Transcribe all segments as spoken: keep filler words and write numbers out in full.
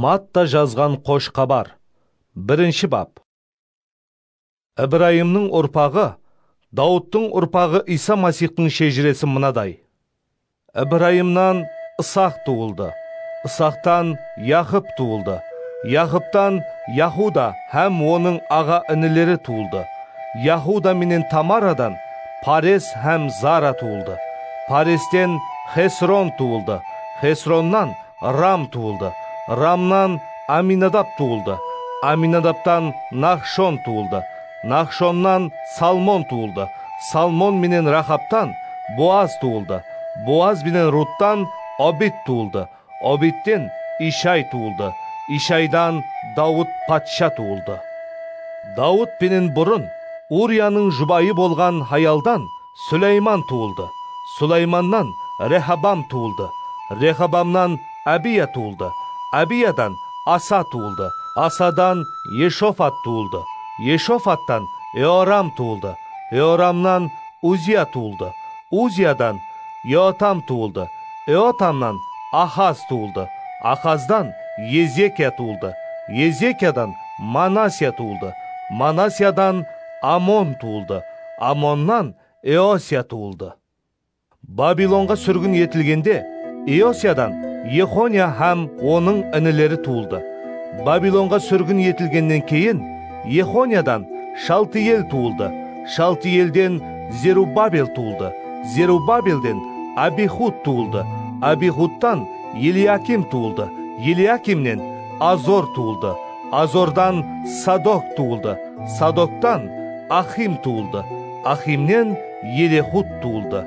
Matta jazǵan Xosh Xabar, birinshi bap. Ibrayımnıń urpaǵı, Dawıttıń urpaǵı Iysa Masiyxtıń shejiresi mınaday. Ibrayımnan Isaq tuwıldı, Isaqtan Yaqıp tuwıldı, Yaqıptan Yahuda hám onıń aǵa-inileri tuwıldı. Yahuda menen Tamaradan Pares hám Zara tuwıldı. Paresten Xesron tuwıldı, Xesronnan Ram tuwıldı, Ramnan Aminadab tuwıldı, Aminadabtan Nahshon tuwıldı, Nahshonnan Salmon tuwıldı, Salmon menen Raxabtan Boaz tuwıldı, Boaz benen Ruttan Obid tuwıldı, Obidten Ishay tuwıldı, Ishaydan Dawıt patsha tuwıldı. Dawıt penen burın Uriyanıń jubayı bolǵan hayaldan Súlayman tuwıldı, Súlaymannan Rehabam tuwıldı, Rehabamnan Abiya tuwıldı, Abiyadan Asa tuwıldı, Asadan Eshofat tuwıldı, Eshofattan Eoram tuwıldı, Eoramnan Uziya tuwıldı, Uziyadan Eotam tuwıldı, Eotamnan Axaz tuwıldı, Axazdan Ezekiya tuwıldı, Ezekiyadan Manasya tuwıldı, Manasyadan Amon tuwıldı, Amonnan Eosiya tuwıldı. Babilonǵa súrgin etilgende Eosiyadan Yexoniya hám onıń inileri tuwıldı. Babilonǵa súrgin etilgennen keyin Yexoniyadan Shaltiyel tuwıldı, Shaltiyelden Zerubbabel tuwıldı, Zerubbabelden Abihud tuwıldı, Abihudtan Eliyakim tuwıldı, Eliakimnen Azor tuwıldı, Azordan Sadok tuwıldı, Sadoktan Axim tuwıldı, Aximnen Elehud tuwıldı.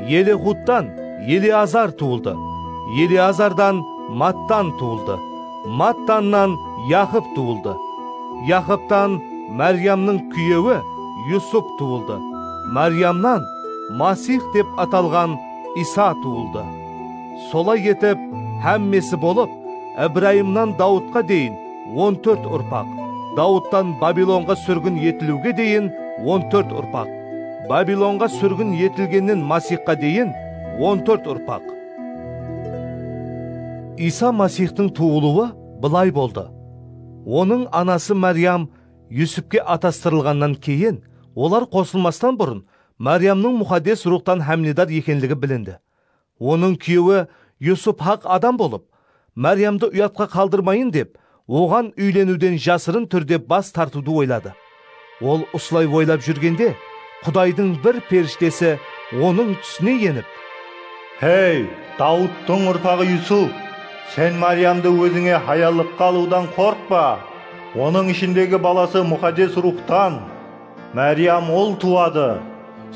Elehudtan Eleazar tuwıldı, Eleazardan Mattan tuwıldı, Mattannan Yaqıp tuwıldı, Yaqıptan Máryamnıń kúyewi Yusup tuwıldı, Máryamnan Masih dep atalǵan Iysa tuwıldı. Solay etip, hámmesi bolıp, Ibrayımnan Dawıtqa deyin on tórt urpaq, Dawıttan Babilonǵa súrgin etiliwge deyin on tórt urpaq, Babilonǵa súrgin etilgennen Masihqa deyin on tórt urpaq. Iysa Masihtıń tuwılıwı bılay boldı. Onıń anası Máryam Yusupke atastırılǵannan keyin, olar qosılmastan burın Máryamnıń Muqaddes Ruwxtan hámiledar ekenligi bilindi. Onıń kúyewi Yusup haq adam bolıp, Máryamdı uyatqa qaldırmayın dep, oǵan úyleniwden jasırın túrde bas tartıwdı oyladı. Ol usılay oylap júrgende, Qudaydıń bir perishtesi onıń túsine enip, "Hey, Dawıttıń urpaǵı Yusup, sen Máryamdı ózińe hayallıqqa alıwdan qorqpa. Onıń ishindegi balası Muqaddes Ruwxtan. Máryam ul tuwadı.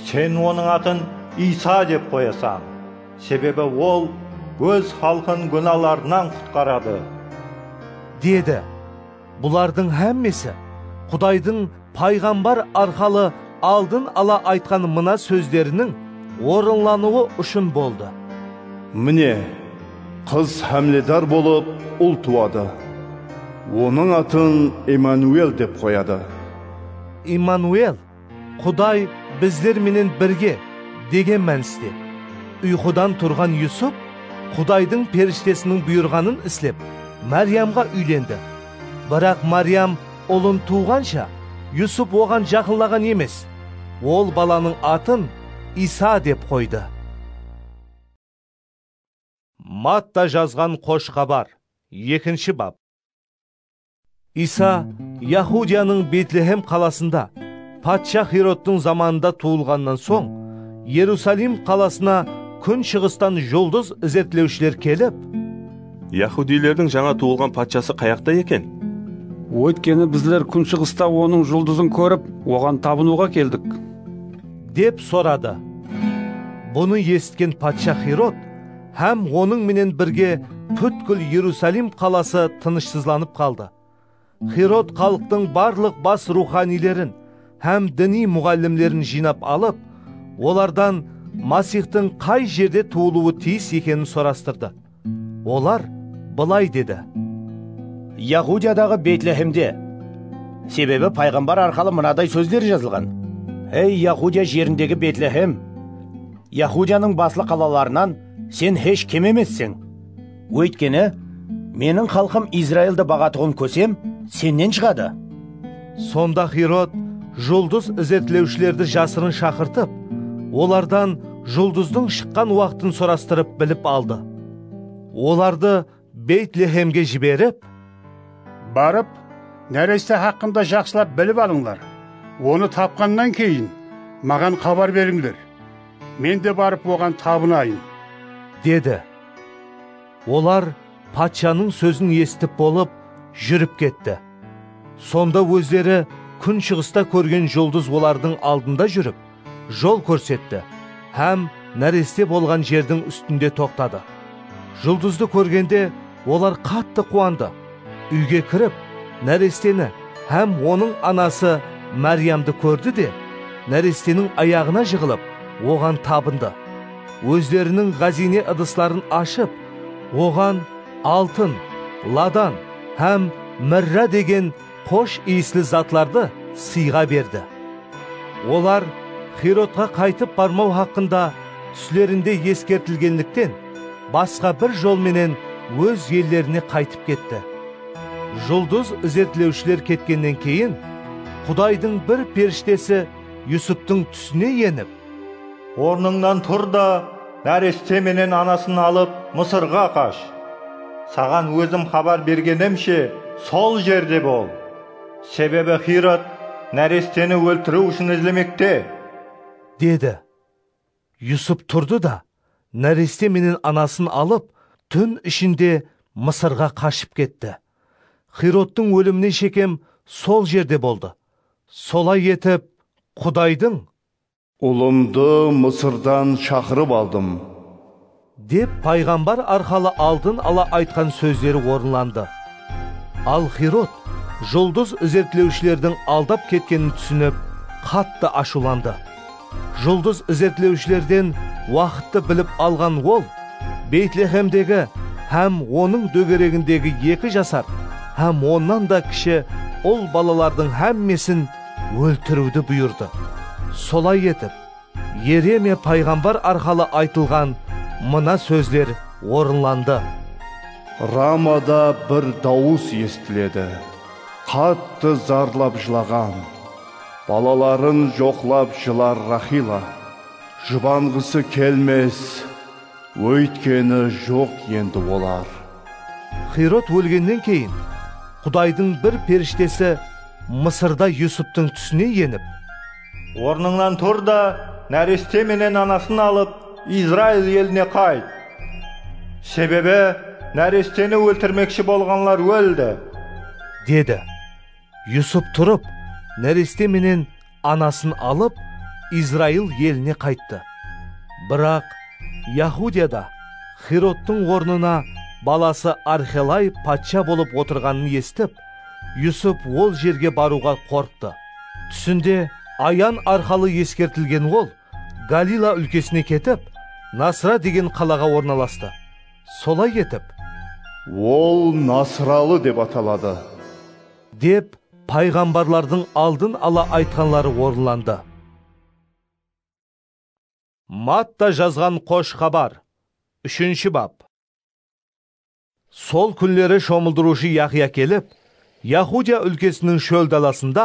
Sen onıń atın Iysa dep qoyasań. Sebebi ol óz xalqın gúnalarınan qutqaradı", dedi. Bulardıń hámmesi Qudaydıń payǵambar arqalı aldın ala aytqan mına sózleriniń orınlanıwı ushın boldı. "Mine, qız hámiledar bolıp, ul tuwadı. Onıń atın Immanuel dep qoyadı". Immanuel, Quday bizler menen birge degen mániste. Uyqıdan turǵan Yusup Qudaydıń perishtesiniń buyırǵanın islep, Máryamǵa úylendi. Biraq Máryam ulın tuwǵansha, Yusup oǵan jaqınlaǵan emes. Ol balanıń atın Iysa dep qoydı. Matta jazǵan Xosh Xabar, ekinshi bap. Iysa Yahudiyanıń Betlehem qalasında, patsha Herodtıń zamanında tuwılǵannan soń, Erusalim qalasına kúnshıǵıstan juldız izertlewshiler kelip, "Yahudiylerdiń jańa tuwılǵan patshası qayaqta eken? Óytkeni bizler kúnshıǵısta onıń juldızın kórip, oǵan tabınıwǵa keldik", dep soradı. Bunı esitken patsha Herod hám onıń menen birge pútkil Erusalim qalası tınıshsızlanıp qaldı. Herod xalıqtıń barlıq bas ruwxaniylerin hám diniy muǵallimlerin jıynap alıp, olardan Masihtıń qay jerde tuwılıwı tiyis ekenin sorastırdı. Olar bılay dedi. "Yahudiyadaǵı Betlehemde. Sebebi payǵambar arqalı mınaday sózler jazılǵan: 'Ey, Yahudiya jerindegi Betlehem! Yahudiyanıń baslı qalalarınan sen hesh kem emesseń. Óytkeni, Meniń xalqım Izraildi baǵatuǵın kósem, sennen shıǵadı. Sonda Xirod juldız izertlewshilerdi jasırın shaqırtıp, olardan juldızdıń shıqqan waqtın sorastırıp bilip aldı. Olardı Beytlexemge jiberip, "Barıp, náreste haqqında jaqsılap bilip alıńlar. Onı tapqannan keyin, maǵan xabar berińler. Men de barıp, oǵan tabınayın", dedi. Olar patshanıń sózin esitip bolıp, júrip ketti. Sonda ózleri kúnshıǵısta kórgen juldız olardıń aldında júrip, jol kórsetti hám náreste bolǵan jerdiń ústinde toqtadı. Juldızdı kórgende, olar qattı quwandı. Úyge kirip, náresteni hám onıń anası Máriyamdı kórdi de, náresteniń ayaǵına jıǵılıp, oǵan tabındı. Ózleriniń ǵáziyne ıdısların ashıp, oǵan altın, ladan hám mirra degen xosh iyisli zatlardı sıyǵa berdi. Olar Xerodqa qaytıp barmaw haqqında túslerinde eskertilgenlikten, basqa bir jol menen óz ellerine qaytıp ketti. Juldız izertlewshiler ketkennen keyin, Qudaydıń bir perishtesi Yusuptıń túsine enip, "Ornıńnan tur da, náreste menen anasın alıp, Mısırǵa qash. Saǵan ózim xabar bergenimshe, sol jerde bol. Sebebi Xirod náresteni óltiriw ushın izlemekte", dedi. Yusup turdı da, náreste menen anasın alıp, tún ishinde Mısırǵa qashıp ketti. Xerodtıń ólimine shekem sol jerde boldı. Solay etip, Qudaydıń "Ulımdı Mısırdan shaqırıp aldım", dep payǵambar arqalı aldın ala aytqan sózleri orınlandı. Al Xerod juldız izertlewshilerdiń aldap ketkenin túsinip, qattı ashıwlandı. Juldız izertlewshilerden waqıttı bilip alǵan ol Beytlexemdegi hám onıń dógeregindegi eki jasar hám onnan da kishi ul balalardıń hámmesin óltiriwdi buyırdı. Solay etip, Yeremiya payǵambar arqalı aytılǵan mına sózler orınlandı. Ramada bir dawıs esitiledi. Qattı zarlap jılaǵan, balaların joqlap jılar Raxila. Jubanǵısı kelmes, óytkeni joq endi olar. Xerod ólgennen keyin, Qudaydıń bir perishtesi Mısırda Yusuptıń túsine enip, "Ornıńnan tur da, náreste menen anasın alıp, Izrail eline qayt. Sebebi náresteni óltirmekshi bolǵanlar óldi", dedi. Yusup turıp, náreste menen anasın alıp, Izrail eline qayttı. Biraq Yahudiyada Xerodtıń ornına balası Arxelay patsha bolıp otırǵanın esitip, Yusup ol jerge barıwǵa qorqtı. Túsinde ayan arqalı eskertilgen ol Galila úlkesine ketip, Nasra degen qalaǵa ornalastı. Solay etip, "Ol nasralı dep ataladı", dep payǵambarlardıń aldın ala aytqanları orınlandı. Matta jazǵan xosh xabar. Úshinshi bap. Sol kúnleri shomıldırıwshı Yahya kelip, Yahudiya úlkesiniń shól dalasında,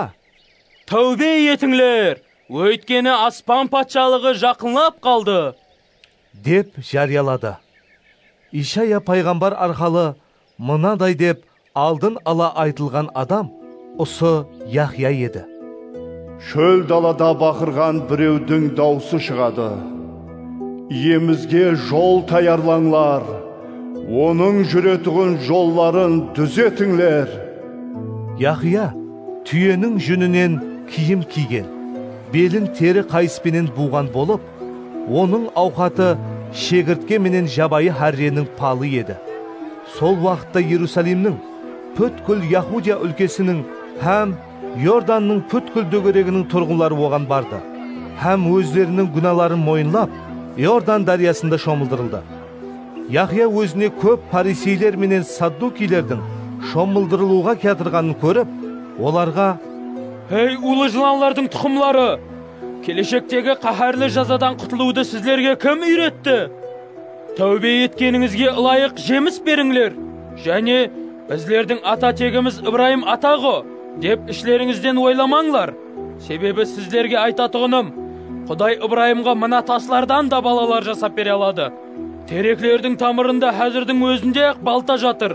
"Táwbe etińler, óytkeni aspan patshalıǵı jaqınlap qaldı", dep járiyaladı. Ishaya payǵambar arqalı mınaday dep aldın ala aytılǵan adam usı Yahya edi. Shól dalada baqırǵan birewdiń dawısı shıǵadı. Iyemizge jol tayarlańlar, onıń júretuǵın jolların dúzetińler. Yahya túyeniń júninen kiyim kiygen, belin teri qayıs penen buwǵan bolıp, onıń awqatı shegirtke menen jabayı hárreniń palı edi. Sol waqıtta Erusalimniń, pútkil Yahudiya úlkesiniń hám Iordannıń pútkil dógereginiń turǵınları oǵan bardı hám ózleriniń gúnaların moyınlap, Iordan dáryasında shomıldırıldı. Yahya ózine kóp fariseyler menen saddukiylerdiń shomıldırılıwǵa kiyatırǵanın kórip, olarǵa, "Hey, ulı jılanlardıń tuqımları! Keleshektegi qáhárli jazadan qutılıwdı sizlerge kim úyretti? Táwbe etkenińizge ılayıq jemis berińler!" Jáne, bizlerdiń ata-tegimiz Ibrayım ata ǵo, dep ishlerińizden oylamańlar. Sebebi sizlerge aytatuǵınım, Quday Ibrayımǵa mına taslardan da balalar jasap bere aladı. Tereklerdiń tamırında házirdiń ózinde-aq balta jatır.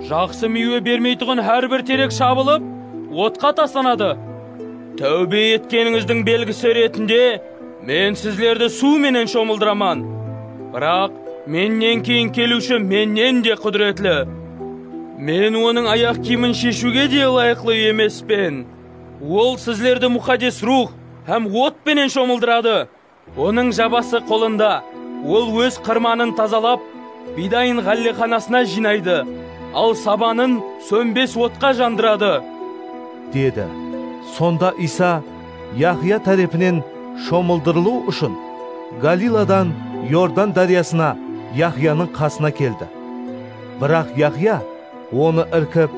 Jaqsı miywe bermeytuǵın hár bir terek shabılıp, otqa taslanadı. Táwbe etkenińizdiń belgisi retinde men sizlerdi suw menen shomıldıraman. Biraq mennen keyin keliwshi mennen de qúdiretli. Men onıń ayaq kiyimin sheshiwge de ılayıqlı emespen. Ol sizlerdi Muqaddes Ruwx hám ot penen shomıldıradı. Onıń jabası qolında. Ol óz qırmanın tazalap, biydayın ǵállexanasına jıynaydı, al sabanın sónbes otqa jandıradı, dedi. Sonda Iysa Yahya tárepinen shomıldırılıw ushın Galiladan Yordan dáryasına Yahyanıń qasına keldi. Biraq Yahya onı irkip,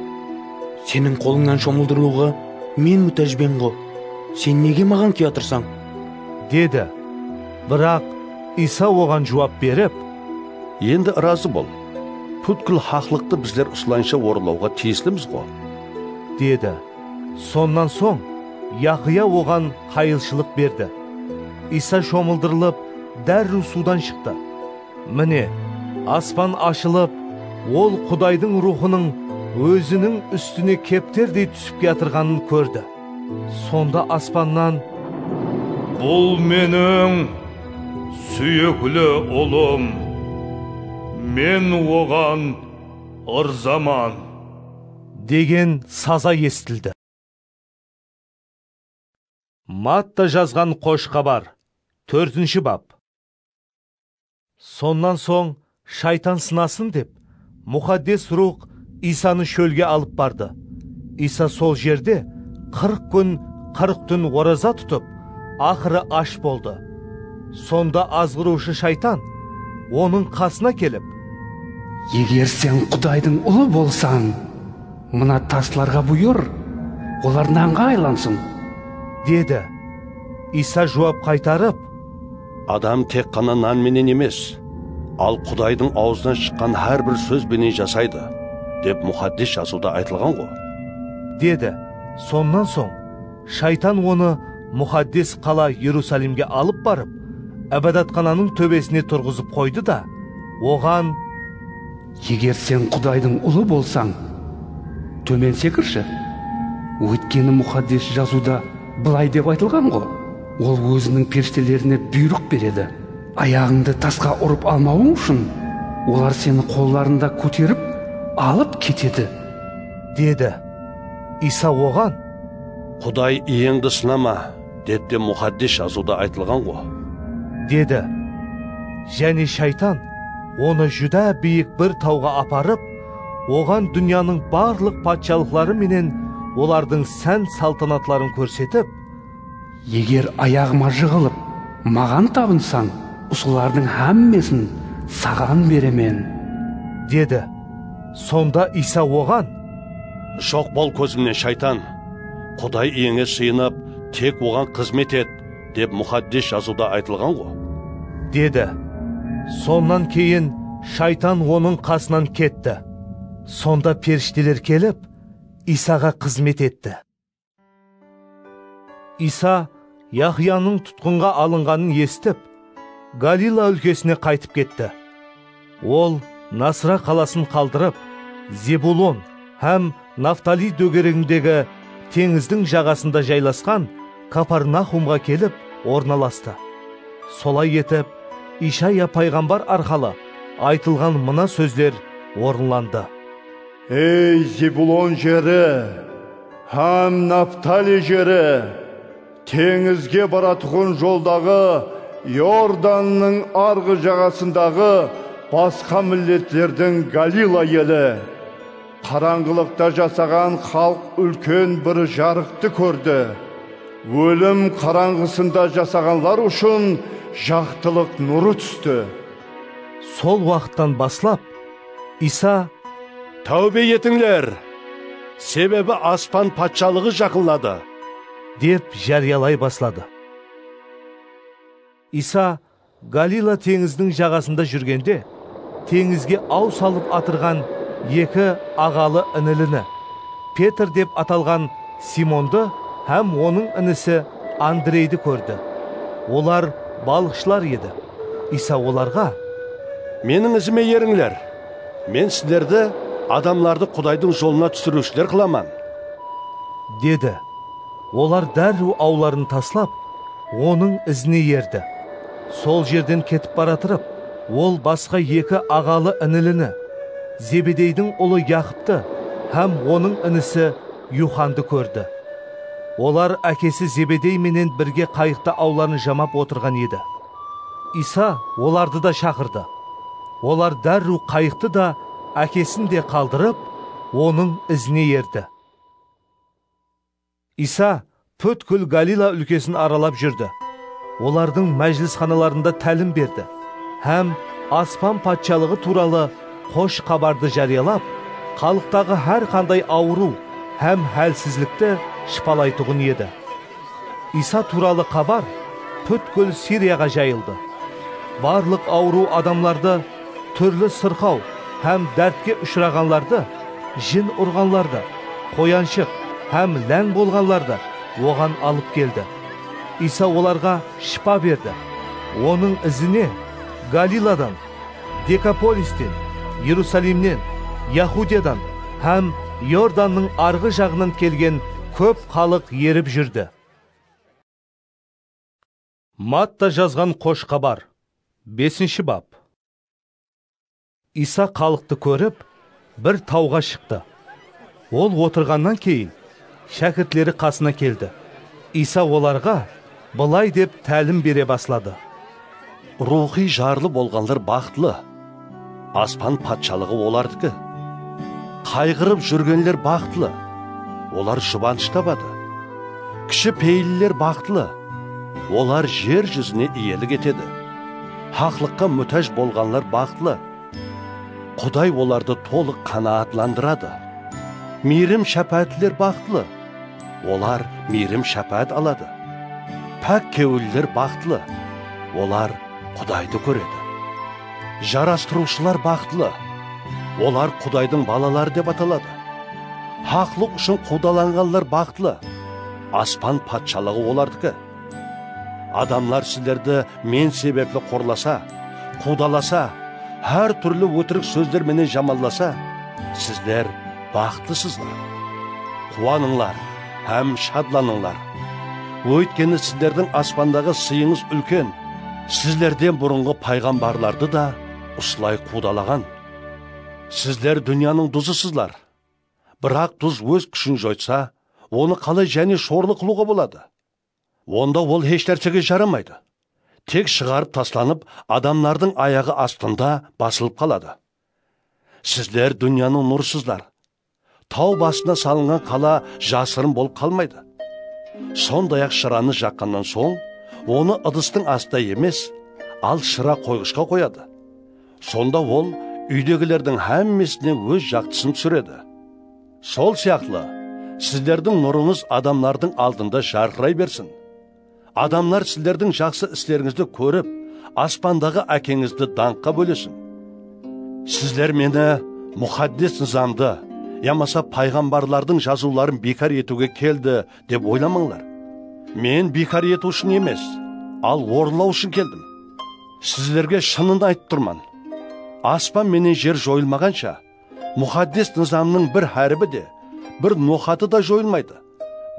"Seniń qolıńnan shomıldırıwǵa men mútájben ǵo. Sen nege maǵan kiyatırsań?" dedi. Biraq Iysa oǵan juwap berip, "Endi ırazı bol. Pútkil haqlıqtı bizler usılayınsha orınlawǵa tiyislimiz ǵo," dedi. Sonnan soń Yahya oǵan qayılshılıq berdi. Iysa shomıldırılıp, dárriw suwdan shıqtı. Mine, aspan ashılıp, ol Qudaydıń Ruwxınıń óziniń ústine kepterdey túsip kiyatırǵanın kórdi. Sonda aspannan, "Bul meniń súyikli ulım, men oǵan ırzaman," degen saza esitildi. Matta jazǵan Xosh Xabar, tórtinshi bap. Sonnan soń, shaytan sınasın dep, Muqaddes Ruwx Iysanı shólge alıp bardı. Iysa sol jerde qırq kún, qırq tún oraza tutıp, aqırı ash boldı. Sonda azǵırıwshı shaytan onıń qasına kelip, "Eger sen Qudaydıń ulı bolsań, mına taslarǵa buyır, olar nanǵa aylansın," dedi. Iysa juwap qaytarıp, "Adam tek ǵana nan menen emes, al Qudaydıń awzınan shıqqan hár bir sóz benen jasaydı, dep Muqaddes Jazıwda aytılǵan ǵo," dedi. Sonnan soń shaytan onı muqaddes qala Erusalimge alıp barıp, Ibadatxananıń tóbesine turǵızıp qoydı da, oǵan, "Eger sen Qudaydıń ulı bolsań, tómen sekirshi. Óytkeni Muqaddes Jazıwda bılay dep aytılǵan ǵo, ol óziniń perishtelerine buyrıq beredi. Ayaǵıńdı tasqa urıp almawıń ushın olar seni qollarında kóterip alıp ketedi," dedi. Iysa oǵan, "Quday Iyeńdi sınama, dep te Muqaddes Jazıwda aytılǵan ǵo," dedi. Jáne shaytan onı júdá biyik bir tawǵa aparıp, oǵan dúnyanıń barlıq patshalıqları menen olardıń sán-saltanatların kórsetip, "Eger ayaǵıma jıǵılıp, maǵan tabınsań, usılardıń hámmesin saǵan beremen," dedi. Sonda Iysa oǵan, "Joq bol kózimnen, shaytan! Quday Iyenge sıyınıp, tek oǵan xızmet et, dep Muqaddes Jazıwda aytılǵan ǵo," dedi. Sonnan keyin shaytan onıń qasınan ketti. Sonda perishteler kelip, Iysaǵa xızmet etti. Iysa Yahyanıń tutqınǵa alınǵanın esitip, Galila úlkesine qaytıp ketti. Ol Nasra qalasın qaldırıp, Zebulon hám Naftali dógeregindegi teńizdiń jaǵasında jaylasqan Kaparnaxumǵa kelip ornalastı. Solay etip, Ishaya payǵambar arqalı aytılǵan mına sózler orınlandı. Ey, Zebulon jeri hám Naftali jeri, teńizge baratuǵın joldaǵı, Iordannıń arǵı jaǵasındaǵı basqa milletlerdiń Galila eli! Qarańǵılıqta jasaǵan xalıq úlken bir jarıqtı kórdi. Ólim qarańǵısında jasaǵanlar ushın jaqtılıq nurı tústi. Sol waqıttan baslap, Iysa, "Táwbe etińler, sebebi aspan patshalıǵı jaqınladı," dep járiyalay basladı. Iysa Galila teńiziniń jaǵasında júrgende, teńizge aw salıp atırǵan eki aǵalı-inilini, Petr dep atalǵan Simondı hám onıń inisi Andreydi kórdi. Olar balıqshılar edi. Iysa olarǵa, "Meniń izime erińler. Men sizlerdi adamlardı Qudaydıń jolına túsiriwshiler qılaman", dedi. Olar dárriw awların taslap, onıń izine erdi. Sol jerden ketip baratırıp, ol basqa eki aǵalı-inilini, Zebedeydiń ulı Yaqıptı hám onıń inisi Yuxandı kórdi. Olar ákesi Zebedey menen birge qayıqta awların jamap otırǵan edi. Iysa olardı da shaqırdı. Olar dárriw qayıqtı da, ákesin de qaldırıp, onıń izine erdi. Iysa pútkil Galila úlkesin aralap júrdi. Olardıń májilisxanalarında tálim berdi hám Aspan Patshalıǵı tuwralı xosh xabardı járiyalap, xalıqtaǵı hár qanday awırıw hám hálsizlikti shıpalaytuǵın edi. Iysa tuwralı xabar pútkil Siriyaǵa jayıldı. Barlıq awırıw adamlardı, túrli sırqaw hám dártke ushıraǵanlardı, jin urǵanlardı, qoyanshıq hám láń bolǵanlardı oǵan alıp keldi. Iysa olarǵa shıpa berdi. Onıń izine Galiladan, Dekapolisten, Erusalimnen, Yahudiyadan hám Iordannıń arǵı jaǵınan kelgen kóp xalıq erip júrdi. Matta jazǵan Xosh Xabar. Besinshi bap. Iysa xalıqtı kórip, bir tawǵa shıqtı. Ol otırǵannan keyin, shákirtleri qasına keldi. Iysa olarǵa bılay dep tálim bere basladı. Ruwxıy jarlı bolǵanlar baxıtlı. Aspan patshalıǵı olardiki. Qayǵırıp júrgenler baxıtlı. Olar jubanısh tabadı. Kishi peyilliler baxıtlı. Olar jer júzine iyelik etedi. Haqlıqqa mútáj bolǵanlar baxıtlı. Quday olardı tolıq qanaatlandıradı. Miyrim-shápáátliler baxıtlı. Olar miyrim-shápáát aladı. Pák kewilliler baxıtlı. Olar Qudaydı kóredi. Jarastırıwshılar baxıtlı. Olar Qudaydıń balaları dep ataladı. Haqlıq ushın quwdalanǵanlar baxıtlı. Aspan patshalıǵı olardiki. Adamlar sizlerdi men sebepli qorlasa, quwdalasa, hár túrli ótirik sózler menen jamanlasa, sizler baxıtlısızlar. Quwanıńlar hám shadlanıńlar. Óytkeni sizlerdiń aspandaǵı sıyıńız úlken. Sizlerden burınǵı payǵambarlardı da usılay quwdalaǵan. Sizler dúnyanıń duzısızlar. Biraq duz óz kúshin joytsa, onı qalay jáne shorlı qılıwǵa boladı? Onda ol hesh nársege jaramaydı. Tek shıǵarıp taslanıp, adamlardıń ayaǵı astında basılıp qaladı. Sizler dúnyanıń nurısızlar. Taw basına salınǵan qala jasırın bolıp qalmaydı. Sonday-aq, shıranı jaqqannan soń, onı ıdıstıń astına emes, al shıra qoyǵıshqa qoyadı. Sonda ol úydegilerdiń hámmesine óz jaqtısın túsiredi. Sol sıyaqlı, sizlerdiń nurıńız adamlardıń aldında jarqıray bersin. Adamlar sizlerdiń jaqsı islerińizdi kórip, aspandaǵı Ákeńizdi dańqqa bólesin. Sizler meni muqaddes nızamdı yamasa payǵambarlardıń jazıwların biykar etiwge keldi dep oylamańlar. Men biykar etiw ushın emes, al orınlaw ushın keldim. Sizlerge shının aytıp turman. Aspan menen jer joyılmaǵansha, muqaddes nızamnıń bir háribi de, bir noqatı da joyılmaydı.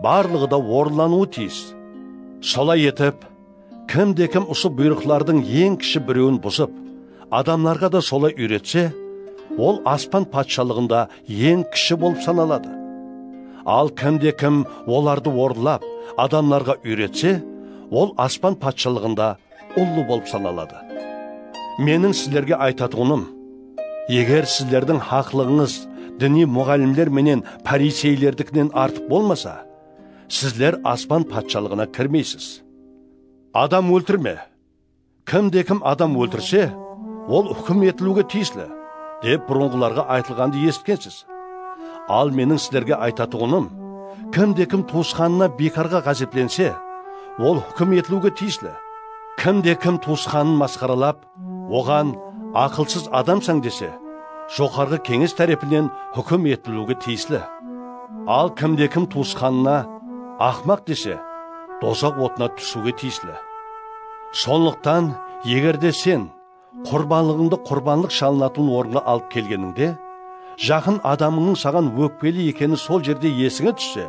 Barlıǵı da orınlanıwı tiyis. Solay etip, kimde-kim usı buyrıqlardıń eń kishi birewin buzıp, adamlarǵa da solay úyretse, ol aspan patshalıǵında eń kishi bolıp sanaladı. Al kimde-kim olardı orınlap, adamlarǵa úyretse, ol aspan patshalıǵında ullı bolıp sanaladı. Meniń sizlerge aytatuǵınım, eger sizlerdiń haqlıǵıńız diniy muǵallimler menen fariseylerdikinen artıq bolmasa, sizler aspan patshalıǵına kirmeysiz. Adam óltirme. Kimde-kim adam óltirse, ol húkim etiliwge tiyisli, dep burınǵılarǵa aytılǵandı esitkensiz. Al meniń sizlerge aytatuǵınım, kimde-kim tuwısqanına biykarǵa ǵázeplense, ol húkim etiliwge tiyisli. Kimde-kim tuwısqanın masqaralap, oǵan aqılsız adamsań dese, Joqarǵı Keńes tárepinen húkim etiliwge tiyisli. Al kimde-kim tuwısqanına aqmaq dese, dozaq otına túsiwge tiyisli. Sonlıqtan, eger de sen qurbanlıǵıńdı qurbanlıq shalınatuǵın orınǵa alıp kelgenińde, jaqın adamıńnıń saǵan ókpeli ekeni sol jerde esińe tússe,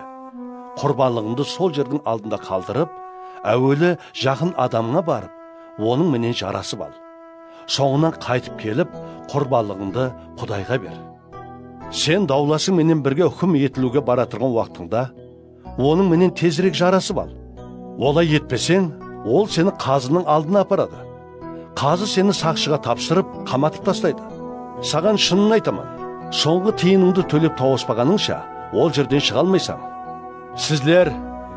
qurbanlıǵıńdı sol jerdiń aldında qaldırıp, áweli jaqın adamıńa barıp, onıń menen jarasıp al. Sońınan qaytıp kelip, qurbanlıǵıńdı Qudayǵa ber. Sen dawlasıń menen birge húkim etiliwge baratırǵan waqtıńda, onıń menen tezirek jarasıp al. Olay etpeseń, ol seni qazınıń aldına aparadı. Qazı seni saqshıǵa tapsırıp, qamatıp taslaydı. Saǵan shınını aytaman, sońǵı tıyınıńdı tólep tawıspaǵanıńsha, ol jerden shıǵa almaysań. Sizler,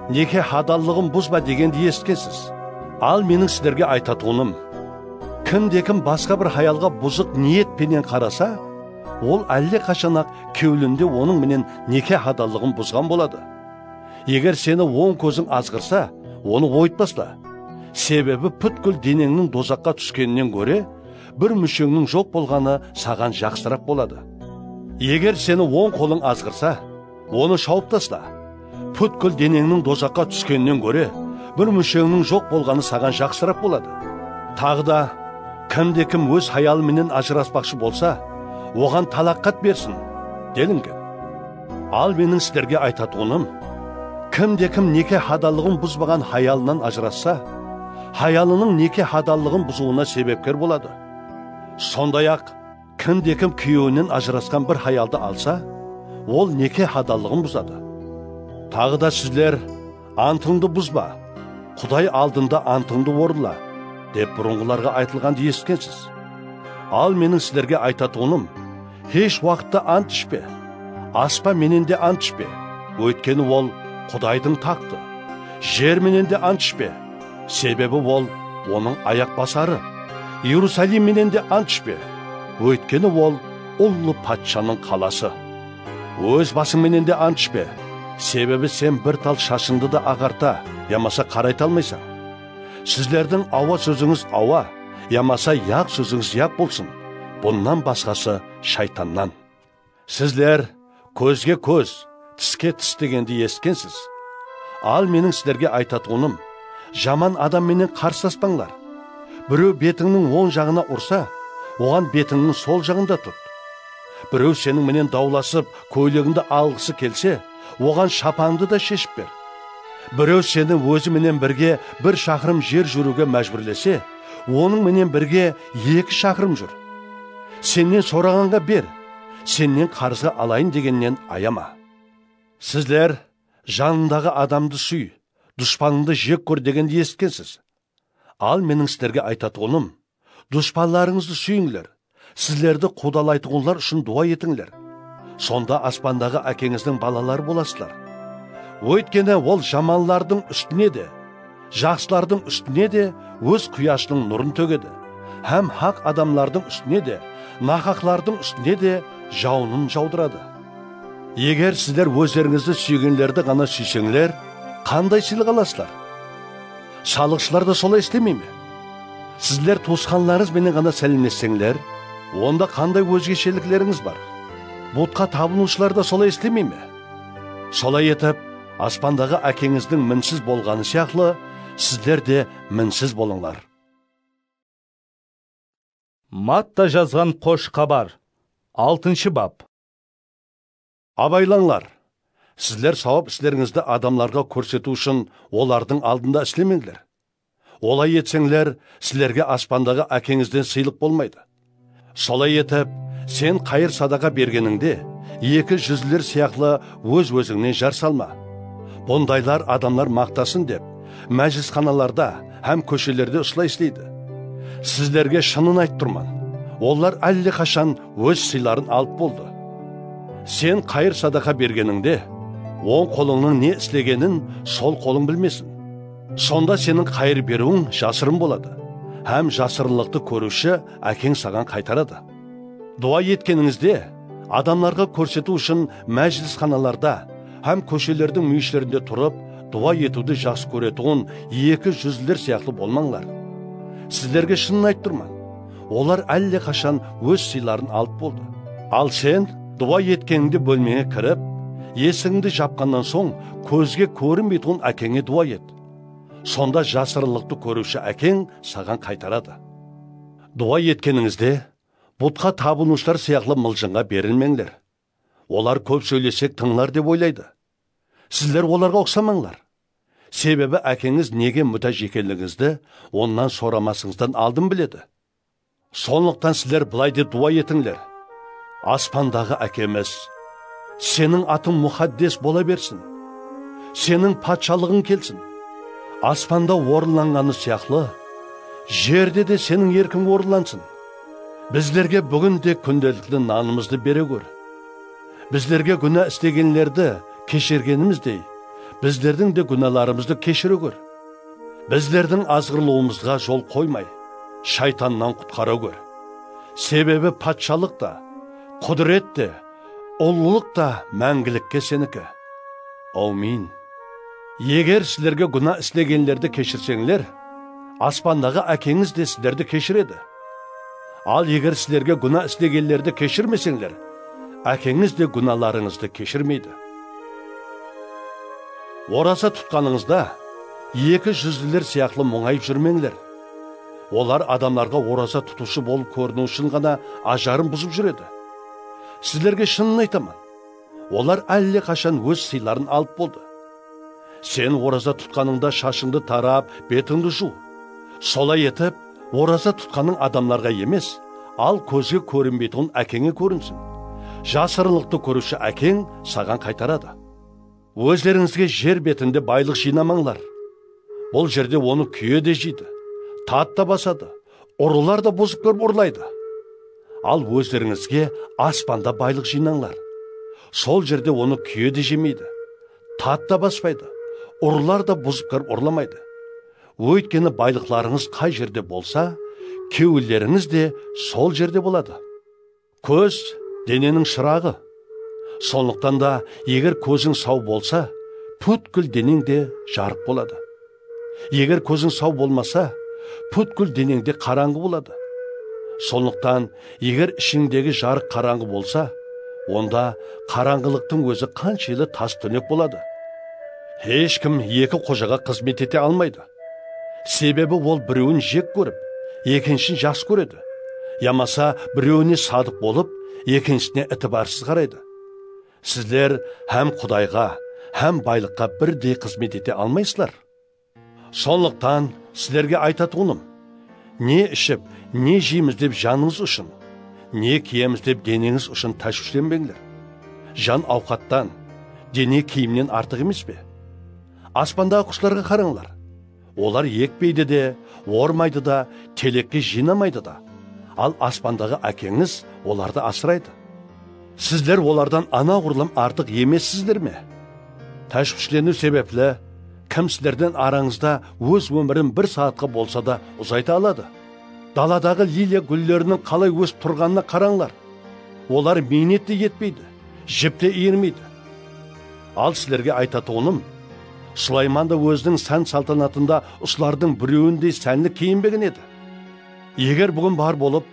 "Neke hadallıǵın buzba," degendi esitkensiz. Al, meniń sizlerge aytatuǵınım, kimde-kim basqa bir hayalǵa buzıq niyet penen qarasa, ol álle qashan-aq kewlinde onıń menen neke hadallıǵın buzǵan boladı. Eger seni oń kóziń azǵırsa, onı oyıp tasla. Sebebi pútkil deneńniń dozaqqa túskeninen góre, bir músheńniń joq bolǵanı saǵan jaqsıraq boladı. Eger seni oń qolıń azǵırsa, onı shawıp tasla. Pútkil deneńniń dozaqqa túskeninen góre, bir músheńniń joq bolǵanı saǵan jaqsıraq boladı. Taǵı da, kimde-kim óz hayalı menen ajıraspaqshı bolsa, oǵan talaq xat bersin, delingen. Al, meniń sizlerge aytatuǵınım, kimde-kim neke hadallıǵın buzbaǵan hayalınan ajırassa, hayalınıń neke hadallıǵın buzıwına sebepker boladı. Sonday-aq, kimde-kim kúyewinen ajırasqan bir hayaldı alsa, ol neke hadallıǵın buzadı. Taǵı da sizler, "Antıńdı buzba, Quday aldında antıńdı orınla," dep burınǵılarǵa aytılǵandı esitkensiz. Al, meniń sizlerge aytatuǵınım, hesh waqıtta ant ishpe. Aspan menen de ant ishpe, óytkeni ol Qudaydıń taxtı. Jer menen de ant ishpe, sebebi ol onıń ayaq basarı. Erusalim menen de ant ishpe, óytkeni ol ullı patshanıń qalası. Óz basıń menen de ant ishpe, sebebi sen bir tal shashıńdı da aǵarta yamasa qarayta almaysań. Sizlerdiń awa sózińiz awa, yamasa yaq sózińiz yaq bolsın, bunnan basqası shaytannan. Sizler, "Kózge kóz, tiske tis," degendi esitkensiz. Al, meniń sizlerge aytatuǵınım, jaman adam menen qarsılaspańlar. Birew betińniń oń jaǵına ursa, oǵan betińniń sol jaǵın da tut. Birew seniń menen dawlasıp, kóylegińdi alǵısı kelse, oǵan shapańdı da sheship ber. Birew seni ózi menen birge bir shaqırım jer júriwge májbúrlese, onıń menen birge eki shaqırım júr. Sennen soraǵanǵa ber, sennen qarızǵa alayın degennen ayama. Sizler, "Janıńdaǵı adamdı súy, dushpanıńdı jek kór," degendi esitkensiz. Al, meniń sizlerge aytatuǵınım, dushpanlarıńızdı súyińler, sizlerdi quwdalaytuǵınlar ushın duwa etińler. Sonda aspandaǵı Ákeńizdiń balaları bolasızlar. Óytkeni ol jamanlardıń ústine de, jaqsılardıń ústine de óz quyashınıń nurın tógedi, hám haq adamlardıń ústine de, nahaqlardıń ústine de jawının jawdıradı. Eger sizler ózlerińizdi súygenlerdi ǵana súyseńler, qanday sıylıq alasızlar? Salıqshılar da solay islemey me? Sizler tuwısqanlarıńız benen ǵana sálemlesseńler, onda qanday ózgesheliklerińiz bar? Butqa tabınıwshılar da solay islemey me? Solay etip, aspandaǵı Ákeńizdiń minsiz bolǵanı sıyaqlı, sizler de minsiz bolıńlar. Matta jazǵan Xosh Xabar, altınshı bap. Abaylańlar! Sizler sawap islerińizdi adamlarǵa kórsetiw ushın olardıń aldında islemeńler. Olay etseńler, sizlerge aspandaǵı Ákeńizden sıylıq bolmaydı. Solay etip, sen qayır-sadaqa bergenińde, eki júzliler sıyaqlı óz-ózińnen jar salma. Bundaylar adamlar maqtasın dep, májilisxanalarda hám kóshelerde usılay isleydi. Sizlerge shının aytıp turman, olar álle qashan óz sıyların alıp boldı. Sen qayır-sadaqa bergenińde, oń qolıńnıń ne islegenin sol qolıń bilmesin. Sonda seniń qayır beriwiń jasırın boladı, hám jasırınlıqtı kóriwshi Ákeń saǵan qaytaradı. Duwa etkenińizde, adamlarǵa kórsetiw ushın májilisxanalarda hám kóshelerdiń múyeshlerinde turıp, duwa etiwdi jaqsı kóretuǵın eki júzliler sıyaqlı bolmańlar. Sizlerge shının aytıp turman, olar álle qashan óz sıyların alıp boldı. Al sen duwa etkenińde bólmeńe kirip, esigińdi japqannan soń, kózge kórinbeytuǵın Ákeńe duwa et. Sonda jasırınlıqtı kóriwshi Ákeń saǵan qaytaradı. Duwa etkenińizde, butqa tabınıwshılar sıyaqlı mıljınǵa berilmeńler. Olar kóp sóylesek tıńlar dep oylaydı. Sizler olarǵa uqsamańlar. Sebebi Ákeńiz nege mútáj ekenligińizdi Onnan soramasıńızdan aldın biledi. Sonlıqtan sizler bılay dep duwa etińler: Aspandaǵı Ákemiz, Seniń atıń muqaddes bola bersin. Seniń patshalıǵıń kelsin. Aspanda orınlanǵanı sıyaqlı, jerde de Seniń erkiń orınlansın. Bizlerge búgin de kúndelikli nanımızdı bere gór. Bizlerge gúna islegenlerdi keshirgenimizdey, bizlerdiń de gúnalarımızdı keshire gór. Bizlerdiń azǵırlıwımızǵa jol qoymay, shaytannan qutqara gór. Sebebi patshalıq ta, qúdiret te, ullılıq ta máńgilikke Seniki. Áwmiyn. Eger sizlerge gúna islegenlerdi keshirseńler, aspandaǵı Ákeńiz de sizlerdi keshiredi. Al eger sizlerge gúna islegenlerdi keshirmeseńler, Ákeńiz de gúnalarıńızdı keshirmeydi. Oraza tutqanıńızda eki júzliler sıyaqlı muńayıp júrmeńler. Olar adamlarǵa oraza tutıwshı bolıp kóriniw ushın ǵana ajarın buzıp júredi. Sizlerge shının aytaman, olar álle qashan óz sıyların alıp boldı. Sen oraza tutqanıńda shashıńdı tarap, betińdi juw. Solay etip, oraza tutqanıń adamlarǵa emes, al kózge kórinbeytuǵın Ákeńe kórinsin. Jasırınlıqtı kóriwshi Ákeń saǵan qaytaradı. Ózlerińizge jer betinde baylıq jıynamańlar. Bul jerde onı kúye de jeydi, tat ta basadı, urılar da buzıp kirip urlaydı. Al ózlerińizge aspanda baylıq jıynańlar. Sol jerde onı kúye de jemeydi, tat ta baspaydı, urılar da buzıp kirip urlamaydı. Óytkeni baylıqlarıńız qay jerde bolsa, kewillerińiz de sol jerde boladı. Kóz, deneniń shıraǵı. Sonlıqtan da, eger kóziń saw bolsa, pútkil deneń de jarıq boladı. Eger kóziń saw bolmasa, pútkil deneń de qarańǵı boladı. Sonlıqtan, eger ishińdegi jarıq qarańǵı bolsa, onda qarańǵılıqtıń ózi qanshelli tas túnek boladı. Hesh kim eki xojaǵa xızmet ete almaydı. Sebebi ol birewin jek kórip, ekinshin jaqsı kóredi. Yamasa birewine sadıq bolıp, ekinshisine itibarsız qaraydı. Sizler hám Qudayǵa, hám baylıqqa birdey xızmet ete almaysızlar. Sonlıqtan sizlerge aytatuǵınım, ne iship, ne jeymizlep janıńız ushın, ne kiyemizlep deneńiz ushın táshwishlenbeńler. Jan awqattan, dene kiyimnen artıq emes pe? Aspandaǵı quslarǵa qarańlar. Olar ekpeydi de, ormaydı da, telekke jıynamaydı da. Al aspandaǵı Ákeńiz olardı asıraydı. Sizler olardan anaǵurlam artıq emessizler me? Táshwishleniw sebepli, kim sizlerden arańızda óz ómirin bir saatqa bolsa da uzayta aladı? Daladaǵı liliya gúlleriniń qalay ósip turǵanına qarańlar. Olar miynet te etpeydi, jip te iyirmeydi. Al sizlerge aytatuǵınım, Sulayman da óziniń sán-saltanatında usılardıń birewindey sánli kiyinbegen edi. Eger búgin bar bolıp,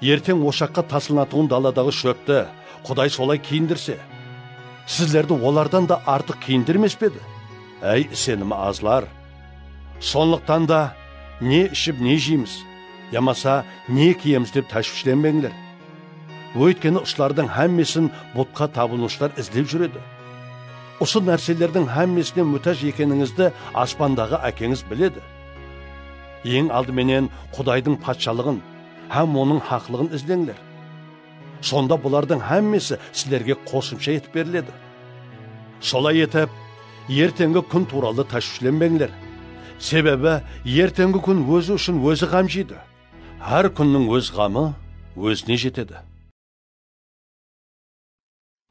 erteń oshaqqa taslanatuǵın daladaǵı shópti Quday solay kiyindirse, sizlerdi olardan da artıq kiyindirmes pe edi? Áy, isenimi azlar! Sonlıqtan da, ne iship, ne jeymiz, yamasa ne kiyemiz dep táshwishlenbeńler. Óytkeni usılardıń hámmesin butqa tabınıwshılar izlep júredi. Usı nárselerdiń hámmesine mútáj ekenińizdi aspandaǵı Ákeńiz biledi. Eń aldı menen Qudaydıń Patshalıǵın hám Onıń haqlıǵın izleńler. Sonda bulardıń hámmesi sizlerge qosımsha etip beriledi. Solay etip, erteńgi kún tuwralı táshwishlenbeńler. Sebebi erteńgi kún ózi ushın ózi ǵam jeydi. Hár kúnniń óz ǵamı ózine jetedi.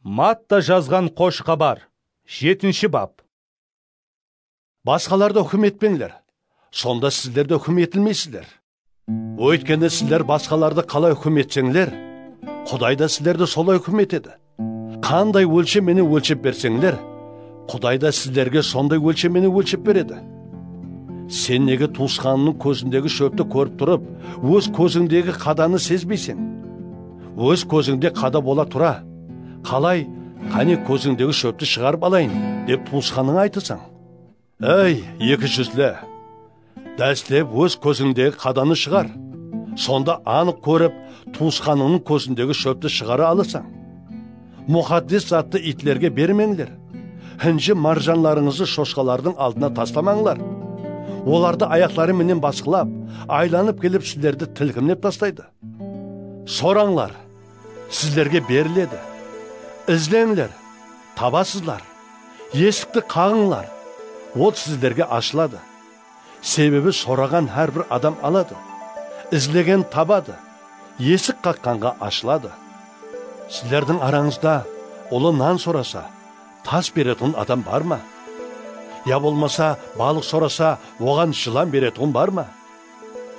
Matta jazǵan Xosh Xabar, jetinshi bap. Basqalardı húkim etpeńler, sonda sizler de húkim etilmeysizler. Óytkeni sizler basqalardı qalay húkim etseńler, Quday da sizlerdi solay húkim etedi. Qanday ólshem menen ólshep berseńler, Quday da sizlerge sonday ólshem menen ólshep beredi. Sen nege tuwısqanıńnıń kózindegi shópti kórip turıp, óz kózińdegi qadannı sezbeyseń? Óz kózińde qada bola tura, qalay, qáne, kózińdegi shópti shıǵarıp alayın, dep tuwısqanıńa aytasań? Ey, eki júzli! Dáslep óz kózińdegi qadanı shıǵar. Sonda anıq kórip, tuwısqanıńnıń kózindegi shópti shıǵara alasań. Muqaddes zattı iytlerge bermeńler. Hinji-marjanlarıńızdı shoshqalardıń aldına taslamańlar. Olardı ayaqları menen basqılap, aylanıp kelip sizlerdi tilkimlep taslaydı. Sorańlar, sizlerge beriledi. Izleńler, tabasızlar. Esikti qaǵıńlar, ol sizlerge ashıladı. Sebebi soraǵan hár bir adam aladı, izlegen tabadı, esik qaqqanǵa ashıladı. Sizlerdiń arańızda ulı nan sorasa, tas beretuǵın adam bar ma? Ya bolmasa, balıq sorasa, oǵan jılan beretuǵın bar ma?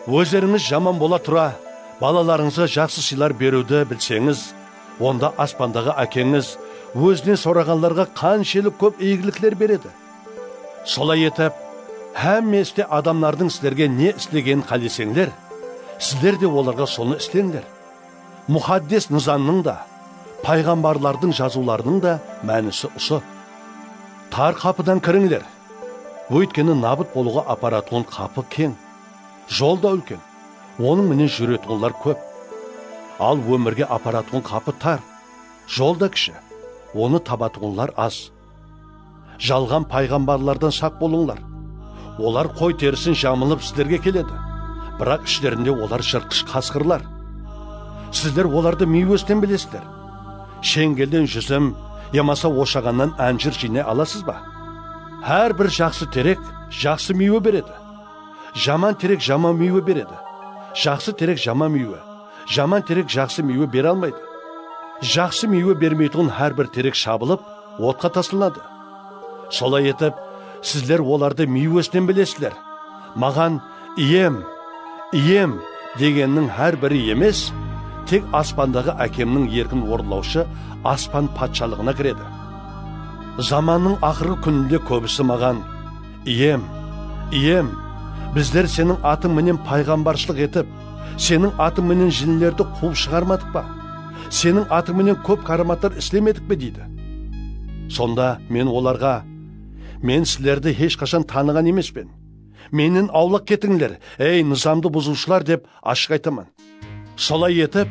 Ózlerińiz jaman bola tura, balalarıńızǵa jaqsı sıylar beriwdi bilseńiz, onda aspandaǵı Ákeńiz ózinen soraǵanlarǵa qanshelli kóp iygilikler beredi. Solay etip, hámme iste adamlardıń sizlerge ne islegenin qáleseńler, sizler de olarǵa sonı isleńler. Muqaddes Nızamnıń da, payǵambarlardıń jazıwlarınıń da mánisi usı. Tar qapıdan kirińler. Óytkeni nabıt bolıwǵa aparatuǵın qapı keń, jol da úlken, onıń menen júretuǵınlar kóp. Al ómirge aparatuǵın qapı tar, jol da kishi, onı tabatuǵınlar az. Jalǵan payǵambarlardan saq bolıńlar. Olar qoy terisin jamılıp sizlerge keledi, biraq ishlerinde olar jırtqısh qasqırlar. Sizler olardı miywesinen bilesizler. Sheńgelden júzim yamasa oshaǵannan ánjir jıynay alasız ba? Hár bir jaqsı terek jaqsı miywe beredi. Jaman terek jaman miywe beredi. Jaqsı terek jaman miywe, jaman terek jaqsı miywe bere almaydı. Jaqsı miywe bermeytuǵın hár bir terek shabılıp, otqa taslanadı. Solay etip, sizler olardı miywesinen bilesizler. Maǵan, "Iyem, Iyem," degenniń hár biri emes, tek aspandaǵı Ákemniń erkin orınlawshı aspan patshalıǵına kiredi. Zamannıń aqırǵı kúninde kóbisi maǵan, "Iyem, Iyem, bizler Seniń atıń menen payǵambarshılıq etip, Seniń atıń menen jinlerdi quwıp shıǵarmadıq pa? Seniń atıń menen kóp káramatlar islemedik pe?" deydi. Sonda Men olarǵa, "Men sizlerdi hesh qashan tanıǵan emespen. Mennen awlaq ketińler, ey, nızamdı buzıwshılar!" dep ashıq aytaman. Solay etip,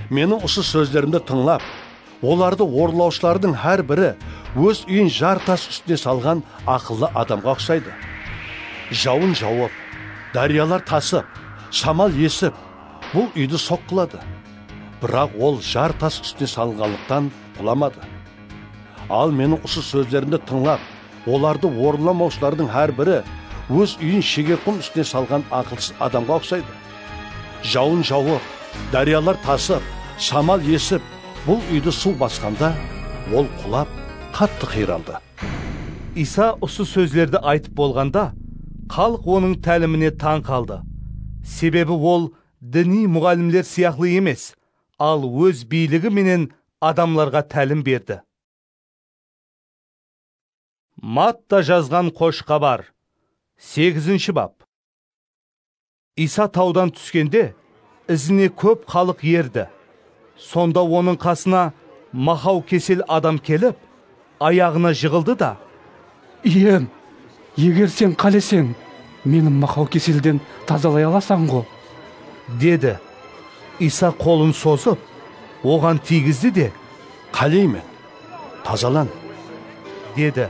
Meniń usı sózlerimdi tıńlap, olardı orınlawshılardıń hár biri óz úyin jar tas ústine salǵan aqıllı adamǵa uqsaydı. Jawın jawıp, dáryalar tasıp, shamal esip, bul úydi soqqıladı. Biraq ol jar tas ústine salınǵanlıqtan qulamadı. Al Meniń usı sózlerimdi tıńlap, olardı orınlamawshılardıń hár biri óz úyin shegerqum ústine salǵan aqılsız adamǵa uqsaydı. Jawın jawıp, dáryalar tasıp, shamal esip, bul úydi suw basqanda, ol qulap, qattı qıyraldı. Iysa usı sózlerdi aytıp bolǵanda, xalıq Onıń tálimine tań qaldı. Sebebi Ol diniy muǵallimler sıyaqlı emes, al Óz biyligi menen adamlarǵa tálim berdi. Matta jazǵan Xosh Xabar, segizinshi bap. Iysa tawdan túskende, izine kóp xalıq erdi. Sonda Onıń qasına maqaw kesel adam kelip, ayaǵına jıǵıldı da, "Iyem, eger Sen qáleseń, meni maqaw keselden tazalay alasań-ǵo," dedi. Iysa qolın sozıp, oǵan tiygizdi de, "Qáleymen, tazalan," dedi.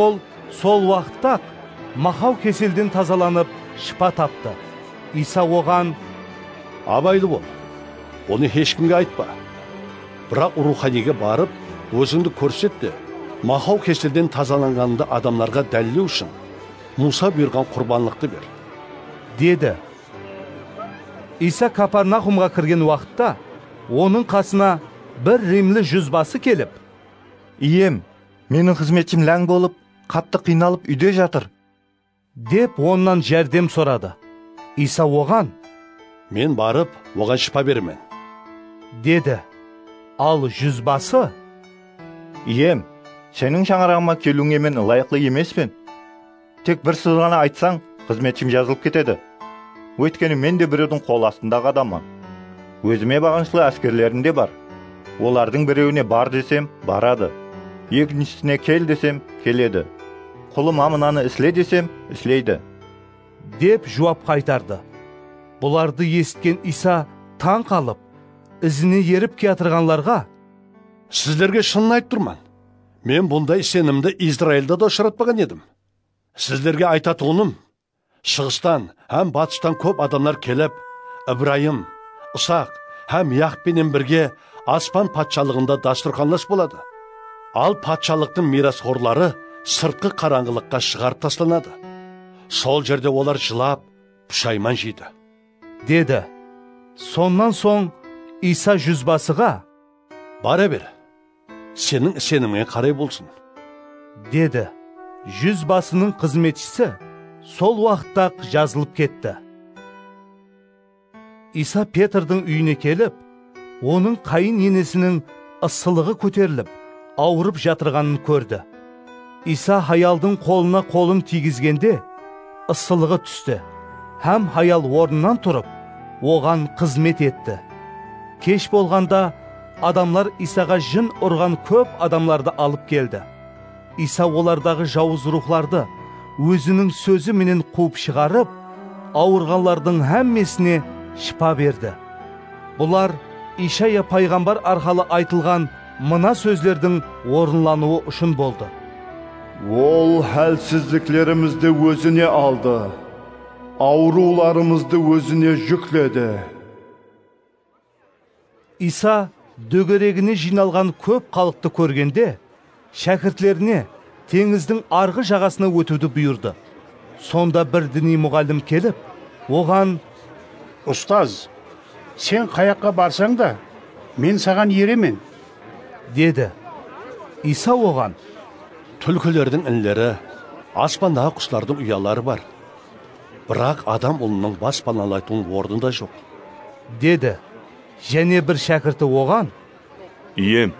Ol sol waqıtta-aq maqaw keselden tazalanıp, shıpa taptı. Iysa oǵan, "Abaylı bol, bunı hesh kimge aytpa. Biraq ruwxaniyge barıp, ózińdi kórset te, maqaw keselden tazalanǵanıńdı adamlarǵa dálillew ushın Muwsa buyırǵan qurbanlıqtı ber," dedi. Iysa Kaparnaxumǵa kirgen waqıtta, Onıń qasına bir rimli júzbası kelip, "Iyem, meniń xızmetshim láń bolıp, qattı qıynalıp úyde jatır," dep Onnan járdem soradı. Iysa oǵan, "Men barıp, oǵan shıpa beremen," dedi. Al júzbası, "Iyem, Seniń shańaraǵıńa keliwińe men ılayıqlı emespen. Tek bir sóz ǵana aytsań, xızmetshim jazılıp ketedi. Óytkeni men de birewdiń qol astındaǵı adamman." Ózime baǵınıshlı áskerlerim de bar. Olardıń birewine bar desem, baradı. Ekinshisine kel desem, keledi. Qulıma mınanı isle desem, isleydi. Dep juwap qaytardı. Bulardı esitken Iysa tań qalıp, izine erip kiyatırǵanlarǵa, Sizlerge shının aytıp turman, men bunday isenimdi Izrailda da ushıratpaǵan edim. Sizlerge aytatuǵınım, Shıǵıstan hám Batıstan kóp adamlar kelip, Ibrayım, Isaq hám Yaqıp penen birge Aspan patshalıǵında dasturxanlas boladı. Al patshalıqtıń miyrasxorları sırtqı qarańǵılıqqa shıǵarıp taslanadı. Sol jerde olar jılap, pushayman jeydi. Dedi. Sonnan soń Iysa júzbasıǵa, Bara ber, seniń isenimińe qaray bolsın, dedi. Júzbasınıń xızmetshisi sol waqıtta-aq jazılıp ketti. Iysa Petrdiń úyine kelip, onıń qáyin enesiniń ıssılıǵı kóterilip, awırıp jatırǵanın kórdi. Iysa hayaldıń qolına qolın tiygizgende, ıssılıǵı tústi hám hayal ornınan turıp, oǵan xızmet etti. Kesh bolǵanda adamlar Iysaǵa jın urǵan kóp adamlardı alıp keldi. Iysa olardaǵı jawız ruwxlardı Óziniń sózi menen quwıp shıǵarıp, awırǵanlardıń hámmesine shıpa berdi. Bular Ishaya payǵambar arqalı aytılǵan mına sózlerdiń orınlanıwı ushın boldı. Ol hálsizliklerimizdi Ózine aldı, awırıwlarımızdı Ózine júkledi. Iysa dógeregine jıynalǵan kóp xalıqtı kórgende, shákirtlerine teńizdiń arǵı jaǵasına ótiwdi buyırdı. Sonda bir diniy muǵallim kelip, oǵan, Ustaz, sen qayaqqa barsań da, men saǵan eremen, dedi. Iysa oǵan, Túlkilerdiń inleri, aspandaǵı quslardıń uyaları bar. Biraq Adam Ulınıń bas panalaytuǵın ornı da joq, dedi. Jáne bir shákirti oǵan, Iyem,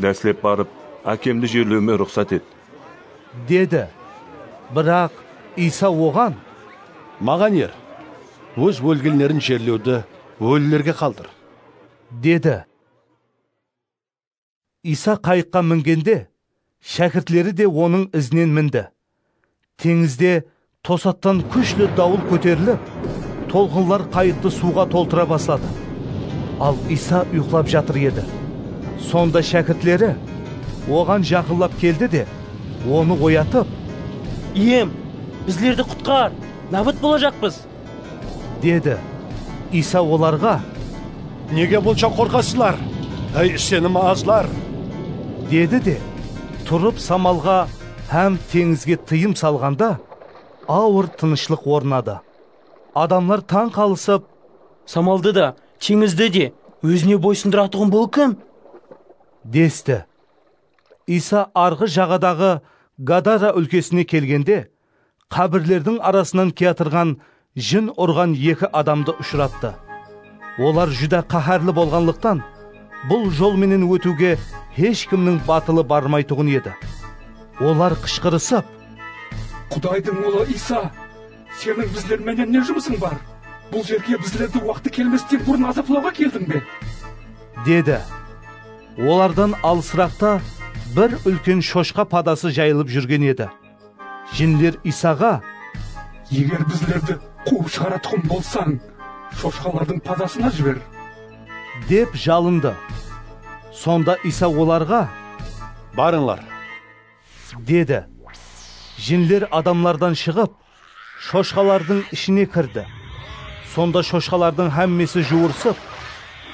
dáslep barıp, ákemdi jerlewime ruxsat et, dedi. Biraq Iysa oǵan, Maǵan er, óz ólgenlerin jerlewdi ólilerde qaldır, dedi. Iysa qayıqqa mingende, shákirtleri de onıń izinen mindi. Teńizde tosattan kúshli dawıl kóterilip, tolqınlar qayıqtı suwǵa toltıra basladı. Al Iysa uyıqlap jatır edi. Sonda shákirtleri oǵan jaqınlap keldi de, onı oyatıp, Iyem, bizlerdi qutqar, nábit bolajaqpız, dedi. Iysa olarǵa, Nege bonsha qorqasızlar, áy isenimi azlar? dedi de, turıp samalǵa hám teńizge tıyım salǵanda, awır tınıshlıq ornadı. Adamlar tań qalısıp, Samaldı da, teńizdi de ózine boysındıratuǵın bul kim? desti. Iysa arǵı jaǵadaǵı Gadara úlkesine kelgende, qábirlerdiń arasınan kiyatırǵan jin urǵan eki adamdı ushırattı. Olar júdá qáhárli bolǵanlıqtan, bul jol menen ótiwge hesh kimniń batılı barmaytuǵın edi. Olar qıshqırısıp, Qudaydıń ulı Iysa, seniń bizler menen ne jumısıń bar? Bul jerge bizlerdi waqtı kelmesten burın azaplawǵa keldiń be? dedi. Olardan alısıraqta bir úlken shoshqa padası jayılıp júrgen edi. Jinler Iysaǵa, Eger bizlerdi quwıp shıǵaratuǵın bolsań, shoshqalardıń padasına jiber, dep jalındı. Sonda Iysa olarǵa, Barıńlar, dedi. Jinler adamlardan shıǵıp, shoshqalardıń ishine kirdi. Sonda shoshqalardıń hámmesi juwırısıp,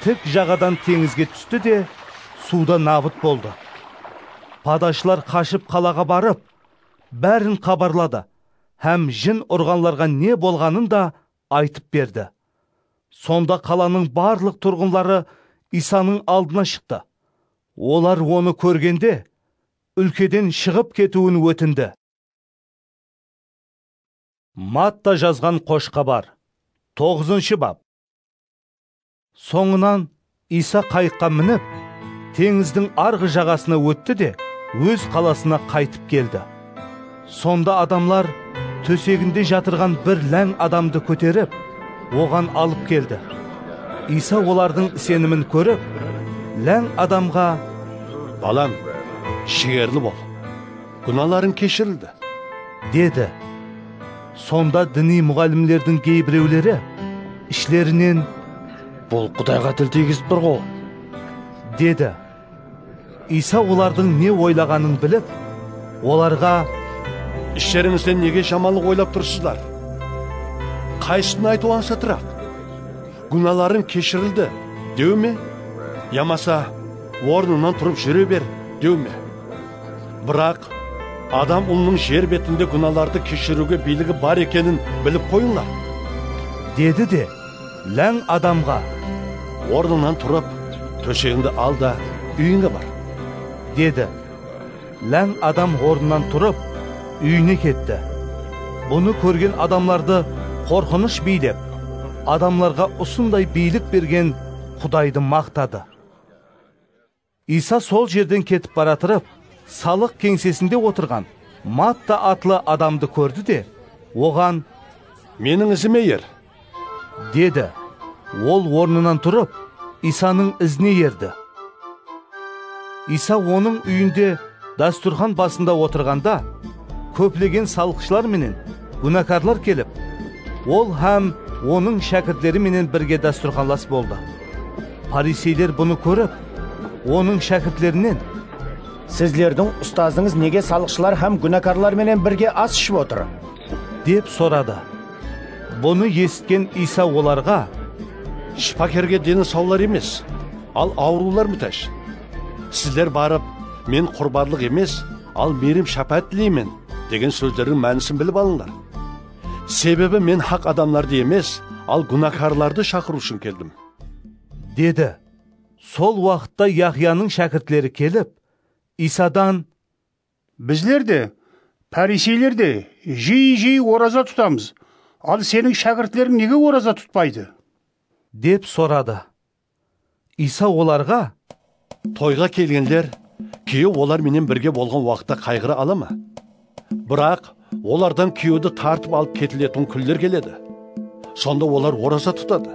tik jaǵadan teńizge tústi de, suwda nabıt boldı. Padashılar qashıp qalaǵa barıp, bárin xabarladı hám jin urǵanlarǵa ne bolǵanın da aytıp berdi. Sonda qalanıń barlıq turǵınları Iysanıń aldına shıqtı. Olar onı kórgende, úlkeden shıǵıp ketiwin ótindi. Matta jazǵan Xosh Xabar. Toǵızınshı bap. Sońınan Iysa qayıqqa minip, teńizdiń arǵı jaǵasına ótti de, óz qalasına qaytıp keldi. Sonda adamlar tóseginde jatırǵan bir láń adamdı kóterip, oǵan alıp keldi. Iysa olardıń isenimin kórip, láń adamǵa, "Balam, jigerli bol, gúnalarıń keshirildi", dedi. Sonda diniy muǵallimlerdiń geybirewleri ishlerinen, "Bul Qudayǵa til tiygizip tur-ǵo", dedi. Iysa olardıń ne oylaǵanın bilip, olarǵa, "Isherińizde nege jamanlıq oylap tursızlar? Qaysısın aytıw ańsatıraq? Gúnalarıń keshirildi, dew me? Yamasa ornıńnan turıp júre ber, dew me? Biraq Adam Ulınıń jer betinde gúnalardı keshiriwge biyligi bar ekenin bilip qoyıńlar", dedi de, láń adamǵa, "Ornıńnan turıp, tósegińdi al da, úyińe bar", dedi. Láń adam ornınan turıp, úyine ketti. Bunı kórgen adamlardı qorqınısh biylep, adamlarǵa usınday biylik bergen Qudaydı maqtadı. Iysa sol jerden ketip baratırıp, salıq keńsesinde otırǵan Matta atlı adamdı kórdi de, oǵan, "Meniń izime er", dedi. Ol ornınan turıp, Iysanıń izine erdi. Iysa onıń úyinde dasturxan basında otırǵanda, kóplegen salıqshılar menen gúnakarlar kelip, ol hám onıń shákirtleri menen birge dasturxanlas boldı. Pariseyler bunı kórip, onıń shákirtlerinen, "Sizlerdiń ustazıńız nege salıqshılar hám gúnakarlar menen birge as iship otır?" dep soradı. Bunı esitken Iysa olarǵa, "Shıpakerge deni sawlar emes, al awırıwlar mútáj. Sizler barıp, 'Men qurbanlıq emes, al miyrim-shápáát tileymen' degen sózlerdiń mánisin bilip alıńlar. Sebebi men haq adamlardı emes, al gúnakarlardı shaqırıw ushın keldim", dedi. Sol waqıtta Yahyanıń shákirtleri kelip, Iysadan, "Bizler de, pariseyler de jiyi-jiyi oraza tutamız, al seniń shákirtleriń nege oraza tutpaydı?" dep soradı. Iysa olarǵa, "Toyǵa kelgenler kúyew olar menen birge bolǵan waqıtta qayǵıra ala ma? Biraq olardan kúyewdi tartıp alıp ketiletuǵın kúnler keledi. Sonda olar oraza tutadı.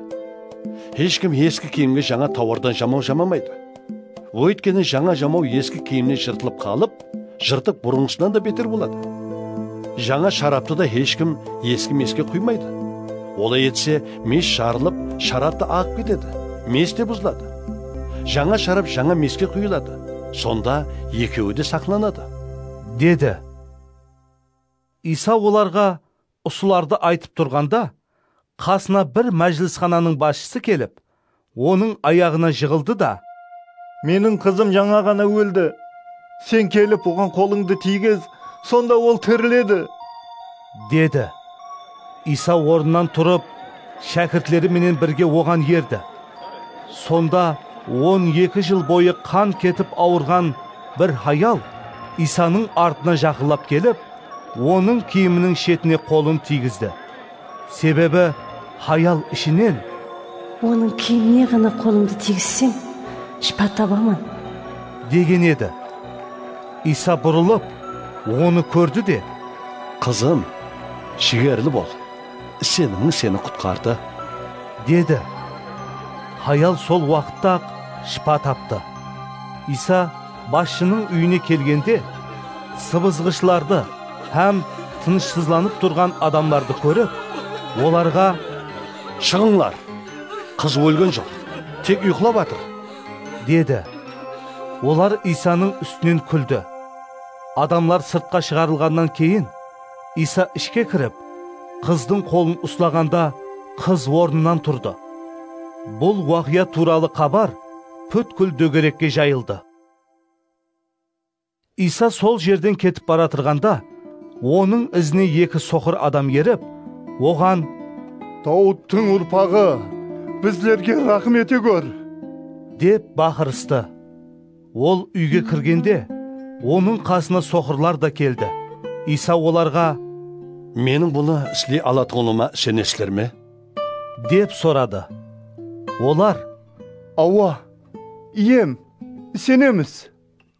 Hesh kim eski kiyimge jańa tawardan jamaw jamamaydı. Óytkeni jańa jamaw eski kiyimnen jırtılıp qalıp, jırtıq burınǵısınan da beter boladı. Jańa sharaptı da hesh kim eski meske quymaydı. Olay etse, mes jarılıp, sharap ta aǵıp ketedi, mes te buzıladı. Jańa sharap jańa meske quyıladı. Sonda ekewi de saqlanadı", dedi. Iysa olarǵa usılardı aytıp turǵanda, qasına bir májilisxananıń basshısı kelip, onıń ayaǵına jıǵıldı da, "Meniń qızım jańa ǵana óldi. Sen kelip, oǵan qolıńdı tiygiz, sonda ol tiriledi", dedi. Iysa ornınan turıp, shákirtleri menen birge oǵan erdi. Sonda on eki jıl boyı qan ketip awırǵan bir hayal Iysanıń artına jaqınlap kelip, onıń kiyiminiń shetine qolın tiygizdi. Sebebi hayal ishinen, "Onıń kiyimine ǵana qolımdı tiygizsem, shıpa tabaman", degen edi. Iysa burılıp, onı kórdi de, "Qızım, jigerli bol, isenimiń seni qutqardı", dedi. Hayal sol waqıtta-aq shıpa taptı. Iysa basshınıń úyine kelgende, sıbızǵıshlardı hám tınıshsızlanıp turǵan adamlardı kórip, olarǵa, "Shıǵıńlar, qız ólgen joq, tek uyqılap atır", dedi. Olar Iysanıń ústinen kúldi. Adamlar sırtqa shıǵarılǵannan keyin, Iysa ishke kirip, qızdıń qolın uslaǵanda, qız ornınan turdı. Bul waqıya tuwralı xabar pútkil dógerekke jayıldı. Iysa sol jerden ketip baratırǵanda, onıń izine eki soqır adam erip, oǵan, "Dawıttıń urpaǵı, bizlerge raxım ete gór!" dep baqırıstı. Ol úyge kirgende, onıń qasına soqırlar da keldi. Iysa olarǵa, "Meniń bunı isley alatuǵınıma isenesizler me?" dep soradı. Olar, "Awa, Iyem, isenemiz!"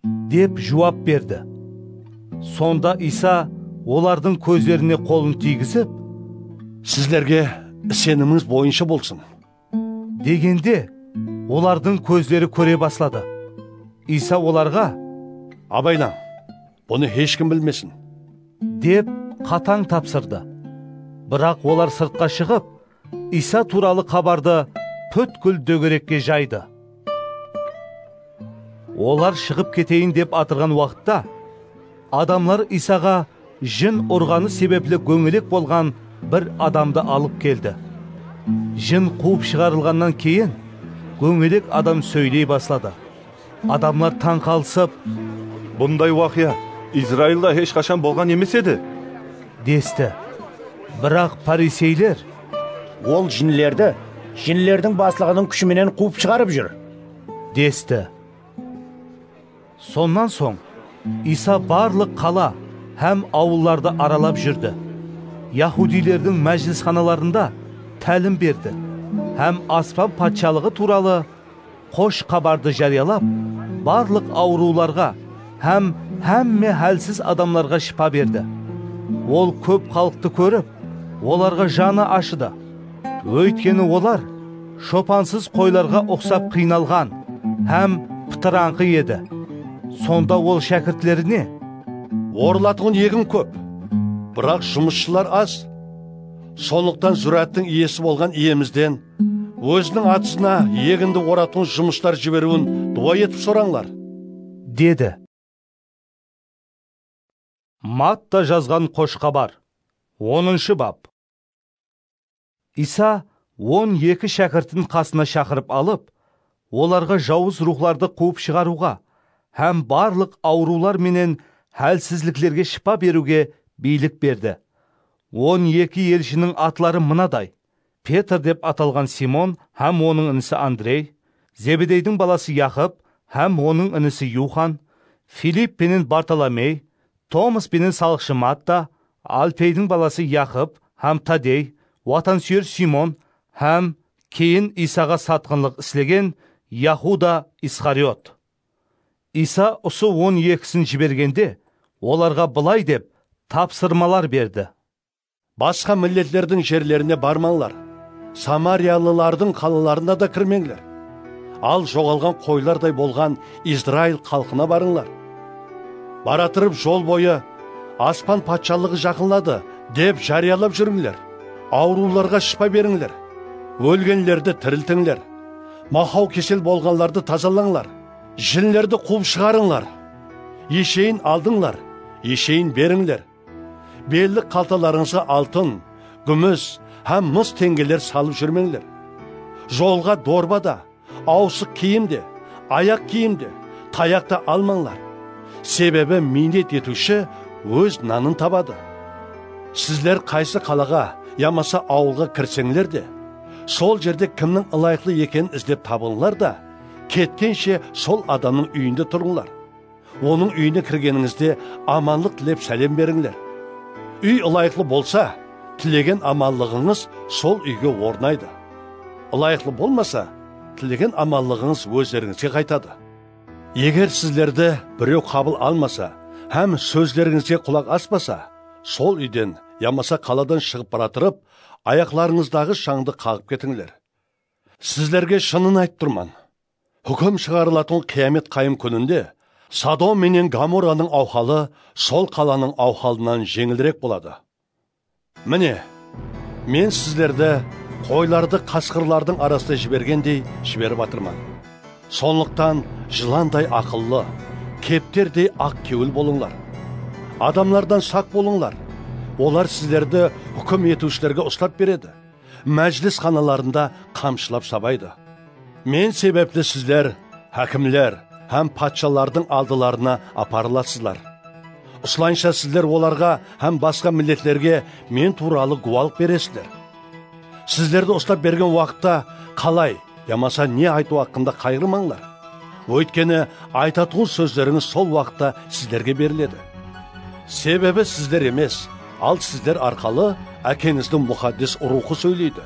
dep juwap berdi. Sonda Iysa olardıń kózlerine qolın tiygizip, "Sizlerge isenimińiz boyınsha bolsın", degende, olardıń kózleri kóre basladı. Iysa olarǵa, "Abaylań, bunı hesh kim bilmesin," dep qatań tapsırdı. Biraq olar sırtqa shıǵıp, Iysa tuwralı xabardı pútkil dógerekke jaydı. Olar shıǵıp keteyin dep atırǵan waqıtta, adamlar Iysaǵa jin urǵanı sebepli góńelek bolǵan bir adamdı alıp keldi. Jin quwıp shıǵarılǵannan keyin, góńelek adam sóyley basladı. Adamlar tań qalısıp, "Bunday waqıya Izrailda hesh qashan bolǵan emes edi," desti. Biraq pariseyler, "Ol jinlerdi jinlerdiń baslıǵınıń kúshi menen quwıp shıǵarıp júr," desti. Sonnan soń Iysa barlıq qala hám awıllardı aralap júrdi. Yahudiylerdiń májilisxanalarında tálim berdi hám Aspan patshalıǵı tuwralı xosh xabardı járiyalap, barlıq awırıwlarǵa hám hámme hálsiz adamlarǵa shıpa berdi. Ol kóp xalıqtı kórip, olarǵa janı ashıdı. Óytkeni olar shopansız qoylarǵa uqsap qıynalǵan hám pıtırańqı edi. Sonda ol shákirtlerine, "Orılatuǵın egin kóp, biraq jumısshılar az. Sonlıqtan zúrááttiń iyesi bolǵan Iyemizden, óziniń atızına egindi oratuǵın jumısshılar jiberiwin duwa etip sorańlar," dedi. Matta jazǵan xosh xabar, onınshı bap. Iysa on eki shákirtin qasına shaqırıp alıp, olarǵa jawız ruwxlardı quwıp shıǵarıwǵa hám barlıq awırıwlar menen hálsizliklerge shıpa beriwge biylik berdi. On eki elshiniń atları mınaday: Petr dep atalǵan Simon hám onıń inisi Andrey, Zebedeydiń balası Yaqıp hám onıń inisi Yuxan, Filipp penen Bartolomey, Tomas penen salıqshı Matta, Alfeydiń balası Yaqıp hám Tadey, watansúyer Simon hám keyin Iysaǵa satqınlıq islegen Yahuda Isxariot. Iysa usı on ekisin jibergende, olarǵa bılay dep tapsırmalar berdi. Basqa milletlerdiń jerlerine barmańlar, samariyalılardıń qalalarına da kirmeńler. Al, joǵalǵan qoylarday bolǵan Izrail xalqına barıńlar. Baratırıp jol boyı, "Aspan patshalıǵı jaqınladı," dep járiyalap júrińler. Awırıwlarǵa shıpa berińler. Ólgenlerdi tiriltińler. Mahaw kesel bolǵanlardı tazalańlar. Jinlerdi quwıp shıǵarıńlar. Esheyin aldıńlar, esheyin berińler. Bellik qaltalarıńızǵa altın, gúmis hám mıs teńgeler salıp júrmeńler. Jolǵa dorba da, awısıq kiyim de, ayaq kiyim de, tayaq ta almańlar. Sebebi miynet etiwshi óz nanın tabadı. Sizler qaysı qalaǵa yamasa awılǵa kirseńler de, sol jerde kimniń ılayıqlı ekenin izlep tabıńlar da, ketkenshe sol adamnıń úyinde turıńlar. Onıń úyine kirgenińizde amanlıq tilep sálem berińler. Úy ılayıqlı bolsa, tilegen amanlıǵıńız sol úyge ornaydı. Ilayıqlı bolmasa, tilegen amanlıǵıńız ózlerińizge qaytadı. Eger sizlerdi birew qabıl almasa hám sózlerińizge qulaq aspasa, sol úyden yamasa qaladan shıǵıp baratırıp, ayaqlarıńızdaǵı shańdı qaǵıp ketińler. Sizlerge shının aytıp turman, húkim shıǵarılatuǵın qıyamet qayım kúninde Sodom menen Gomorranıń awhalı sol qalanıń awhalınan jeńilirek boladı. Mine, men sizlerdi qoylardı qasqırlardıń arasına jibergendey jiberip atırman. Sonlıqtan jılanday aqıllı, kepterdey aq kewil bolıńlar. Adamlardan saq bolıńlar. Olar sizlerdi húkim etiwshilerge uslap beredi. Májilis xanalarında qamshılap sabaydı. Men sebepli sizler hákimler hám patshalardıń aldılarına aparılasızlar. Usılayınsha sizler olarǵa hám basqa milletlerge men tuwralı gúwalıq beresizler. Sizlerdi uslap bergen waqıtta qalay yamasa ne aytıw haqqında qayǵırmańlar. Óytkeni, aytatuǵın sózlerińiz sol waqıtta sizlerge beriledi. Sebebi sizler emes, al sizler arqalı Ákeńizdiń Muqaddes Ruwxı sóyleydi.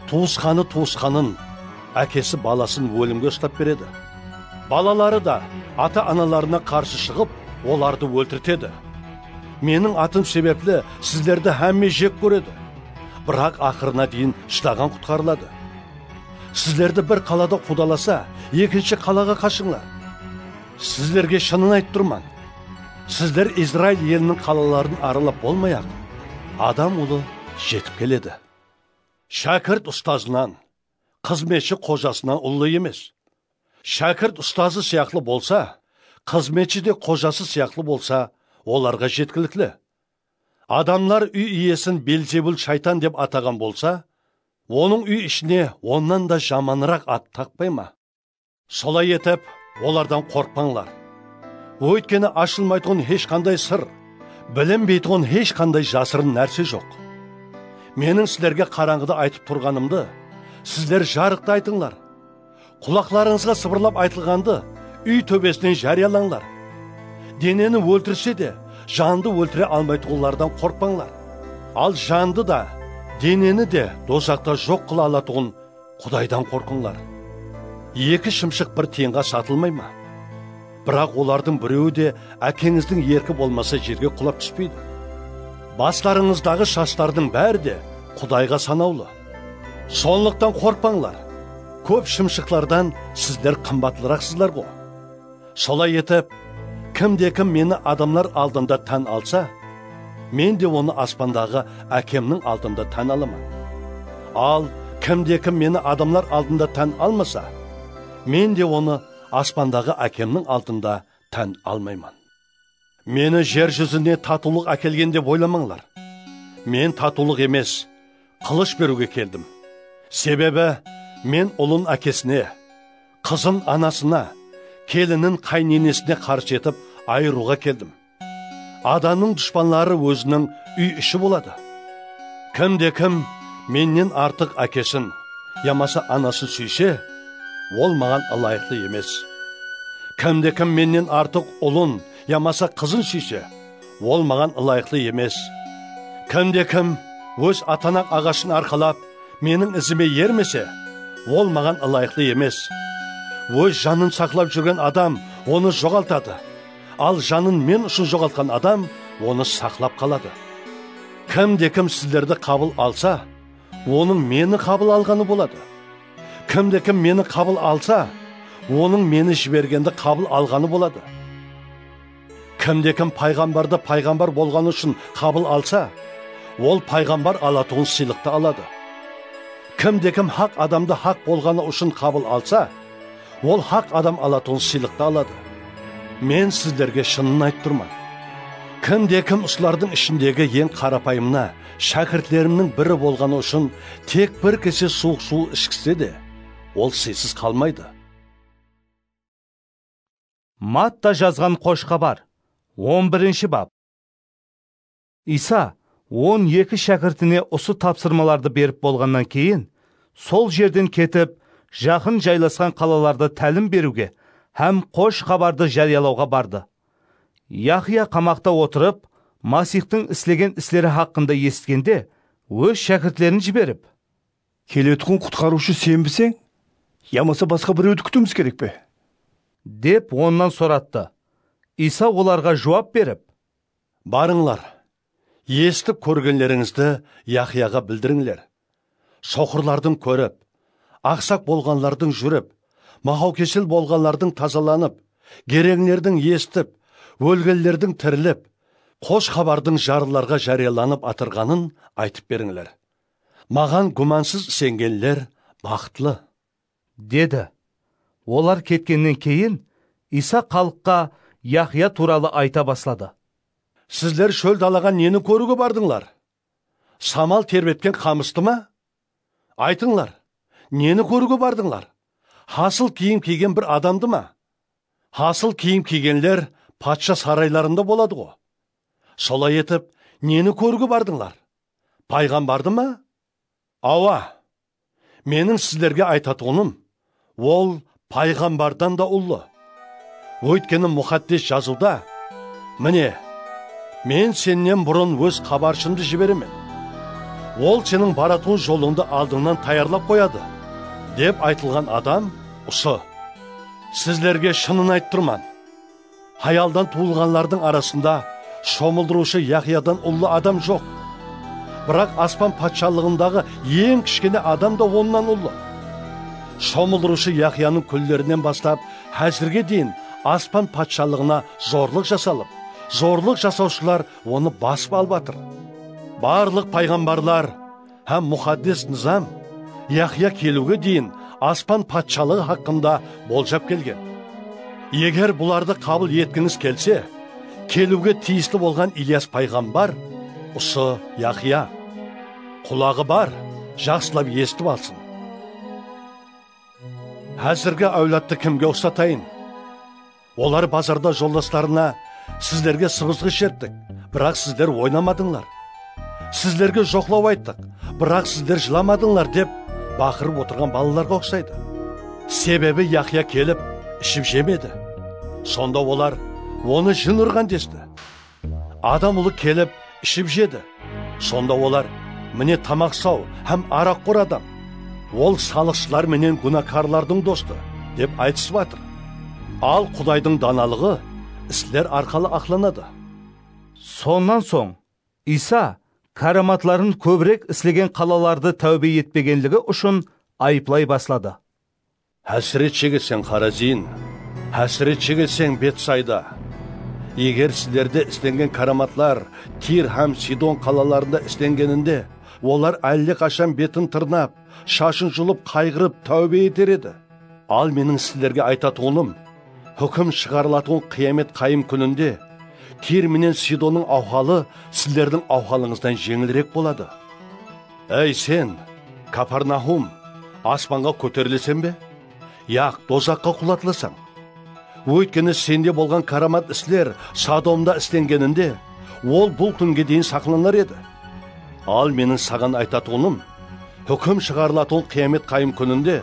Tuwısqanı tuwısqanın, ákesi balasın ólimge uslap beredi. Balaları da ata-analarına qarsı shıǵıp, olardı óltirtedi. Meniń atım sebepli sizlerdi hámme jek kóredi. Biraq aqırına deyin shıdaǵan qutqarıladı. Sizlerdi bir qalada qudalasa, ekinshi qalaǵa qashıńlar. Sizlerge shının aytıp turman, sizler Izrail eliniń qalaların aralap bolmay-aq, Adam Ulı jetip keledi. Shákirt ustazınan, xızmetshi xojasınan ullı emes. Shákirt ustazı sıyaqlı bolsa, xızmetshi de xojası sıyaqlı bolsa, olarǵa jetkilikli. Adamlar úy iyesin Belzebul shaytan dep ataǵan bolsa, onıń úy ishine onnan da jamanıraq at taqpay ma? Solay etip, olardan qorqpańlar. Óytkeni ashılmaytuǵın hesh qanday sır, bilinbeytuǵın hesh qanday jasırın nárse joq. Meniń sizlerge qarańǵıda aytıp turǵanımdı sizler jarıqta aytıńlar. Qulaqlarıńızǵa sıbırlap aytılǵandı úy tóbesinen járiyalańlar. Deneni óltirse de, jandı óltire almaytuǵınlardan qorqpańlar. Al jandı da, deneni de dozaqta joq qıla alatuǵın Qudaydan qorqıńlar. Eki shımshıq bir tıyınǵa satılmay ma? Biraq olardıń birewi de Ákeńizdiń erki bolmasa jerge qulap túspeydi. Baslarıńızdaǵı shashlardıń bári de Qudayǵa sanawlı. Sonlıqtan qorqpańlar. Kóp shımshıqlardan sizler qımbatlıraqsızlar ǵo. Solay etip, kimde-kim meni adamlar aldında tán alsa, men de onı aspandaǵı Ákemniń aldında tán alaman. Al, kimde-kim meni adamlar aldında tán almasa, men de onı aspandaǵı Ákemniń aldında tán almayman. Meni jer júzine tatıwlıq ákelgen dep oylamańlar. Men tatıwlıq emes, qılısh beriwge keldim. Sebebi men ulın ákesine, qızın anasına, kelinin qáyinenesine qarsı etip ayırıwǵa keldim. Adamnıń dushpanları óziniń úy ishi boladı. Kimde-kim mennen artıq ákesin yamasa anasın súyse, ol maǵan ılayıqlı emes. Kimde-kim mennen artıq ulın yamasa qızın súyse, ol maǵan ılayıqlı emes. Kimde-kim óz atanaq aǵashın arqalap, meniń izime ermese, ol maǵan ılayıqlı emes. Óz janın saqlap júrgen adam onı joǵaltadı. Al janın men ushın joǵaltqan adam onı saqlap qaladı. Kimde-kim sizlerdi qabıl alsa, onıń meni qabıl alǵanı boladı. Kimde-kim meni qabıl alsa, onıń meni jibergendi qabıl alǵanı boladı. Kimde-kim payǵambardı payǵambar bolǵanı ushın qabıl alsa, ol payǵambar alatuǵın sıylıqtı aladı. Kimde-kim haq adamdı haq bolǵanı ushın qabıl alsa, ol haq adam alatuǵın sıylıqtı aladı. Men sizlerge shının aytıp turman. Kimde-kim usılardıń ishindegi eń qarapayımına, shákirtlerimniń biri bolǵanı ushın tek bir kese suwıq suw ishkizse de, ol sıysız qalmaydı. Matta jazǵan Xosh Xabar, on birinshi bap. Iysa on eki shákirtine usı tapsırmalardı berip bolǵannan keyin, sol jerden ketip, jaqın jaylasqan qalalarda tálim beriwge hám Xosh Xabardı járiyalawǵa bardı. Yahya qamaqta otırıp, Masiyxtıń islegen isleri haqqında esitkende, óz shákirtlerin jiberip, Keletuǵın Qutqarıwshı senbiseń, yamasa basqa birewdi kútiwimiz kerek pe? Dep onnan sorattı. Iysa olarǵa juwap berip, Barıńlar, esitip kórgenlerińizdi Yahyaǵa bildirińler. Soqırlardıń kórip, aqsaq bolǵanlardıń júrip, maqawkesel bolǵanlardıń tazalanıp, gereńlerdiń esitip, ólgenlerdiń tirilip, Xosh Xabardıń jarlılarǵa járiyalanıp atırǵanın aytıp berińler. Maǵan gúmansız isengenler baxıtlı, dedi. Olar ketkennen keyin Iysa xalıqqa Yahya tuwralı ayta basladı. Sizler shól dalaǵa neni kóriwge bardıńlar? Samal terbetken qamıstı ma? Aytıńlar, neni kóriwge bardıńlar? Hasıl kiyim kiygen bir adamdı ma? Hasıl kiyim kiygenler patsha saraylarında boladı ǵo. Solay etip, neni kóriwge bardıńlar? Payǵambardı ma? Awa, meniń sizlerge aytatuǵınım, ol payǵambardan da ullı. Óytkeni Muqaddes Jazıwda, mine, men sennen burın óz xabarshımdı jiberemen. Ol seniń baratuǵın jolıńdı aldıńnan tayarlap qoyadı, dep aytılǵan adam usı. Sizlerge shının aytıp turman. Hayaldan tuwılǵanlardıń arasında shomıldırıwshı Yahyadan ullı adam joq. Biraq aspan patshalıǵındaǵı eń kishkene adam da onnan ullı. Shomıldırıwshı Yahyanıń kúnlerinen baslap házirge deyin aspan patshalıǵına zorlıq jasalıp, zorlıq jasawshılar onı basıp alıp atır. Barlıq payǵambarlar hám muqaddes nızam Yahya keliwge deyin aspan patshalıǵı haqqında boljap kelgen. Eger bulardı qabıl etkińiz kelse, keliwge tiyisli bolǵan Ilyas payǵambar usı Yahya. Qulaǵı bar, jaqsılap esitip alsın. Házirgi áwladtı kimge uqsatayın? Olar bazarda joldaslarına, "Sizlerge sıbısqı sherttik, biraq sizler oynamadıńlar. Sizlerge joqlaw ayttıq, biraq sizler jılamadıńlar," dep baqırıp otırǵan balalarǵa uqsaydı. Sebebi Yahya kelip, iship-jemedi. Sonda olar, "Onı jin urǵan," desti. Adam Ulı kelip, iship-jedi. Sonda olar, "Mine, tamaq saw hám araqxor adam. Ol salıqshılar menen gúnakarlardıń dostı," dep aytısıp atır. Al, Qudaydıń danalıǵı isler arqalı aqlanadı. Sonnan soń Iysa káramatların kóbirek islegen qalalardı táwbe etpegenligi ushın ayıplay basladı. Hásiret shegilseń, Xorazin! Hásiret shegilseń, Betsayda! Eger sizlerde islengen káramatlar Tir hám Sidon qalalarında islengeninde, olar álle qashan betin tırnap, shashın julıp, qayǵırıp, táwbe eter edi. Al, meniń sizlerge aytatuǵınım, húkim shıǵarılatuǵın qıyamet qayım kúninde Tir menen Sidonnıń awhalı sizlerdiń awhalıńızdan jeńilirek boladı. Ey sen, Kaparnahum, aspanǵa kóterileseń be? Yaq, dozaqqa qulatılasań. Óytkeni sende bolǵan káramat isler Sodomda islengeninde, ol bul kúnge deyin saqlanar edi. Al, meniń saǵan aytatuǵınım, húkim shıǵarılatuǵın qıyamet qayım kúninde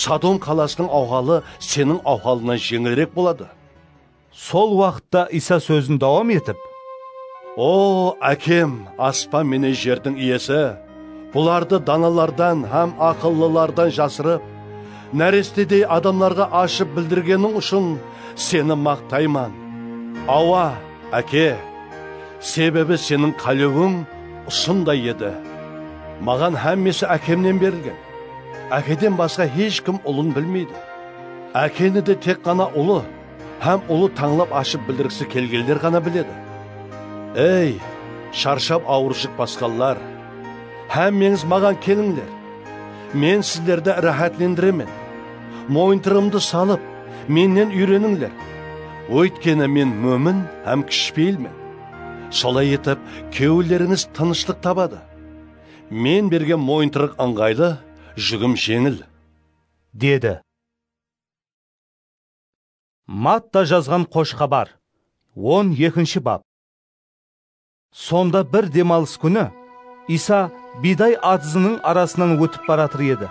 Sodom qalasınıń awhalı seniń awhalıńnan jeńilirek boladı. Sol waqıtta Iysa sózin dawam etip, O, Ákem, aspan menen jerdiń Iyesi, bulardı danalardan hám aqıllılardan jasırıp, nárestedey adamlarǵa ashıp bildirgeniń ushın seni maqtayman. Awa, Áke, sebebi seniń qálewiń usınday edi. Maǵan hámmesi Ákemnen berilgen. Ákeden basqa hesh kim Ulın bilmeydi. Ákeni de tek ǵana Ulı hám Ulı tańlap ashıp bildirgisi kelgenler ǵana biledi. Ey, sharshap awır júk basqanlar! Hámmeńiz maǵan kelińler. Men sizlerdi ráhátlendiremen. Moyıntırıǵımdı salıp, mennen úyrenińler. Óytkeni men mómin hám kishipeyilmen. Solay etip, kewillerińiz tınıshlıq tabadı. Men bergen moyıntırıq ıńǵaylı, júgim jeńil, dedi. Matta jazǵan Xosh Xabar, on ekinshi bap. Sonda bir dem alıs kúni Iysa biyday atızınıń arasınan ótip baratır edi.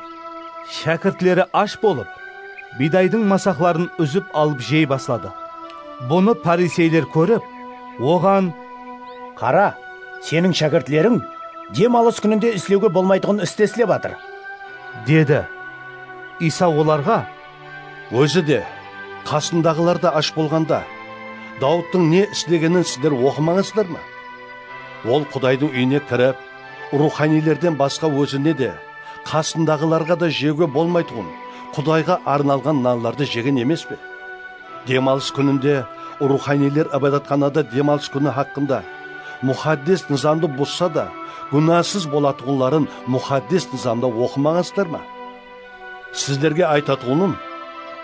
Shákirtleri ash bolıp, biydaydıń masaqların úzip alıp jey basladı. Bunı pariseyler kórip, oǵan, Qara, seniń shákirtleriń dem alıs kúninde islewge bolmaytuǵın isti islep atır, dedi. Iysa olarǵa, Ózi de, qasındaǵılar da ash bolǵanda, Dawıttıń ne islegenin sizler oqımaǵansızlar ma? Ol Qudaydıń úyine kirip, ruwxaniylerden basqa ózine de, qasındaǵılarǵa da jewge bolmaytuǵın Qudayǵa arnalǵan nanlardı jegen emes pe? Dem alıs kúninde ruwxaniyler ibadatxanada dem alıs kúni haqqında, muqaddes nızamdı buzsa da, gúnasız bolatuǵınların muqaddes nızamda oqımaǵansızlar ma? Sizlerge aytatuǵınım,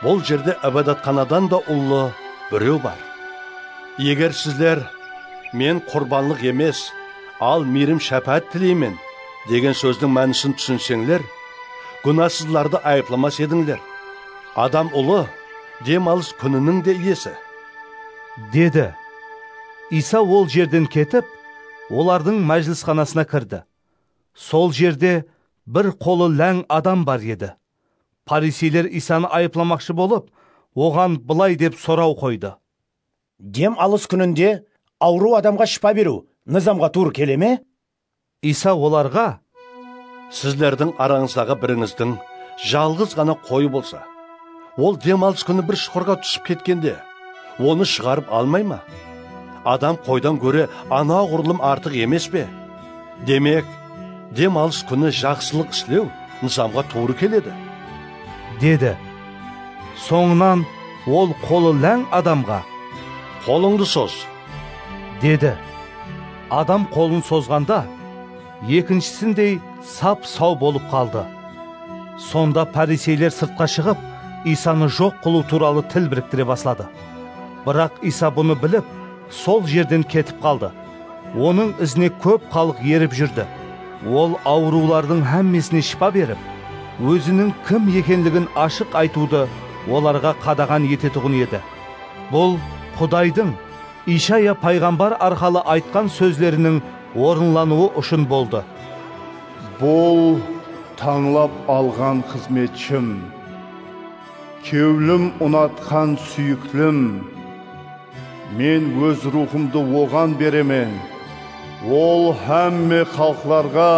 bul jerde ibadatxanadan da ullı birew bar. Eger sizler, Men qurbanlıq emes, al miyrim shápáát tileymen, degen sózdiń mánisin túsinseńler, gúnasızlardı ayıplamas edińler. Adam Ulı dem alıs kúniniń de iyesi, dedi. Iysa ol jerden ketip, olardıń májilisxanasına kirdi. Sol jerde bir qolı láń adam bar edi. Pariseyler Iysanı ayıplamaqshı bolıp, oǵan bılay dep soraw qoydı. Dem alıs kúninde awırıw adamǵa shıpa beriw nızamǵa tuwrı kele me? Iysa olarǵa, Sizlerdiń arańızdaǵı birińizdiń jalǵız ǵana qoyı bolsa, ol dem alıs kúni bir shuqırǵa túsip ketkende, onı shıǵarıp almay ma? Adam qoydan góre anaǵurlım artıq emes pe? Demek, dem alıs kúni jaqsılıq islew nızamǵa tuwrı keledi. dedi. Sońınan ol qolı láń adamǵa, "Qolıńdı soz," dedi. Adam qolın sozǵanda, ekinshisindey sap-saw bolıp qaldı. Sonda pariseyler sırtqa shıǵıp, Iysanı joq qılıw tuwralı til biriktire basladı. Biraq Iysa bunı bilip, sol jerden ketip qaldı. Onıń izine kóp xalıq erip júrdi. Ol awırıwlardıń hámmesine shıpa berip, óziniń kim ekenligin ashıq aytıwdı olarǵa qadaǵan etetuǵın edi. Bul Qudaydıń Ishaya payǵambar arqalı aytqan sózleriniń orınlanıwı ushın boldı. Bul tańlap alǵan xızmetshim, kewlim unatqan súyiklim. Men óz ruwxımdı oǵan beremen. Ol hámme xalıqlarǵa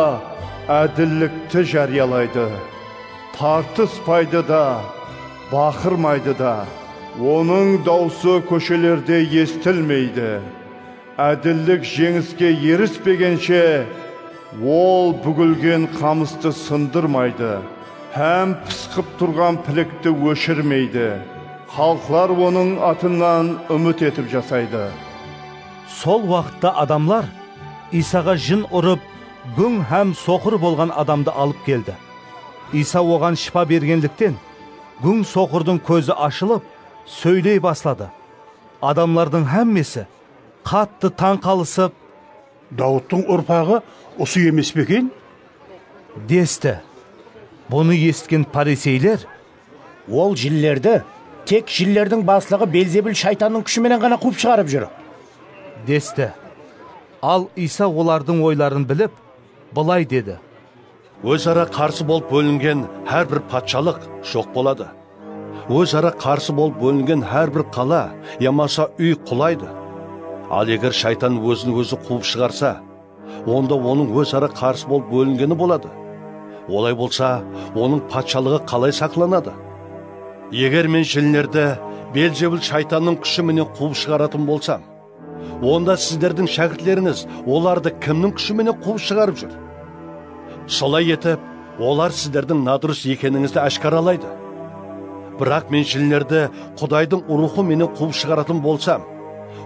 ádillikti járiyalaydı. Tartıspaydı da, baqırmaydı da. Onıń dawısı kóshelerde esitilmeydi. Ádillik jeńiske erispegenshe, ol búgilgen qamıstı sındırmaydı hám pısqıp turǵan pilikti óshirmeydi. Xalıqlar onıń atınan úmit etip jasaydı. Sol waqıtta adamlar Iysaǵa jın urıp, gúń hám soqır bolǵan adamdı alıp keldi. Iysa oǵan shıpa bergenlikten, gúń soqırdıń kózi ashılıp, sóyley basladı. Adamlardıń hámmesi qattı tań qalısıp, "Dawıttıń urpaǵı usı emes pe eken?" desti. Bunı esitken pariseyler, "Ol jinlerdi tek jinlerdiń baslıǵı Belzebil shaytannıń kúshi menen ǵana quwıp shıǵarıp júr," desti. Al Iysa olardıń oyların bilip, bılay dedi. Óz-ara qarsı bolıp bólingen hár bir patshalıq joq boladı. Óz-ara qarsı bolıp bólingen hár bir qala yamasa úy qulaydı. Al eger shaytan ózin-ózi quwıp shıǵarsa, onda onıń óz-ara qarsı bolıp bólingeni boladı. Olay bolsa, onıń patshalıǵı qalay saqlanadı? Eger men jinlerdi Belzebil shaytannıń kúshi menen quwıp shıǵaratın bolsam, onda sizlerdiń shákirtlerińiz olardı kimniń kúshi menen quwıp shıǵarıp júr? Solay etip, olar sizlerdiń nadurıs ekenińizdi áshkaralaydı. Biraq men jinlerdi Qudaydıń Ruwxı menen quwıp shıǵaratın bolsam,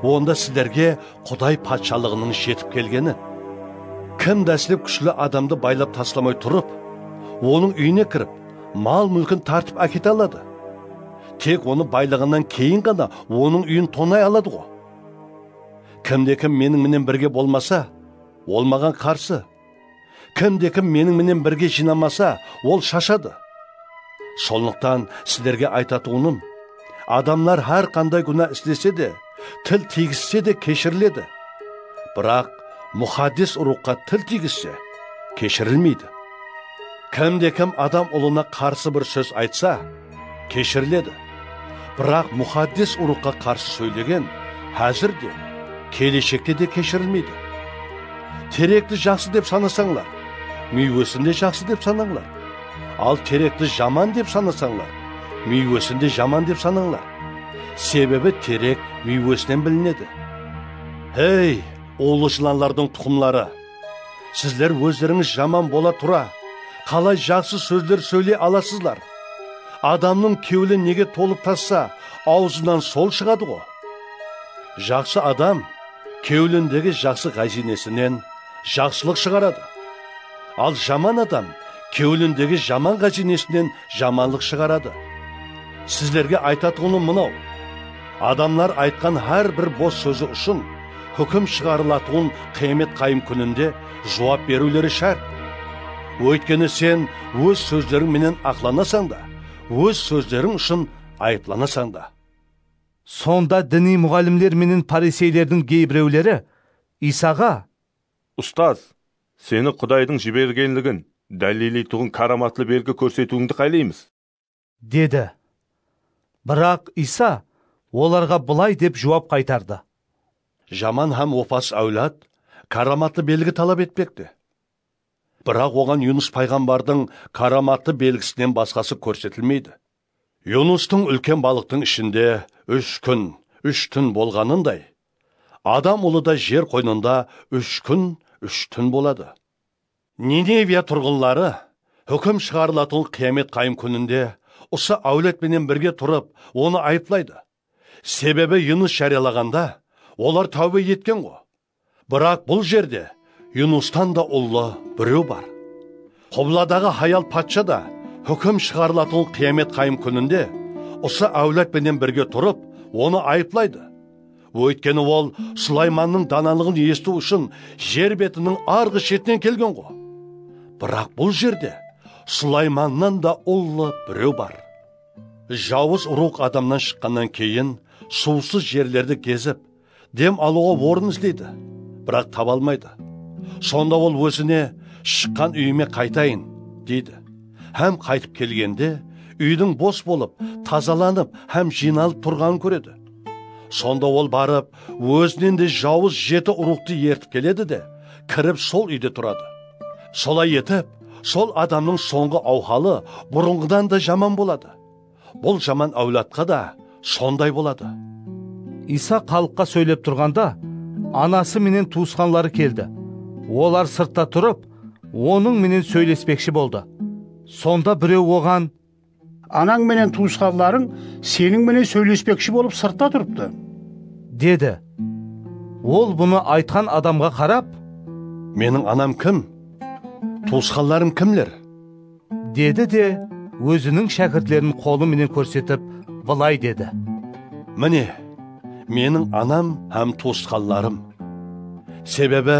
onda sizlerge Quday Patshalıǵınıń jetip kelgenin, kim dáslep kúshli adamdı baylap taslamay turıp, onıń úyine kirip, mal-múlkin tartıp ákete aladı? Tek onı baylıǵınan keyin ǵana onıń úyin tonay aladı-ǵo. Kimde-kim meniń menen birge bolmasa, ol maǵan qarsı. Kimde-kim meniń menen birge jıynamasa, ol shashadı. Sonlıqtan sizlerge aytatuǵınım, adamlar hár qanday gúna islese de, til tiygizse de keshiriledi. Biraq muxaddes ruwxqa til tiygizse, keshirilmeydi. Kimde-kim Adam Ulına qarsı bir sóz aytsa, keshiriledi. Biraq muxaddes ruwxqa qarsı sóylegen házir de, keleshekte de keshirilmeydi. Terekti jaqsı dep sanasańlar, miywesin de jaqsı dep sanańlar. Al terekti jaman dep sanasańlar, miywesin de jaman dep sanańlar. Sebebi terek miywesinen bilinedi. Hey, uwıllı jılanlardıń tuqımları! Sizler ózlerińiz jaman bola tura, qalay jaqsı sózler sóyley alasızlar? Adamnıń kewli nege tolıp tassa, awzınan sol shıǵadı-ǵo. Jaqsı adam kewlindegi jaqsı ǵáziynesinen jaqsılıq shıǵaradı. Al jaman adam kewlindegi jaman ǵáziynesinen jamanlıq shıǵaradı. Sizlerge aytatuǵınım mınaw. Adamlar aytqan hár bir bos sózi ushın húkim shıǵarılatuǵın qıyamet qayım kúninde juwap beriwleri shárt. Óytkeni sen óz sózleriń menen aqlanasań da, óz sózleriń ushın ayıplanasań da. Sonda diniy muǵallimler menen pariseylerdiń geybirewleri Iysaǵa, "Ustaz, seni Qudaydıń jibergenligin dálilleytuǵın káramatlı belgi kórsetiwińdi qáleymiz," dedi. Biraq Iysa olarǵa bılay dep juwap qaytardı. Jaman hám opasız áwlad káramatlı belgi talap etpekte. Biraq oǵan Yunus payǵambardıń káramatlı belgisinen basqası kórsetilmeydi. Yunustıń úlken balıqtıń ishinde úsh kún, úsh tún bolǵanınday, Adam Ulı da jer qoynında úsh kún, úsh tún boladı. Nineviya turǵınları húkim shıǵarılatuǵın qıyamet qayım kúninde usı áwlad penen birge turıp, onı ayıplaydı. Sebebi Yunus járiyalaǵanda olar táwbe etken-ǵo. Biraq bul jerde Yunustan da ullı birew bar. Qubladaǵı hayal patsha da húkim shıǵarılatuǵın qıyamet qayım kúninde usı áwlad penen birge turıp, onı ayıplaydı. Óytkeni ol Sulaymannıń danalıǵın esitiw ushın jer betiniń arǵı shetinen kelgen-ǵo. Biraq bul jerde Sulaymannan da ullı birew bar. Jawız ruwx adamnan shıqqannan keyin suwsız jerlerdi gezip, dem alıwǵa orın izleydi, biraq taba almaydı. Sonda ol ózine, "Shıqqan úyime qaytayın," deydi. Hám qaytıp kelgende, úydiń bos bolıp, tazalanıp hám jıynalıp turǵanın kóredi. Sonda ol barıp, ózinen de jawız jeti ruwxtı ertip keledi de, kirip sol úyde turadı. Solay etip, sol adamnıń sońǵı awhalı burınǵıdan da jaman boladı. Bul jaman áwladqa da sonday boladı. Iysa xalıqqa sóylep turǵanda, anası menen tuwısqanları keldi. Olar sırtta turıp, onıń menen sóylespekshi boldı. Sonda birew oǵan, "Anań menen tuwısqanlarıń seniń menen sóylespekshi bolıp sırtta turıptı," dedi. Ol bunı aytqan adamǵa qarap, "Meniń anam kim? Tuwısqanlarım kimler?" dedi de, óziniń shákirtlerin qolı menen kórsetip, bılay dedi. "Mine, meniń anam hám tuwısqanlarım. Sebebi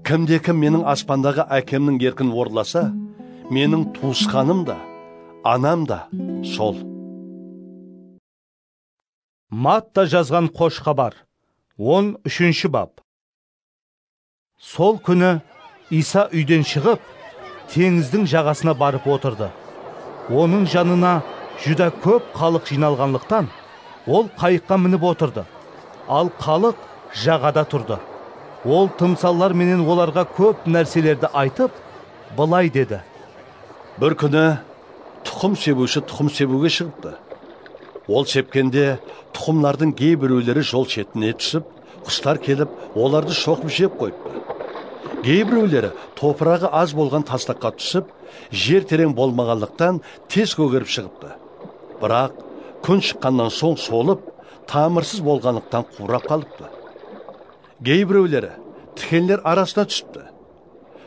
kimde-kim meniń aspandaǵı Ákemniń erkin orınlasa, meniń tuwısqanım da, anam da sol." Matta jazǵan Xosh Xabar, on úshinshi bap. Sol kúni Iysa úyden shıǵıp, teńizdiń jaǵasına barıp otırdı. Onıń janına júdá kóp xalıq jıynalǵanlıqtan, ol qayıqqa minip otırdı, al xalıq jaǵada turdı. Ol tımsallar menen olarǵa kóp nárselerdi aytıp, bılay dedi. Bir kúni tuqım sebiwshi tuqım sebiwge shıǵıptı. Ol sepkende, tuqımlardıń geybirewleri jol shetine túsip, quslar kelip, olardı shoqıp jep qoyıptı. Geybirewleri topıraǵı az bolǵan taslaqqa túsip, jer tereń bolmaǵanlıqtan tez kógerip shıǵıptı. Biraq kún shıqqannan soń solıp, tamırsız bolǵanlıqtan quwrap qalıptı. Geybirewleri tikenler arasına túsipti.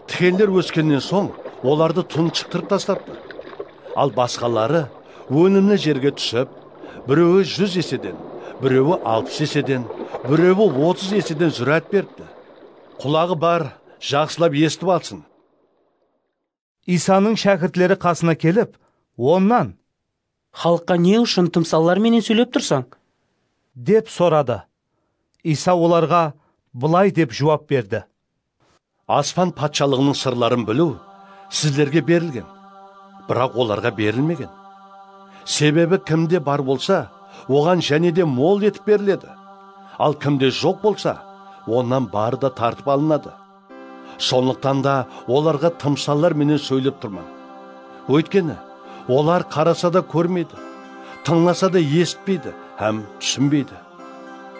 Tikenler óskennen soń, olardı tunıtshıqtırıp taslaptı. Al basqaları ónimli jerge túsip, birewi júz eseden, birewi alpıs eseden, birewi otız eseden zúráát beripti. Qulaǵı bar, jaqsılap esitip alsın. Iysanıń shákirtleri qasına kelip, onnan, "Xalıqqa ne ushın tımsallar menen sóylep tursań?" dep soradı. Iysa olarǵa bılay dep juwap berdi. Aspan patshalıǵınıń sırların biliw sizlerge berilgen, biraq olarǵa berilmegen. Sebebi kimde bar bolsa, oǵan jáne de mol etip beriledi. Al kimde joq bolsa, onnan barı da tartıp alınadı. Sonlıqtan da olarǵa tımsallar menen sóylep turman. Óytkeni, olar qarasa da kórmeydi, tıńlasa da esitpeydi hám túsinbeydi.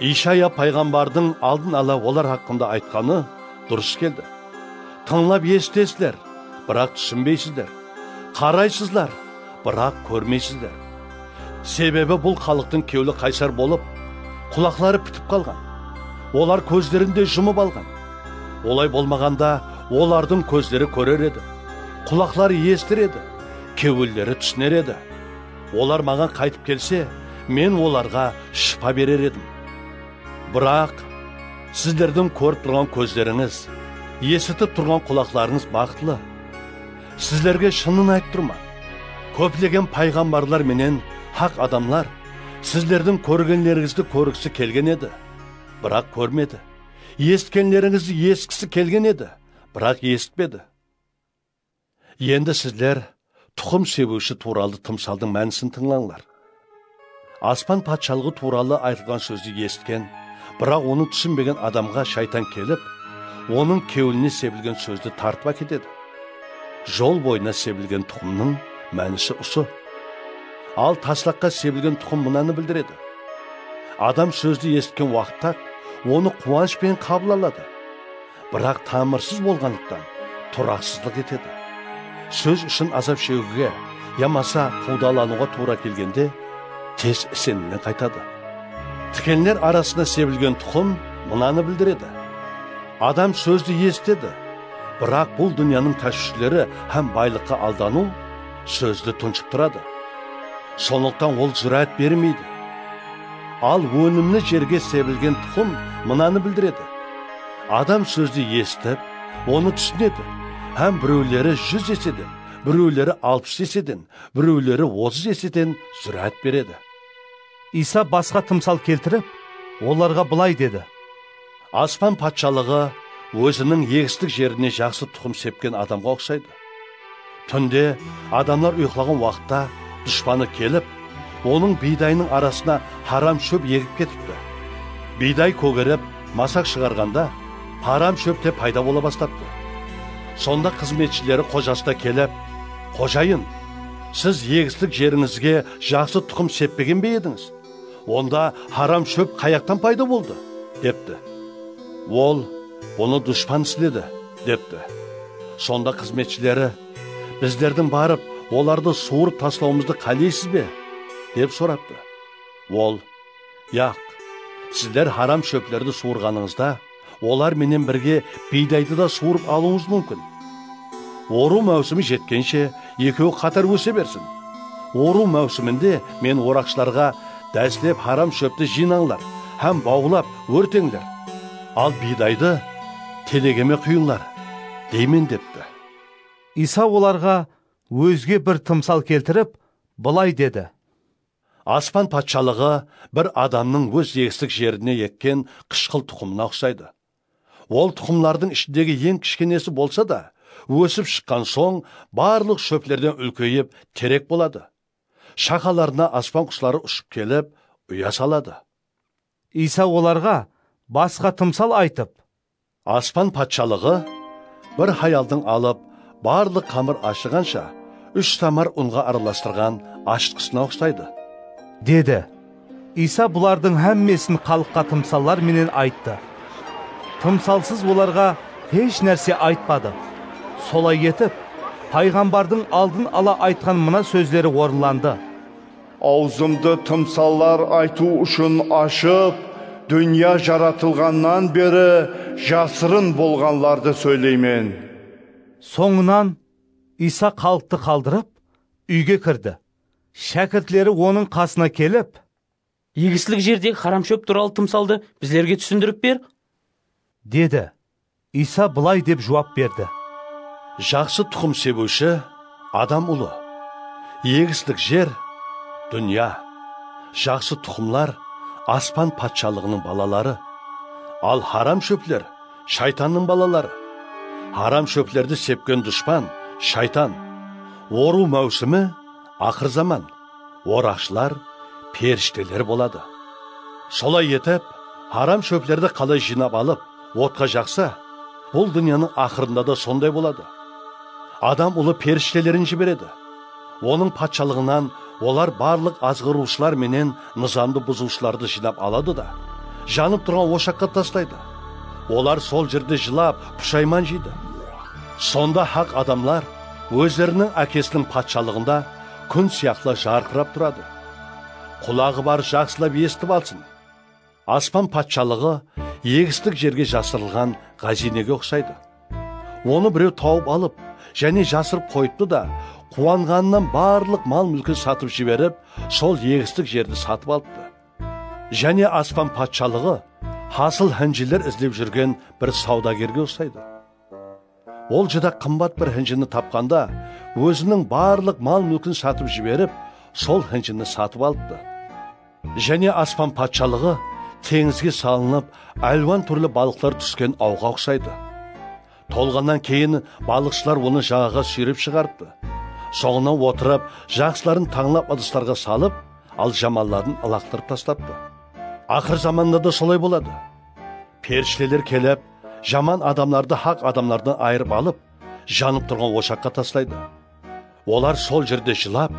Ishaya payǵambardıń aldın ala olar haqqında aytqanı durıs keldi. Tıńlap esitesizler, biraq túsinbeysizler. Qaraysızlar, biraq kórmeysizler. Sebebi bul xalıqtıń kewli qaysar bolıp, qulaqları pitip qalǵan. Olar kózlerin de jumıp alǵan. Olay bolmaǵanda, olardıń kózleri kórer edi, qulaqları esitir edi, kewilleri túsiner edi. Olar maǵan qaytıp kelse, men olarǵa shıpa berer edim. Biraq sizlerdiń kórip turǵan kózlerińiz, esitip turǵan qulaqlarıńız baxıtlı. Sizlerge shının aytıp turman, kóplegen payǵambarlar menen haq adamlar sizlerdiń kórgenlerińizdi kórgisi kelgen edi, biraq kórmedi. Esitkenlerińizdi esitkisi kelgen edi, biraq esitpedi. Endi sizler tuqım sebiwshi tuwralı tımsaldıń mánisin tıńlańlar. Aspan patshalıǵı tuwralı aytılǵan sózdi esitken, biraq onı túsinbegen adamǵa shaytan kelip, onıń kewline sebilgen sózdi tartıp áketedi. Jol boyına sebilgen tuqımnıń mánisi usı. Al taslaqqa sebilgen tuqım mınanı bildiredi. Adam sózdi esitken waqıtta-aq, onı quwanısh penen qabıl aladı. Biraq tamırsız bolǵanlıqtan, turaqsızlıq etedi. Sóz ushın azap shegiwge, yamasa quwdalanıwǵa tuwra kelgende, tez isenimnen qaytadı. Tikenler arasına sebilgen tuqım mınanı bildiredi. Adam sózdi esitedi, biraq bul dúnyanıń táshwishleri hám baylıqqa aldanıw sózdi tunshıqtıradı. Sonlıqtan ol júráát bermeydi. Al ónimli jerge sebilgen tuqım mınanı bildiredi. Adam sózdi esitip, onı túsinedi hám birewleri júz eseden, birewleri alpıs eseden, birewleri otız eseden júráát beredi. Iysa basqa tımsal keltirip, olarǵa bılay dedi. Aspan patshalıǵı óziniń egislik jerine jaqsı tuqım sepken adamǵa uqsaydı. Túnde adamlar uyıqlaǵan waqıtta dushpanı kelip, onıń biydayınıń arasına haram shóp egip ketipti. Biyday kógerip, masaq shıǵarǵanda, haram shóp te payda bola baslaptı. Sonda xızmetshileri xojasına kelip, "Xojayın, siz egislik jerińizge jaqsı tuqım seppegen be edińiz? Onda haram shóp qayaqtan payda boldı?" depti. Ol, "Bunı dushpan isledi," depti. Sonda xızmetshileri, "Bizlerdiń barıp, olardı suwırıp taslawımızdı qáleysiz be?" dep soraptı. Ol, "Yaq, sizler haram shóplerdi suwırǵanıńızda, olar menen birge biydaydı da suwırıp alıwıńız múmkin. Orıw máwsimi jetkenshe, ekewi qatar óse bersin. Orıw máwsiminde men oraqshılarǵa, 'Dáslep haram shópti jıynańlar hám bawlap, órteńler. Al biydaydı telegeme quyıńlar,' deymen," depti. Iysa olarǵa ózge bir tımsal keltirip, bılay dedi. Aspan patshalıǵı bir adamnıń óz egislik jerine ekken qıshqıl tuqımına uqsaydı. Ol tuqımlardıń ishindegi eń kishkenesi bolsa da, ósip shıqqan soń, barlıq shóplerden úlkeyip, terek boladı. Shaqalarına aspan qusları ushıp kelip, uya saladı. Iysa olarǵa basqa tımsal aytıp, Aspan patshalıǵı bir hayaldıń alıp, barlıq qamır ashıǵansha, úsh tamar unǵa aralastırǵan ashıtqısına uqsaydı, dedi. Iysa bulardıń hámmesin xalıqqa tımsallar menen ayttı. Tımsalsız olarǵa hesh nárse aytpadı. Solay etip, payǵambardıń aldın ala aytqan mına sózleri orınlandı. Awzımdı tımsallar aytıw ushın ashıp, dúnya jaratılǵannan beri jasırın bolǵanlardı sóyleymen. Sońınan Iysa xalıqtı qaldırıp, úyge kirdi. Shákirtleri onıń qasına kelip, Egislik jerdegi haram shóp tuwralı tımsaldı bizlerge túsindirip ber, dedi. Iysa bılay dep juwap berdi. Jaqsı tuqım sebiwshi Adam Ulı. Egislik jer, dúnya. Jaqsı tuqımlar aspan patshalıǵınıń balaları. Al haram shópler shaytannıń balaları. Haram shóplerdi sepken dushpan shaytan. Orıw máwsimi, aqır zaman. Oraqshılar perishteler boladı. Solay etip, haram shóplerdi qalay jıynap alıp, otqa jaqsa, bul dúnyanıń aqırında da sonday boladı. Adam Ulı perishtelerin jiberedi. Onıń patshalıǵınan olar barlıq azǵırıwshılar menen nızamdı buzıwshılardı jıynap aladı da, janıp turǵan oshaqqa taslaydı. Olar sol jerde jılap, pushayman jeydi. Sonda haq adamlar ózleriniń Ákesiniń patshalıǵında kún sıyaqlı jarqırap turadı. Qulaǵı bar jaqsılap esitip alsın. Aspan patshalıǵı egislik jerge jasırılǵan ǵáziynege uqsaydı. Onı birew tawıp alıp, jáne jasırıp qoyıptı da, quwanǵanınan barlıq mal-múlkin satıp jiberip, sol egislik jerdi satıp alıptı. Jáne aspan patshalıǵı hasıl hínjeler izlep júrgen bir sawdagerge uqsaydı. Ol júdá qımbat bir hínjini tapqanda, óziniń barlıq mal-múlkin satıp jiberip, sol hínjini satıp alıptı. Jáne aspan patshalıǵı teńizge salınıp, álwan túrli balıqlar túsken awǵa uqsaydı. Tolǵannan keyin balıqshılar onı jaǵaǵa súyrep shıǵarıptı. Sońınan otırıp, jaqsıların tańlap ıdıslarǵa salıp, al jamanların ılaqtırıp taslaptı. Aqır zamanda da solay boladı. Perishteler kelip, jaman adamlardı haq adamlardan ayırıp alıp, janıp turǵan oshaqqa taslaydı. Olar sol jerde jılap,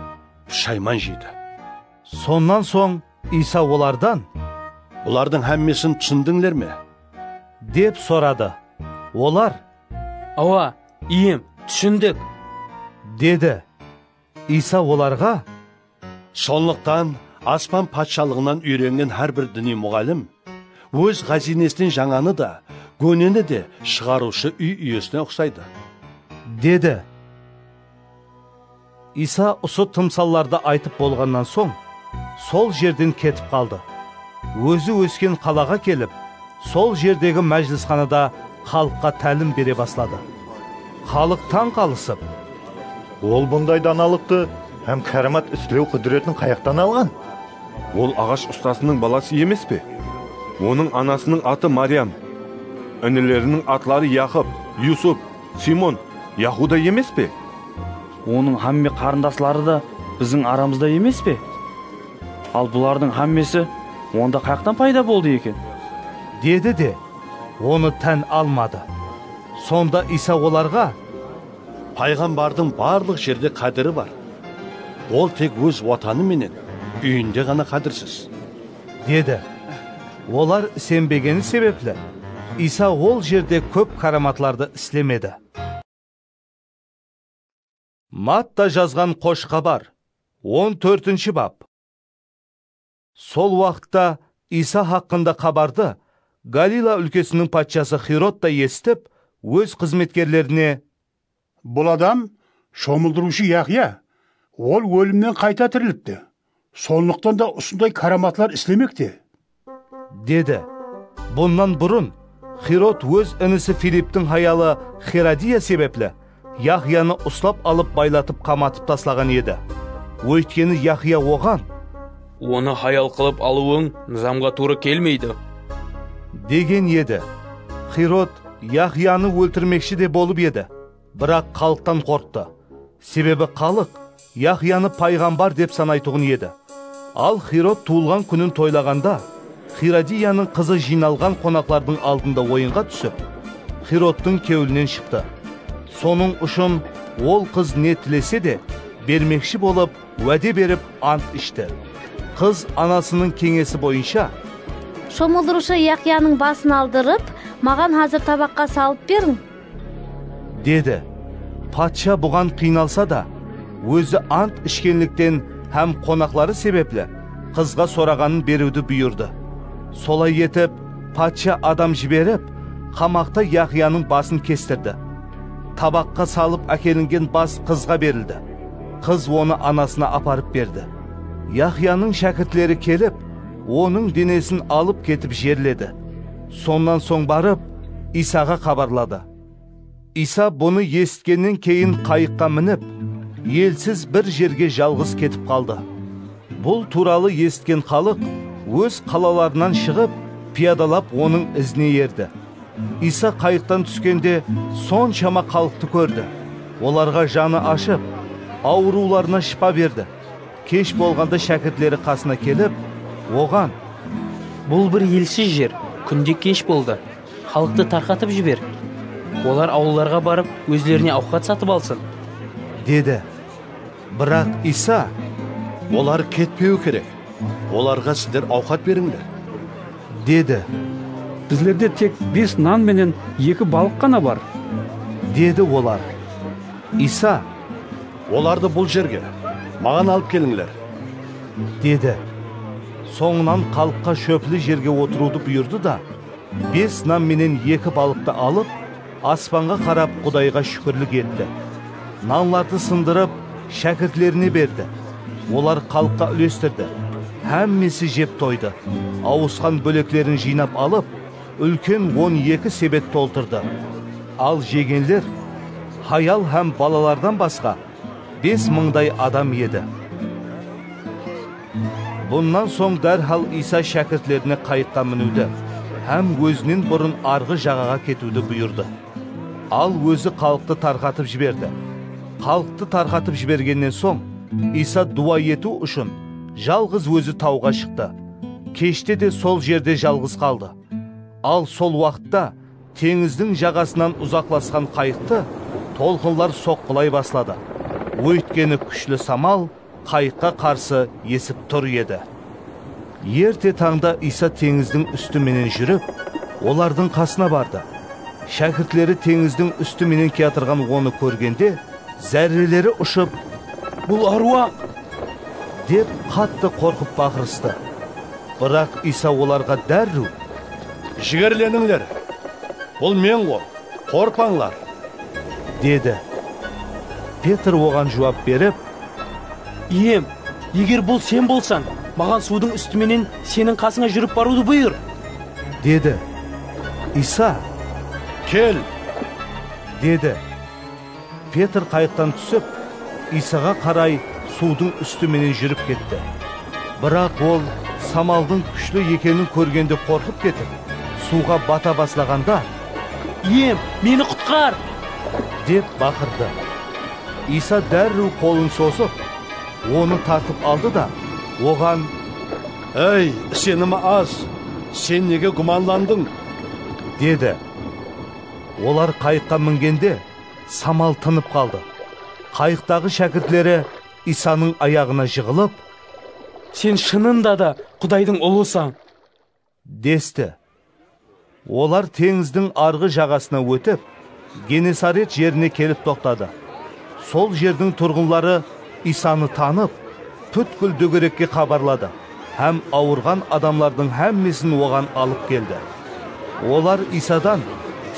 pushayman jeydi. Sonnan soń Iysa olardan, "Bulardıń hámmesin túsindińler me?" dep soradı. Olar, "Awa, Iyem, túsindik," dedi. Iysa olarǵa, sonlıqtan, aspan patshalıǵınan úyrengen hár bir diniy muǵallim óz ǵáziynesinen jańanı da, góneni de shıǵarıwshı úy iyesine uqsaydı, dedi. Iysa usı tımsallardı aytıp bolǵannan soń, sol jerden ketip qaldı. Ózi ósken qalaǵa kelip, sol jerdegi májilisxanada xalıqqa tálim bere basladı. Xalıq tań qalıp, Ol bunday danalıqtı hám káramat islew qúdiretin qayaqtan alǵan? Ol aǵash ustasınıń balası emes pe? Onıń anasınıń atı Mariam, inileriniń atları Yaqıp, Yusup, Simon, Yahuda emes pe? Onıń hámme qarındasları da biziń aramızda emes pe? Al bulardıń hámmesi onda qayaqtan payda boldı eken? Dedi de, onı tán almadı. Sonda Iysa olarǵa, Payǵambardıń barlıq jerde qádiri bar. Ol tek óz watanı menen úyinde ǵana qádirsiz, dedi. Olar isenbegeni sebepli, Iysa ol jerde kóp káramatlardı islemedi. Matta jazǵan Xosh Xabar, on tórtinshi bap. Sol waqıtta Iysa haqqında xabardı Galila úlkesiniń patshası Xerod ta esitip, óz xızmetkerlerine, Bul adam shomıldırıwshı Yahya, ol ólimnen qayta tirilipti. Sonlıqtan da usınday káramatlar islemekte, dedi. Bunnan burın Xerod óz inisi Filipptiń hayalı Xerodiya sebepli Yahyanı uslap alıp baylatıp qamatıp taslaǵan edi. Óytkeni Yahya oǵan, Onı hayal qılıp alıwıń nızamǵa tuwrı kelmeydi, degen edi. Xerod Yahyanı óltirmekshi de bolıp edi, biraq xalıqtan qorqtı. Sebebi xalıq Yahyanı payǵambar dep sanaytuǵın edi. Al Xerod tuwılǵan kúnin toylaǵanda, Xerodiyanıń qızı jıynalǵan qonaqlardıń aldında oyınǵa túsip, Xerodtıń kewlinen shıqtı. Sonıń ushın ol qız ne tilese de, bermekshi bolıp, wáde berip ant ishti. Qız anasınıń keńesi boyınsha, Shomıldırıwshı Yahyanıń basın aldırıp, maǵan házir tabaqqa salıp beriń, dedi. Patsha buǵan qıynalsa da, ózi ant ishkenlikten hám qonaqları sebepli qızǵa soraǵanın beriwdi buyırdı. Solay etip, patsha adam jiberip, qamaqta Yahyanıń basın kestirdi. Tabaqqa salıp ákelingen bas qızǵa berildi. Qız onı anasına aparıp berdi. Yahyanıń shákirtleri kelip, onıń denesin alıp ketip jerledi. Sonnan soń barıp, Iysaǵa xabarladı. Iysa bunı esitkennen keyin qayıqqa minip, elsiz bir jerge jalǵız ketip qaldı. Bul tuwralı esitken xalıq óz qalalarınan shıǵıp, piyadalap onıń izine erdi. Iysa qayıqtan túskende, sonshama xalıqtı kórdi. Olarǵa janı ashıp, awırıwlarına shıpa berdi. Kesh bolǵanda shákirtleri qasına kelip, oǵan, Bul bir elsiz jer, kún de kesh boldı. Xalıqtı tarqatıp jiber. Olar awıllarǵa barıp, ózlerine awqat satıp alsın, dedi. Biraq Iysa, Olar ketpewi kerek. Olarǵa sizler awqat berińler, dedi. Bizlerde tek bes nan menen eki balıq ǵana bar, dedi olar. Iysa, Olardı bul jerge, maǵan alıp kelińler, dedi. Sońınan xalıqqa shópli jerge otırıwdı buyırdı da, bes nan menen eki balıqtı alıp, aspanǵa qarap Qudayǵa shúkirlik etti. Nanlardı sındırıp, shákirtlerine berdi. Olar xalıqqa úlestirdi. Hámmesi jep toydı. Awısqan bóleklerin jıynap alıp, úlken on eki sebet toltırdı. Al jegenler, hayal hám balalardan basqa, bes mıńday adam edi. Bunnan soń dárhal Iysa shákirtlerine qayıqqa miniwdi hám ózinen burın arǵı jaǵaǵa ketiwdi buyırdı. Al ózi xalıqtı tarqatıp jiberdi. Xalıqtı tarqatıp jibergennen soń, Iysa duwa etiw ushın jalǵız ózi tawǵa shıqtı. Keshte de sol jerde jalǵız qaldı. Al sol waqıtta teńizdiń jaǵasınan uzaqlasqan qayıqtı tolqınlar soqqılay basladı. Óytkeni kúshli samal qayıqqa qarsı esip tur edi. Erte tańda Iysa teńizdiń ústi menen júrip, olardıń qasına bardı. Shákirtleri teńizdiń ústi menen kiyatırǵan onı kórgende, zárreleri ushıp, Bul árwaq! Dep qattı qorqıp baqırıstı. Biraq Iysa olarǵa dárriw, Jigerlenińler! Bul men-ǵo, qorqpańlar! Dedi. Petr oǵan juwap berip, Iyem, eger bul sen bolsań, maǵan suwdıń ústi menen seniń qasıńa júrip barıwdı buyır! Dedi. Iysa, Kel! Dedi. Petr qayıqtan túsip, Iysaǵa qaray suwdıń ústi menen júrip ketti. Biraq ol samaldıń kúshli ekenin kórgende qorqıp ketip, suwǵa bata baslaǵanda, Iyem, meni qutqar! Dep baqırdı. Iysa dárriw qolın sozıp, onı tartıp aldı da, oǵan, Ey, isenimi az, sen nege gúmanlandıń? Dedi. Olar qayıqqa mingende, samal tınıp qaldı. Qayıqtaǵı shákirtleri Iysanıń ayaǵına jıǵılıp, Sen shınında da Qudaydıń Ulısań! Desti. Olar teńizdiń arǵı jaǵasına ótip, Genesaret jerine kelip toqtadı. Sol jerdiń turǵınları Iysanı tanıp, pútkil dógerekke xabarladı hám awırǵan adamlardıń hámmesin oǵan alıp keldi. Olar Iysadan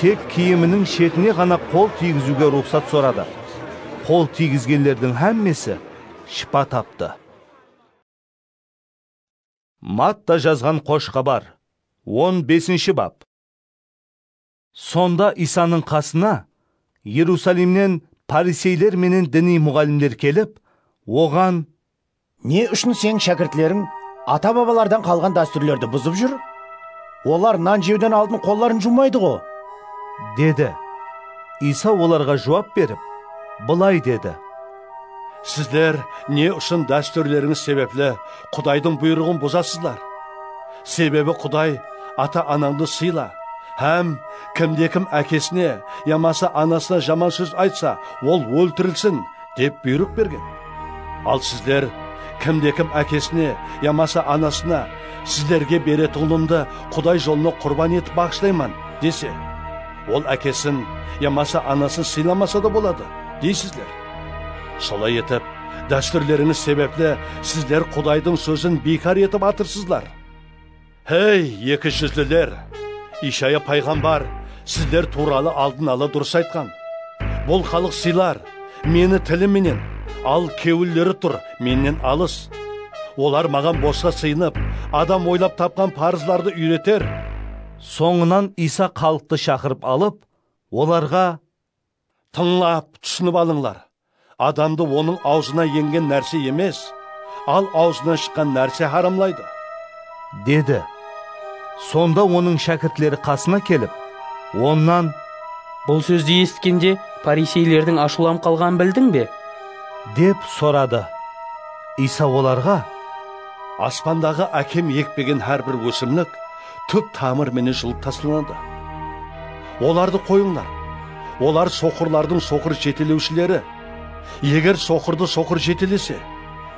tek kiyiminiń shetine ǵana qol tiygiziwge ruxsat soradı. Qol tiygizgenlerdiń hámmesi shıpa taptı. Matta jazǵan Xosh Xabar, on besinshi bap. Sonda Iysanıń qasına Erusalimnen pariseyler menen diniy muǵallimler kelip, oǵan, Ne ushın seniń shákirtleriń ata-babalardan qalǵan dástúrlerdi buzıp júr? Olar nan jewden aldın qolların juwmaydı-ǵo! Dedi. Iysa olarǵa juwap berip, bılay dedi. Sizler ne ushın dástúrlerińiz sebepli Qudaydıń buyrıǵın buzasızlar? Sebebi Quday ata-anańdı sıyla hám kimde-kim ákesine yamasa anasına jaman sóz aytsa, ol óltirilsin, dep buyrıq bergen. Al sizler, kimde-kim ákesine yamasa anasına, sizlerge beretuǵınımdı Quday jolına qurban etip baǵıshlayman, dese, ol ákesin yamasa anasın sıylamasa da boladı, deysizler. Solay etip, dástúrlerińiz sebepli sizler Qudaydıń sózin biykar etip atırsızlar. Hey, eki júzliler! Ishaya payǵambar sizler tuwralı aldın ala durıs aytqan. Bul xalıq sıylar, meni tili menen, al kewilleri tur, mennen alıs. Olar maǵan bosqa sıyınıp, adam oylap tapqan parızlardı úyreter. Sońınan Iysa xalıqtı shaqırıp alıp, olarǵa, Tıńlap, túsinip alıńlar. Adamdı onıń awzına engen nárse emes, al awzınan shıqqan nárse haramlaydı, dedi. Sonda onıń shákirtleri qasına kelip, onnan, Bul sózdi esitkende, pariseylerdiń ashıwlanıp qalǵanın bildiń be? Dep soradı. Iysa olarǵa, Aspandaǵı Ákem ekpegen hár bir ósimlik túp-tamır menen julıp taslanadı. Olardı qoyıńlar. Olar soqırlardıń soqır jetelewshileri. Eger soqırdı soqır jetelese,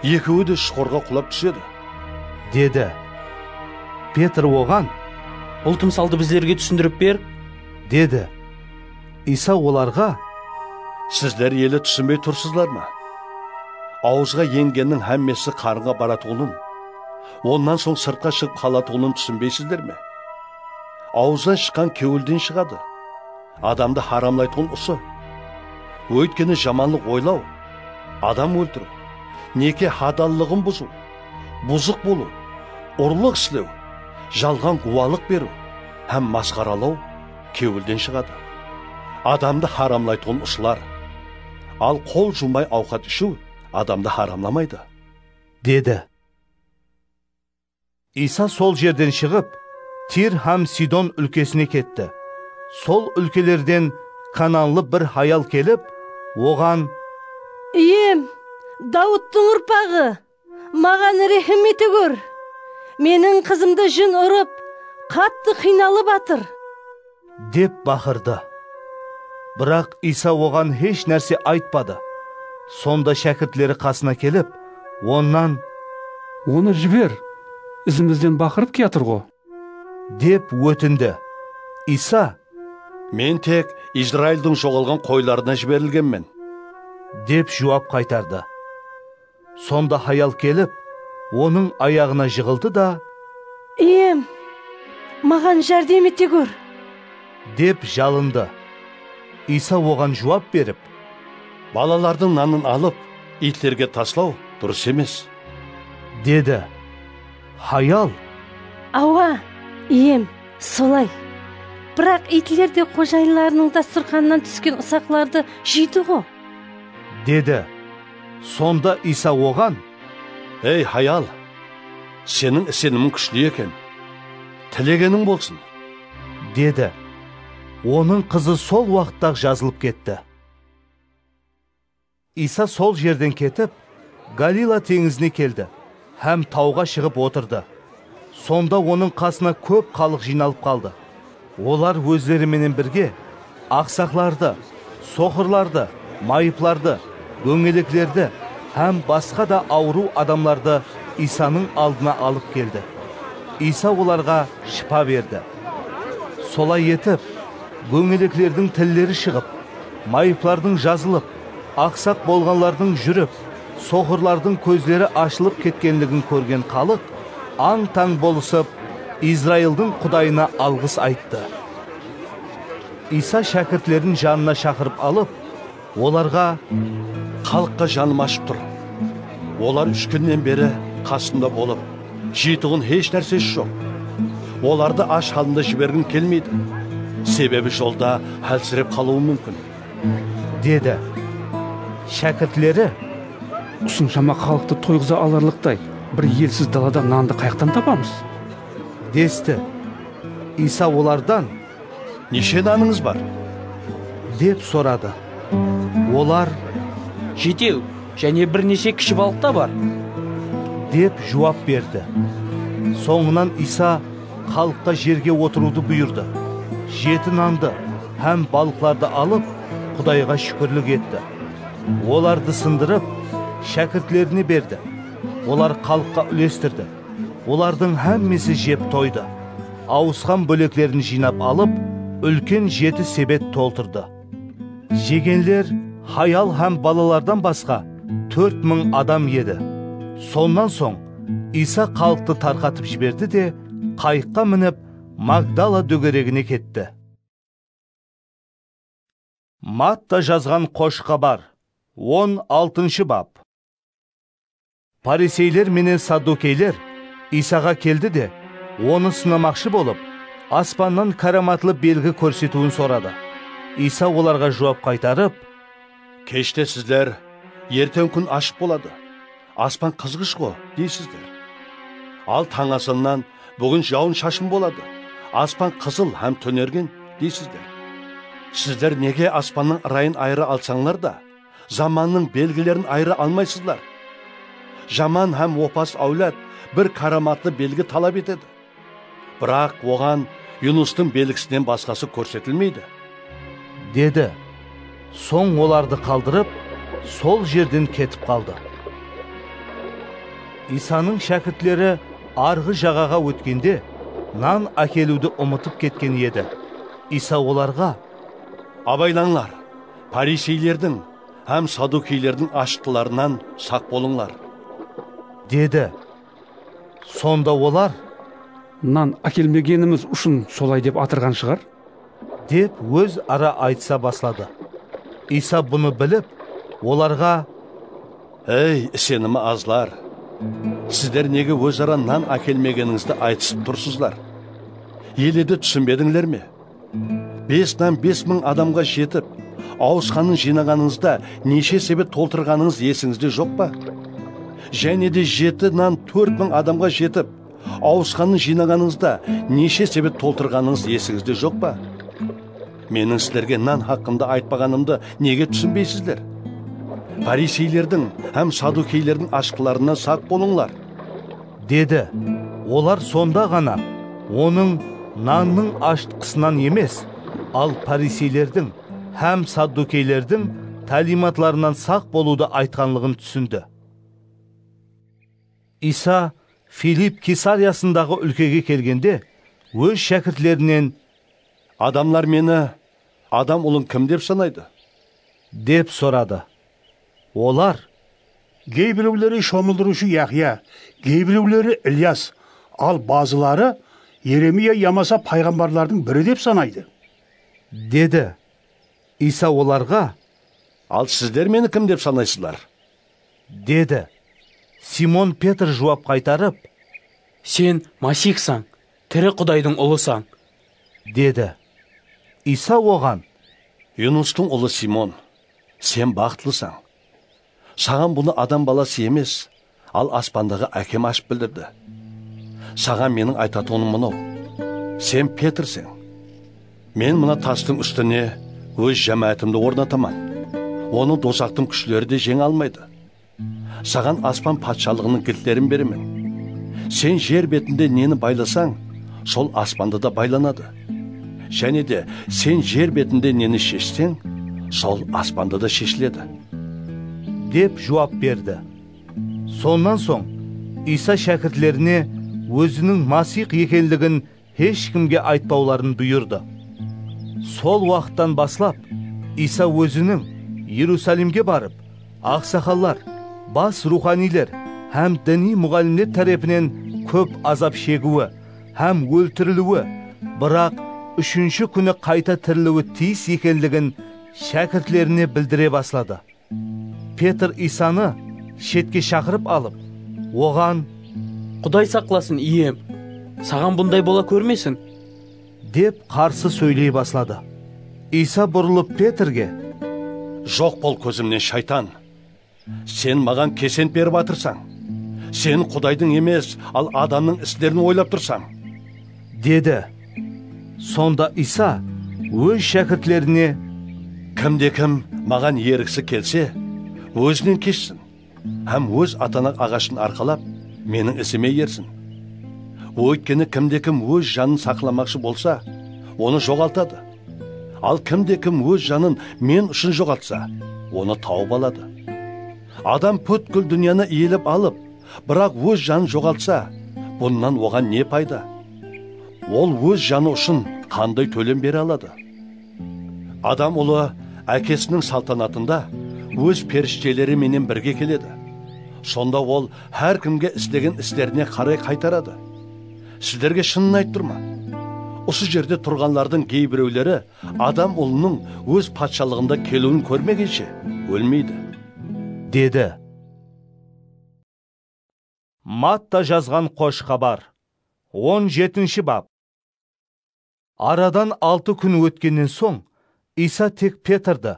ekewi de shuqırǵa qulap túsedi, dedi. Petr oǵan, Bul tımsaldı bizlerge túsindirip ber, dedi. Iysa olarǵa, Sizler ele túsinbey tursızlar ma? Awızǵa engenniń hámmesi qarınǵa baratuǵının, onnan soń sırtqa shıǵıp qalatuǵının túsinbeysizler me? Awızdan shıqqan kewilden shıǵadı. Adamdı haramlaytuǵın usı. Óytkeni jamanlıq oylaw, adam óltiriw, neke hadallıǵın buzıw, buzıq bolıw, urlıq islew, jalǵan gúwalıq beriw hám masqaralaw kewilden shıǵadı. Adamdı haramlaytuǵın usılar. Al qol juwmay awqat ishiw adamdı haramlamaydı, dedi. Iysa sol jerden shıǵıp, Tir hám Sidon úlkesine ketti. Sol úlkelerden kananlı bir hayal kelip, oǵan, Iyem, Dawıttıń urpaǵı, maǵan rehm ete gór. Meniń qızımdı jin urıp, qattı qıynalıp atır, dep baqırdı. Biraq Iysa oǵan hesh nárse aytpadı. Sonda shákirtleri qasına kelip, onnan, Onı jiber, izimizden baqırıp kiyatır-ǵo, dep ótindi. Iysa, Men tek Izraildiń joǵalǵan qoylarına jiberilgenmen, dep juwap qaytardı. Sonda hayal kelip, onıń ayaǵına jıǵıldı da, "Iyem, maǵan járdem ete gór!" dep jalındı. Iysa oǵan juwap berip, "Balalardıń nanın alıp, iytlerge taslaw durıs emes," dedi. Hayal, "Awa, iyem, solay. Biraq iytler de xojayınlarınıń dasturxanınan túsken usaqlardı jeydi-ǵo," dedi. Sonda Iysa oǵan, "Ey, hayal, seniń isenimiń kúshli eken. Tilegeniń bolsın," dedi. Onıń qızı sol waqıtta-aq jazılıp ketti. Iysa sol jerden ketip, Galila teńizine keldi hám tawǵa shıǵıp otırdı. Sonda onıń qasına kóp xalıq jıynalıp qaldı. Olar ózleri menen birge aqsaqlardı, soqırlardı, mayıplardı, dóńgeleklerdi hám basqa da awırıw adamlardı Iysanıń aldına alıp keldi. Iysa olarǵa shıpa berdi. Solay etip, dóńgeleklerdiń tilleri shıǵıp, mayıplardıń jazılıp, aqsaq bolǵanlardıń júrip, soqırlardıń kózleri ashılıp ketkenligin kórgen xalıq ań-tań bolısıp, Izrayıldıń Qudayına alǵıs ayttı. Iysa shákirtlerin janına shaqırıp alıp, olarǵa, "Xalıqqa janım ashıp tur. Olar úsh kúnnen beri qasımda bolıp, jeytuǵın hesh nársesi joq. Olardı ash halında jibergim kelmeydi. Sebebi jolda hálsirep qalıwı múmkin," dedi. Shákirtleri, "Usınshama xalıqtı toyǵıza alarlıqtay bir elsiz dalada nandı qayaqtan tabamız?" desti. Iysa olardan, "Neshe nanıńız bar?" dep soradı. Olar, "Jetew, jáne bir neshe kishi balıq ta bar," dep juwap berdi. Sońınan Iysa xalıqqa jerge otırıwdı buyırdı. Jeti nandı hám balıqlardı alıp, Qudayǵa shúkirlik etti. Olardı sındırıp, shákirtlerine berdi. Olar xalıqqa úlestirdi. Olardıń hámmesi jep toydı. Awısqan bóleklerin jıynap alıp, úlken jeti sebet toltırdı. Jegenler hayal hám balalardan basqa tórt mıń adam edi. Sonnan soń Iysa xalıqtı tarqatıp jiberdi de, qayıqqa minip, Magdala dógeregine ketti. Matta jazǵan Xosh Xabar, on altınshı bap. Pariseyler menen saddukeyler Iysaǵa keldi de, onı sınamaqshı bolıp, aspannan káramatlı belgi kórsetiwin soradı. Iysa olarǵa juwap qaytarıp, "Keshte sizler, 'Erteń kún ashıq boladı, aspan qızǵısh-ǵo,' deysizler. Al tań azannan, 'Búgin jawın-shashın boladı, aspan qızıl hám tónergen,' deysizler. Sizler nege aspannıń ırayın ayıra alsańlar da, zamannıń belgilerin ayıra almaysızlar? Jaman hám opas áwlad bir káramatlı belgi talap etedi. Biraq oǵan Yunustıń belgisinen basqası kórsetilmeydi," dedi. Soń olardı qaldırıp, sol jerden ketip qaldı. Iysanıń shákirtleri arǵı jaǵaǵa ótkende, nan ákeliwdi umıtıp ketken edi. Iysa olarǵa, "Abaylańlar, pariseylerdiń hám saddukeylerdiń ashıttılarınan saq bolıńlar," dedi. Sonda olar, "Nan ákelmegenimiz ushın solay dep atırǵan shıǵar?" dep óz-ara aytısa basladı. Iysa bunı bilip, olarǵa, "Ey, isenimi azlar! Sizler nege óz-ara nan ákelmegenińizdi aytısıp tursızlar? Ele de túsinbedińler me? Bes nan bes mıń adamǵa jetip, awısqanın jıynaǵanıńızda neshe sebet toltırǵanıńız esińizde joq pa? Jáne de jeti nan tórt mıń adamǵa jetip, awısqanın jıynaǵanıńızda neshe sebet toltırǵanıńız esińizde joq pa? Meniń sizlerge nan haqqında aytpaǵanımdı nege túsinbeysizler? Pariseylerdiń hám saddukeylerdiń ashıttılarınan saq bolıńlar," dedi. Olar sonda ǵana onıń nannıń ashıtqısınan emes, al pariseylerdiń hám saddukeylerdiń táliymatlarınan saq bolıwdı aytqanlıǵın túsindi. Iysa Filipp Kesariyasındaǵı úlkege kelgende, óz shákirtlerinen, "Adamlar meni Adam Ulın kim dep sanaydı?" dep soradı. Olar, Geybirewleri shomıldırıwshı Yahya, geybirewleri Ilyas, al bazıları Yeremiya yamasa payǵambarlardıń biri dep sanaydı, dedi. Iysa olarǵa, al sizler meni kim dep sanaysızlar? Dedi. Simon Petr juwap qaytarıp, sen Masihsań, tiri Qudaydıń Ulısań, dedi. Iysa oǵan, Yunustıń ulı Simon, sen baxıtlısań. Saǵan bunı adam balası emes, al aspandaǵı Ákem ashıp bildirdi. Saǵan meniń aytatuǵınım mınaw. Sen Petrseń. Men mına tastıń ústine óz jámáátimdi ornataman. Onı dosaqtıń kúshleri de jeńe almaydı. Saǵan aspan patshalıǵınıń giltlerin beremen. Sen jer betinde neni baylasań, sol aspanda da baylanadı. Jáne de, sen jer betinde neni sheshseń, sol aspanda da sheshiledi, dep juwap berdi. Sonnan soń Iysa shákirtlerine óziniń Masih ekenligin hesh kimge aytpawların buyırdı. Sol waqıttan baslap Iysa óziniń Erusalimge barıp, aqsaqallar, bas ruwxaniyler hám diniy muǵallimler tárepinen kóp azap shegiwi hám óltiriliwi, biraq úshinshi kúni qayta tiriliwi tiyis ekenligin shákirtlerine bildire basladı. Petr Iysanı shetke shaqırıp alıp, oǵan, Quday saqlasın, Iyem, saǵan bunday bola kórmesin, dep qarsı sóyley basladı. Iysa burılıp Petrge, joq bol kózimnen, shaytan! Sen maǵan kesent berip atırsań. Sen Qudaydıń emes, al adamnıń islerin oylap tursań, dedi. Sonda Iysa óz shákirtlerine, kimde-kim maǵan erigisi kelse, ózinen keshsin hám óz atanak aǵashın arqalap, meniń izime ersin. Óytkeni kimde-kim óz janın saqlamaqshı bolsa, onı joǵaltadı. Al kimde-kim óz janın men ushın joǵaltsa, onı tawıp aladı. Adam pútkil dúnyanı iyelep alıp, biraq óz janın joǵaltsa, bunnan oǵan ne payda? Ol óz janı ushın qanday tólem bere aladı? Adam Ulı Ákesiniń saltanatında óz perishteleri menen birge keledi. Sonda Ol hár kimge islegen islerine qaray qaytaradı. Sizlerge shının aytıp turman, usı jerde turǵanlardıń geybirewleri Adam Ulınıń óz patshalıǵında keliwin kórmegenshe ólmeydi, dedi. Matta jazǵan Xosh Xabar, on jetinshi bab. Aradan altı kún ótkennen soń, Iysa tek Petrdi,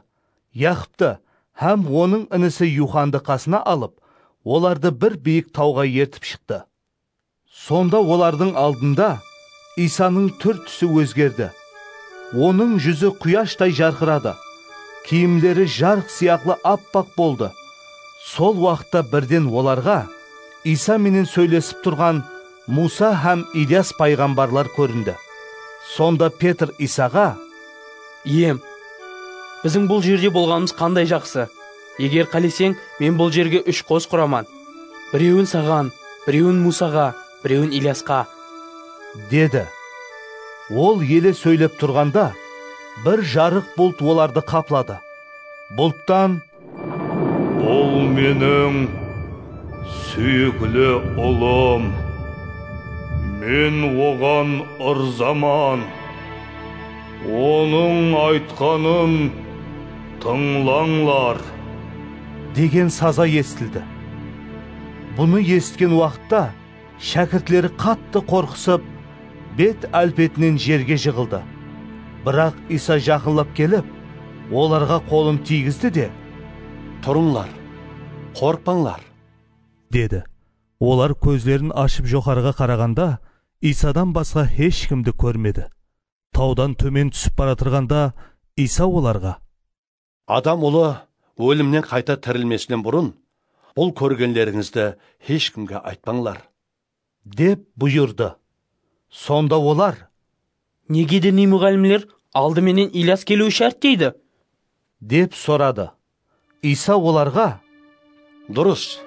Yaqıptı hám onıń inisi Yuxandı qasına alıp, olardı bir biyik tawǵa ertip shıqtı. Sonda olardıń aldında Iysanıń túr-túsi ózgerdi. Onıń júzi quyashtay jarqıradı, kiyimleri jarıq sıyaqlı appaq boldı. Sol waqıtta birden olarǵa Iysa menen sóylesip turǵan Muwsa hám Ilyas payǵambarlar kórindi. Sonda Petr Iysaǵa, Iyem, biziń bul jerde bolǵanımız qanday jaqsı! Eger qáleseń, men bul jerge úsh qos quraman. Birewin saǵan, birewin Muwsaǵa, birewin Ilyasqa, dedi. Ol ele sóylep turǵanda, bir jarıq bult olardı qapladı. Bulttan, bul meniń súyikli Ulım, men oǵan ırzaman. Onıń aytqanın tıńlańlar, degen saza esitildi. Bunı esitken waqıtta shákirtleri qattı qorqısıp, bet-álpetinen jerge jıǵıldı. Biraq Iysa jaqınlap kelip, olarǵa qolın tiygizdi de, turıńlar, qorqpańlar, dedi. Olar kózlerin ashıp joqarıǵa qaraǵanda, Iysadan basqa hesh kimdi kórmedi. Tawdan tómen túsip baratırǵanda, Iysa olarǵa, Adam Ulı ólimnen qayta tirilmesinen burın, bul kórgenlerińizdi hesh kimge aytpańlar, dep buyırdı. Sonda olar, nege diniy muǵallimler aldı menen Ilyas keliwi shárt deydi? Dep soradı. Iysa olarǵa, durıs,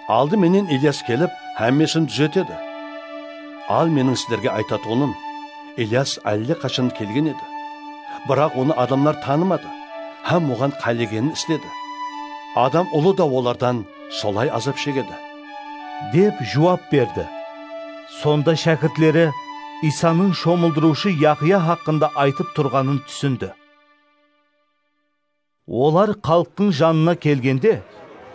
aldı menen Ilyas kelip, hámmesin dúzetedi. Al meniń sizlerge aytatuǵınım, Ilyas álle qashan kelgen edi. Biraq onı adamlar tanımadı hám oǵan qálegenin isledi. Adam Ulı da olardan solay azap shegedi, dep juwap berdi. Sonda shákirtleri Iysanıń shomıldırıwshı Yahya haqqında aytıp turǵanın túsindi. Olar xalıqtıń janına kelgende,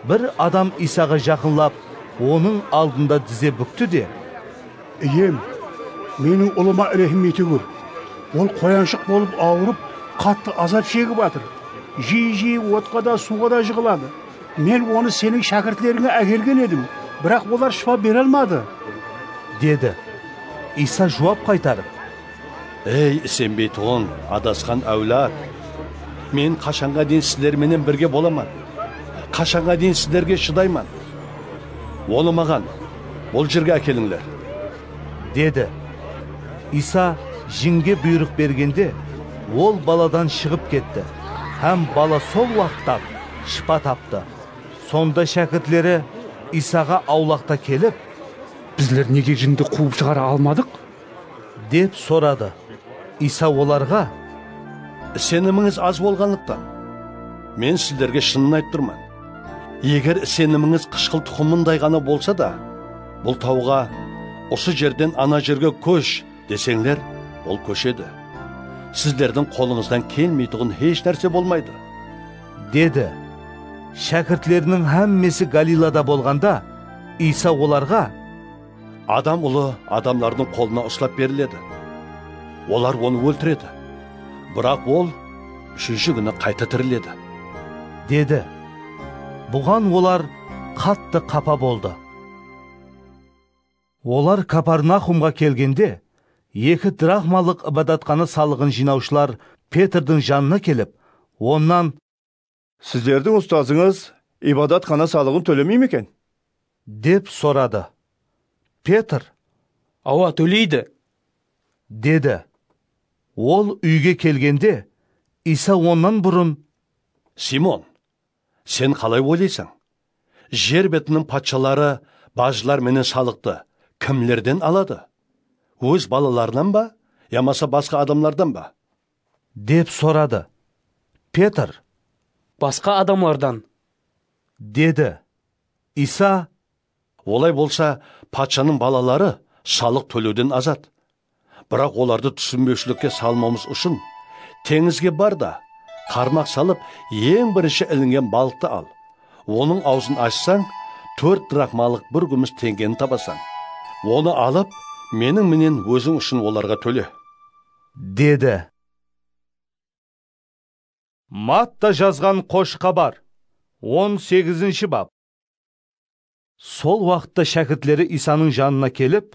bir adam Iysaǵa jaqınlap, onıń aldında dize búkti de, "Iyem, meniń ulıma rehim ete kór. Ol qoyanshıq bolıp awırıp, qattı azap shegip atır. Jiyi-jiyi otqa da, suwǵa da jıǵıladı. Men onı seniń shákirtlerińe ákelgen edim, biraq olar shıpa bere almadı," dedi. Iysa juwap qaytarıp, "Ey, isenbeytuǵın, adasqan áwlad! Men qashanǵa deyin sizler menen birge bolaman? Qashanǵa deyin sizlerge shıdayman? Onı maǵan bul jerge ákelińler," dedi. Iysa jinge buyrıq bergende, ol baladan shıǵıp ketti hám bala sol waqıt-aq shıpa taptı. Sonda shákirtleri Iysaǵa awlaqta kelip, "Bizler nege jindi quwıp shıǵara almadıq?" dep soradı. Iysa olarǵa, "Isenimińiz az bolǵanlıqtan, men sizlerge shınımdı aytıp turman. Eger isenimińiz qıshqıl tuqımınday ǵana bolsa da, bul tawǵa, 'Usı jerden ana jerge kósh,' deseńler, ol kóshedi. Sizlerdiń qolıńızdan kelmeytuǵın hesh nárse bolmaydı," dedi. Shákirtleriniń hámmesi Galilada bolǵanda, Iysa olarǵa, "Adam Ulı adamlardıń qolına uslap beriledi. Olar Onı óltiredi. Biraq Ol úshinshi kúni qayta tiriledi," dedi. Buǵan olar qattı qapa boldı. Olar Kaparnaxumǵa kelgende, eki draxmalıq ibadatxana salıǵın jıynawshılar Petrdiń janına kelip, onnan, "Sizlerdiń ustazıńız ibadatxana salıǵın tólemey me eken?" dep soradı. Petr, "Awa, tóleydi," dedi. Ol úyge kelgende, Iysa onnan burın, "Simon, sen qalay oylaysań? Jer betiniń patshaları bajılar menen salıqtı kimlerden aladı? Óz balalarınan ba, yamasa basqa adamlardan ba?" dep soradı. Petr, "Basqa adamlardan," dedi. Iysa, "Olay bolsa, patshanıń balaları salıq tólewden azat. Biraq olardı túsinbewshilikke salmawımız ushın teńizge bar da, qarmaq salıp, eń birinshi ilingen balıqtı al. Onıń awzın ashsań, tórt draxmalıq bir gúmis teńgeni tabasań. Onı alıp, meniń menen óziń ushın olarǵa tóle," dedi. Matta jazǵan Xosh Xabar, on segizinshi bap. Sol waqıtta shákirtleri Iysanıń janına kelip,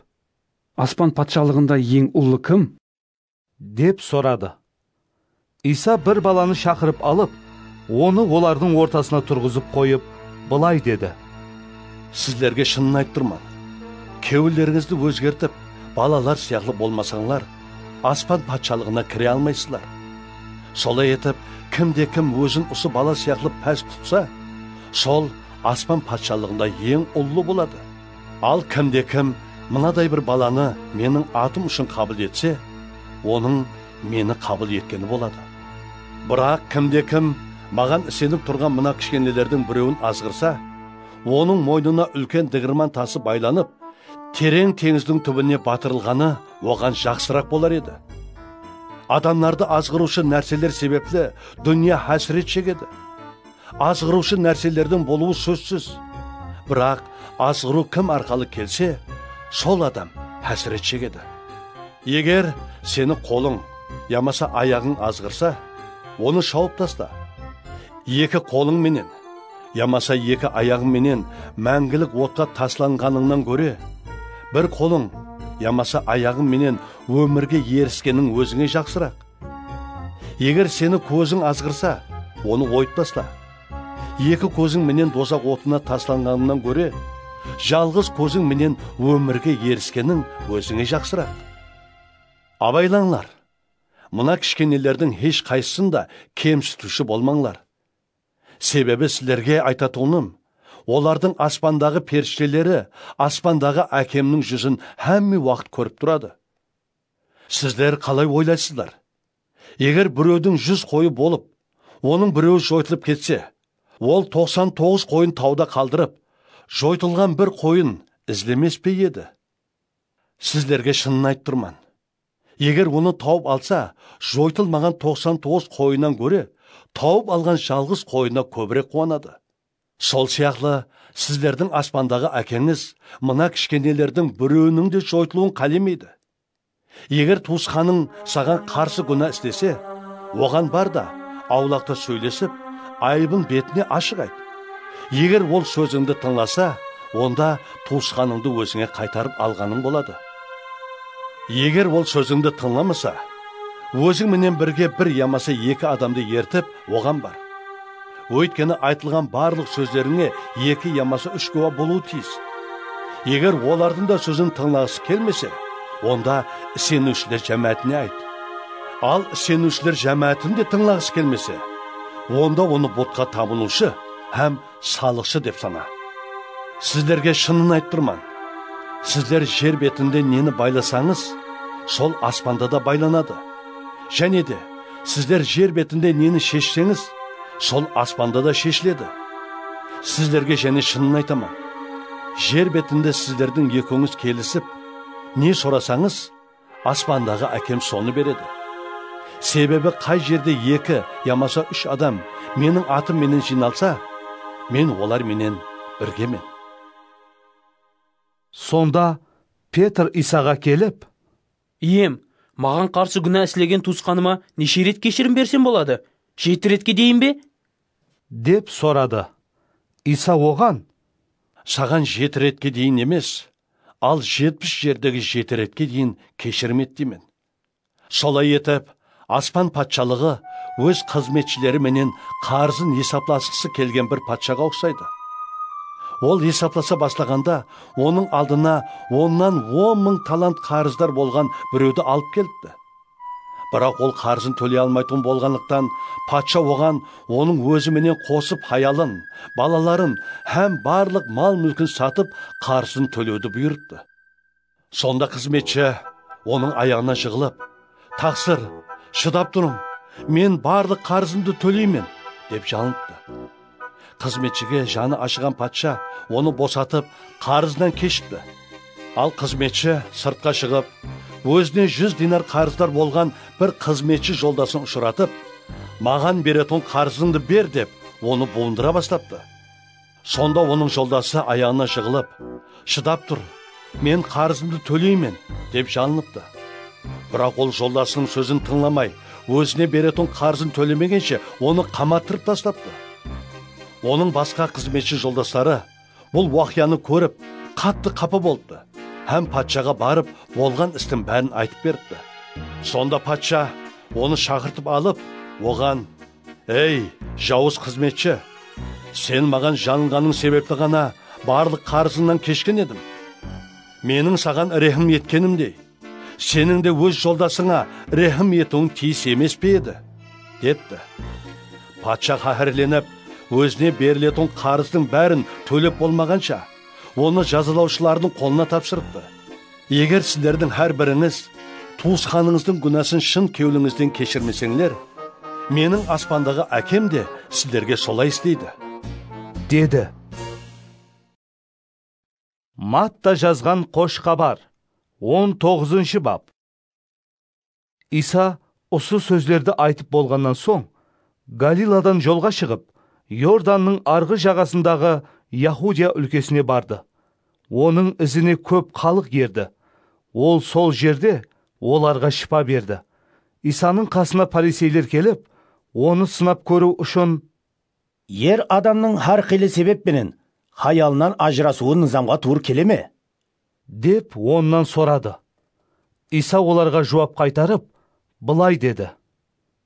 "Aspan patshalıǵında eń ullı kim?" dep soradı. Iysa bir balanı shaqırıp alıp, onı olardıń ortasına turǵızıp qoyıp, bılay dedi, "Sizlerge shınını aytıp turman, kewillerińizdi ózgertip, balalar sıyaqlı bolmasańlar, Aspan patshalıǵına kire almaysızlar. Solay etip, kimde-kim ózin usı bala sıyaqlı pás tutsa, sol Aspan patshalıǵında eń ullı boladı. Al, kimde-kim mınaday bir balanı meniń atım ushın qabıl etse, onıń meni qabıl etkeni boladı. Biraq kimde-kim maǵan isenip turǵan mına kishkenelerdiń birewin azǵırsa, onıń moynına úlken digirman tası baylanıp, tereń teńizdiń túbine batırılǵanı oǵan jaqsıraq bolar edi. Adamlardı azǵırıwshı nárseler sebepli dúnya hásiret shegedi. Azǵırıwshı nárselerdiń bolıwı sózsiz. Biraq azǵırıw kim arqalı kelse, sol adam hásiret shegedi. Eger seni qolıń yamasa ayaǵıń azǵırsa, onı shawıp tasla. Eki qolıń menen yamasa eki ayaǵıń menen máńgilik otqa taslanǵanıńnan góre, bir qolıń yamasa ayaǵıń menen ómirge eriskeniń ózińe jaqsıraq. Eger seni kóziń azǵırsa, onı oyıp tasla. Eki kóziń menen dozaq otına taslanǵanıńnan góre, jalǵız kóziń menen ómirge eriskeniń ózińe jaqsıraq. Abaylańlar, mına kishkenelerdiń hesh qaysısın da kemsitiwshi bolmańlar. Sebebi sizlerge aytatuǵınım, olardıń aspandaǵı perishteleri aspandaǵı Ákemniń júzin hámme waqıt kórip turadı. Sizler qalay oylaysızlar? Eger birewdiń júz qoyı bolıp, onıń birewi joytılıp ketse, ol toqsan toǵız qoyın tawda qaldırıp, Joytılǵan bir qoyın izlemes pe edi? Sizlerge shının aytıp turman. Eger onı tawıp alsa, joytılmaǵan toqsan toǵız qoyınnan góre tawıp alǵan jalǵız qoyına kóbirek quwanadı. Sol sıyaqlı, sizlerdiń aspandaǵı Ákeńiz mına kishkenelerdiń birewiniń de joytılıwın qálemeydi. Eger tuwısqanıń saǵan qarsı gúna islese, oǵan bar da, awlaqta sóylesip, ayıbın betine ashıq ayt. Eger ol sózińdi tıńlasa, onda tuwısqanıńdı ózińe qaytarıp alǵanıń boladı. Eger ol sózińdi tıńlamasa, óziń menen birge bir yamasa eki adamdı ertip, oǵan bar. Óytkeni aytılǵan barlıq sózlerińe eki yamasa úsh gúwa bolıwı tiyis. Eger olardıń da sózin tıńlaǵısı kelmese, onda iseniwshiler jámáátine ayt. Al iseniwshiler jámáátin de tıńlaǵısı kelmese, onda onı butqa tabınıwshı hám salıqshı dep sana. Sizlerge shının aytıp turman, sizler jer betinde neni baylasańız, sol aspanda da baylanadı. Jáne de, sizler jer betinde neni sheshseńiz, sol aspanda da sheshiledi. Sizlerge jáne shının aytaman, jer betinde sizlerdiń ekewińiz kelisip, ne sorasańız, aspandaǵı Ákem sonı beredi. Sebebi qay jerde eki yamasa úsh adam Meniń atım menen jıynalsa, Men olar menen birgemen. Sonda Petr Iysaǵa kelip, Iyem, maǵan qarsı gúna islegen tuwısqanıma neshe ret keshirim bersem boladı? Jeti retke deyin be? Dep soradı. Iysa oǵan, Saǵan jeti retke deyin emes, al jetpis jerdegi jeti retke deyin keshirim et deymen. Solay etip, aspan patshalıǵı óz xızmetshileri menen qarızın esaplasqısı kelgen bir patshaǵa uqsaydı. Ol esaplasa baslaǵanda, onıń aldına onnan on mıń talant qarızdar bolǵan birewdi alıp kelipti. Biraq ol qarızın tóley almaytuǵın bolǵanlıqtan, patsha oǵan onıń ózi menen qosıp hayalın, balaların hám barlıq mal-múlkin satıp, qarızın tólewdi buyırıptı. Sonda xızmetshi onıń ayaǵına jıǵılıp, Taqsır, shıdap turıń, men barlıq qarızımdı tóleymen, dep jalınıptı. Xızmetshige janı ashıǵan patsha onı bosatıp, qarızınan keshipti. Al xızmetshi sırtqa shıǵıp, ózine júz dinar qarızdar bolǵan bir xızmetshi joldasın ushıratıp, Maǵan beretuǵın qarızıńdı ber, dep, onı buwındıra baslaptı. Sonda onıń joldası ayaǵına jıǵılıp, Shıdap tur, men qarızımdı tóleymen, dep jalınıptı. Biraq ol joldasınıń sózin tıńlamay, ózine beretuǵın qarızın tólemegenshe, onı qamattırıp taslaptı. Onıń basqa xızmetshi joldasları bul waqıyanı kórip, qattı qapa bolıptı hám patshaǵa barıp, bolǵan istiń bárin aytıp beripti. Sonda patsha onı shaqırtıp alıp, oǵan, Ey, jawız xızmetshi! Sen maǵan jalınǵanıń sebepli ǵana barlıq qarızıńnan keshken ediń. Meniń saǵan rehim etkenimdey, seniń de óz joldasıńa rehim etiwiń tiyis emes pe edi? Depti. Patsha qáhárlenip, ózine beriletuǵın qarızdıń bárin tólep bolmaǵansha, onı jazalawshılardıń qolına tapsırıptı. Eger sizlerdiń hár birińiz tuwısqanıńızdıń gúnasın shın kewlińizden keshirmeseńler, Meniń aspandaǵı Ákem de sizlerge solay isleydi, dedi. Matta jazǵan Xosh Xabar, on toǵızınshı bap. Iysa usı sózlerdi aytıp bolǵannan soń, Galiladan jolǵa shıǵıp, Iordannıń arǵı jaǵasındaǵı Yahudiya úlkesine bardı. Onıń izine kóp xalıq erdi. Ol sol jerde olarǵa shıpa berdi. Iysanıń qasına pariseyler kelip, onı sınap kóriw ushın, Er adamnıń hár qıylı sebep penen hayalınan ajırasıwı nızamǵa tuwrı kele me? Dep onnan soradı. Iysa olarǵa juwap qaytarıp, bılay dedi.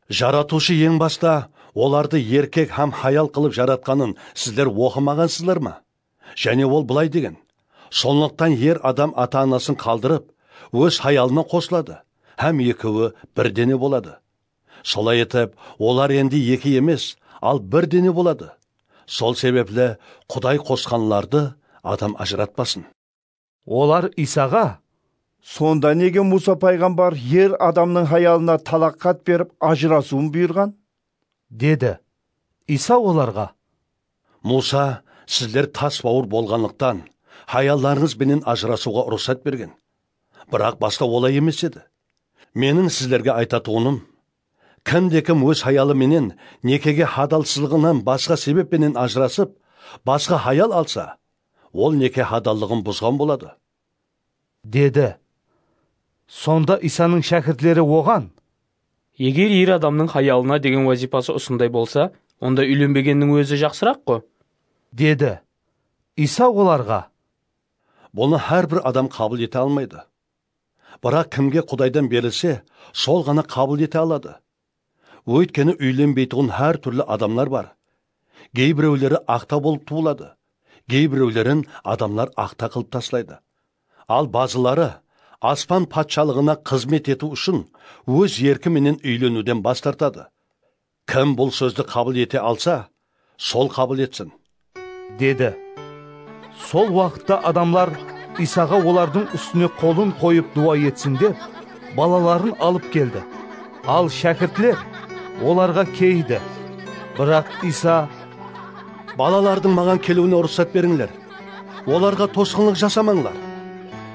Jaratıwshı eń basta olardı erkek hám hayal qılıp jaratqanın sizler oqımaǵansızlar ma? Jáne ol bılay degen, Sonlıqtan er adam ata-anasın qaldırıp, óz hayalına qosıladı hám ekewi bir dene boladı. Solay etip, olar endi eki emes, al bir dene boladı. Sol sebepli Quday qosqanlardı adam ajıratpasın. Olar Iysaǵa, Sonda nege Muwsa payǵambar er adamnıń hayalına talaq xat berip ajırasıwın buyırǵan? Dedi. Iysa olarǵa, Muwsa Sizler tas bawır bolǵanlıqtan, hayallarıńız benen ajırasıwǵa ruxsat bergen. Biraq basta olay emes edi. Meniń sizlerge aytatuǵınım, kimde-kim óz hayalı menen nekege hadalsızlıǵınan basqa sebep penen ajırasıp, basqa hayal alsa, ol neke hadallıǵın buzǵan boladı, dedi. Sonda Isanıń shákirtleri oǵan, Eger er adamnıń hayalına degen wazıypası usınday bolsa, onda úylenbegenniń ózi jaqsıraq-ǵo, dedi. Isa olarǵa, Bunı hár bir adam qabıl ete almaydı. Biraq kimge Qudaydan berilse, sol ǵana qabıl ete aladı. Óytkeni úylenbeytuǵın hár túrli adamlar bar. Geybirewleri aqta bolıp tuwıladı, geybirewlerin adamlar aqta qılıp taslaydı. Al bazıları Aspan patshalıǵına xızmet etiw ushın óz erki menen úyleniwden bas tartadı. Kim bul sózdi qabıl ete alsa, sol qabıl etsin, dedi. Sol waqıtta adamlar Isaǵa olardıń ústine qolın qoyıp duwa etsin dep, balaların alıp keldi. Al shákirtler olarǵa keyidi. Biraq Isa, Balalardıń maǵan keliwine ruxsat berińler. Olarǵa tosqınlıq jasamańlar.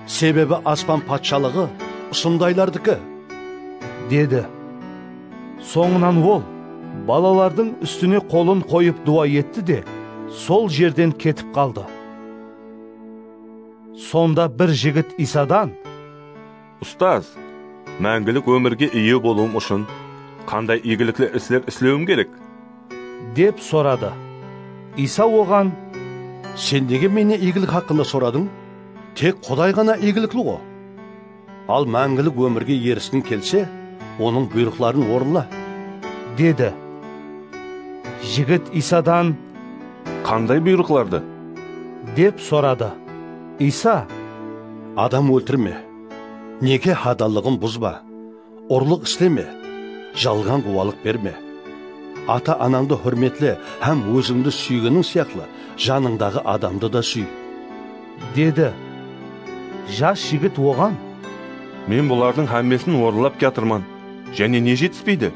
Sebebi Aspan patshalıǵı usındaylardiki, dedi. Sońınan ol balalardıń ústine qolın qoyıp duwa etti de, sol jerden ketip qaldı. Sonda bir jigit Isadan, Ustaz, máńgilik ómirge iye bolıwım ushın qanday iygilikli isler islewim kerek? Dep soradı. Isa oǵan, Sen nege mennen iygilik haqqında soradıń? Tek Quday ǵana iygilikli-ǵo. Al máńgilik ómirge erisqiń kelse, onıń buyrıqların orınla, dedi. Jigit Isadan, Qanday buyrıqlardı? Dep soradı. Isa, Adam óltirme, neke hadallıǵın buzba, urlıq isleme, jalǵan gúwalıq berme. Ata-anańdı húrmetle hám ózińdi súygeniń sıyaqlı janıńdaǵı adamdı da súy, dedi. Jas jigit oǵan, Men bulardıń hámmesin orınlap kiyatırman, jáne ne jetispeydi?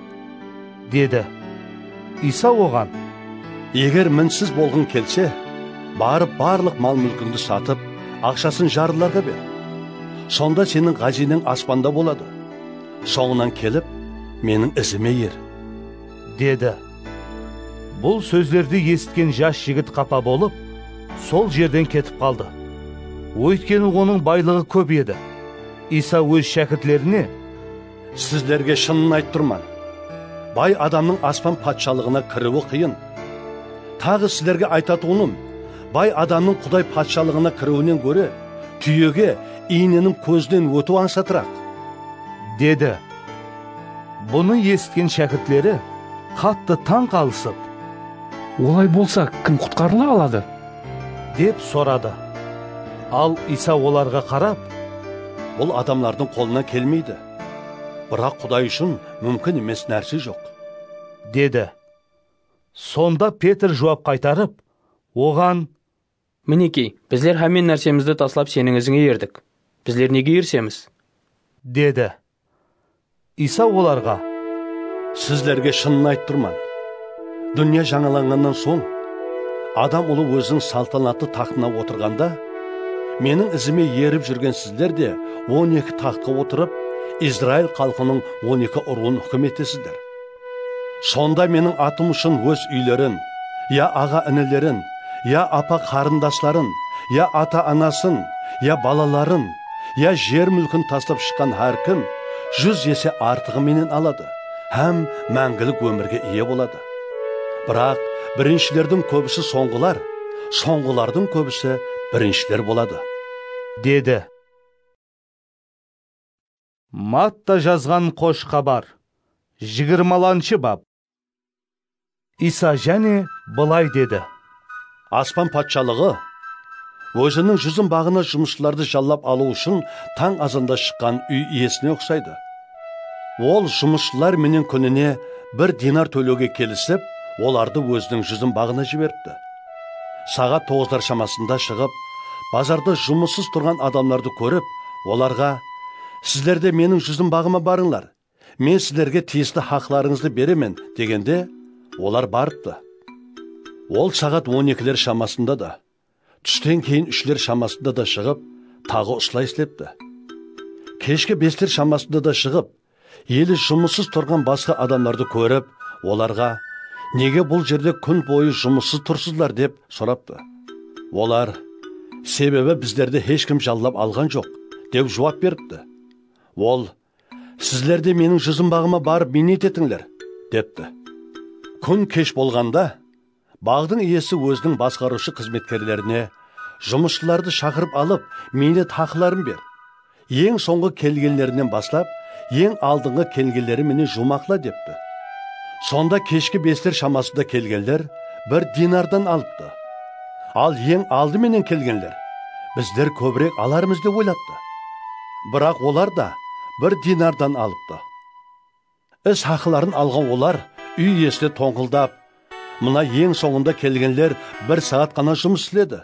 Dedi. Isa oǵan, Eger minsiz bolǵıń kelse, barıp barlıq mal-múlkińdi satıp, aqshasın jarlılarǵa ber. Sonda seniń ǵáziyneń aspanda boladı. Sońınan kelip, meniń izime er, dedi. Bul sózlerdi esitken jas jigit qapa bolıp, sol jerden ketip qaldı. Óytkeni onıń baylıǵı kóp edi. Isa óz shákirtlerine, Sizlerge shının aytıp turman, bay adamnıń Aspan patshalıǵına kiriwi qıyın. Taǵı sizlerge aytatuǵınım, bay adamnıń Quday patshalıǵına kiriwinen góre túyege iyneniń kózinen ótiw ańsatıraq, dedi. Bunı esitken shákirtleri qattı tań qalıp, Olay bolsa, kim qutqarıla aladı? Dep soradı. Al Isa olarǵa qarap, Bul adamlardıń qolınan kelmeydi. Biraq Quday ushın múmkin emes nárse joq, dedi. Sonda Petr juwap qaytarıp, oǵan, Minekey, bizler hámme nársemizdi taslap seniń izińe erdik. Bizler nege erisemiz? Dedi. Isa olarǵa, Sizlerge shının aytıp turman, dúnya jańalanǵannan soń, Adam Ulı Óziniń saltanatlı taxtına otırǵanda, Meniń izime erip júrgen sizler de on eki taxtqa otırıp, Izrail xalqınıń on eki urıwın húkim etesizler. Sonda Meniń atım ushın óz úylerin, ya aǵa-inilerin, ya apa-qarındasların, ya ata-anasın, ya balaların, ya jer múlkin taslap shıqqan hár kim júz ese artıǵı menen aladı hám máńgilik ómirge iye boladı. Biraq birinshilerdiń kóbisi sońǵılar, sońǵılardıń kóbisi birinshiler boladı, dedi. Matta jazǵan Xosh Xabar, jigirmalanshı bap. Isa jáne bılay dedi. Aspan patshalıǵı óziniń júzim baǵına jumısshılardı jallap alıw ushın tań azanda shıqqan úy iyesine uqsaydı. Ol jumısshılar menen kúnine bir dinar tólewge kelisip, olardı óziniń júzim baǵına jiberipti. Saǵat toǵızlar shamasında shıǵıp, bazarda jumıssız turǵan adamlardı kórip, olarǵa, Sizler de meniń júzim baǵıma barıńlar, men sizlerge tiyisli haqlarıńızdı beremen, degende, olar barıptı. Ol saǵat on ekiler shamasında da, tústen keyin úshler shamasında da shıǵıp, taǵı usılay islepti. Keshki besler shamasında da shıǵıp, eli jumıssız turǵan basqa adamlardı kórip, olarǵa, "Nege bul jerde kún boyı jumıssız tursızlar?" dep soraptı. Olar, "Sebebi bizlerdi hesh kim jallap alǵan joq," dep juwap beripti. Ol, "Sizler de meniń júzim baǵıma barıp miynet etińler," depti. Kún kesh bolǵanda, baǵdıń iyesi óziniń basqarıwshı xızmetkerlerine, "Jumısshılardı shaqırıp alıp, miynet haqıların ber. Eń sońǵı kelgenlerinen baslap, eń aldınǵı kelgenleri menen juwmaqla," depti. Sonda keshki besler shamasında kelgenler bir dinardan alıptı. Al eń aldı menen kelgenler, "Bizler kóbirek alarmız," dep oylaptı. Biraq olar da bir dinardan alıptı. Is haqıların alǵan olar úy iyesine tońqıldap, "Mına eń sońında kelgenler bir saat ǵana jumıs isledi.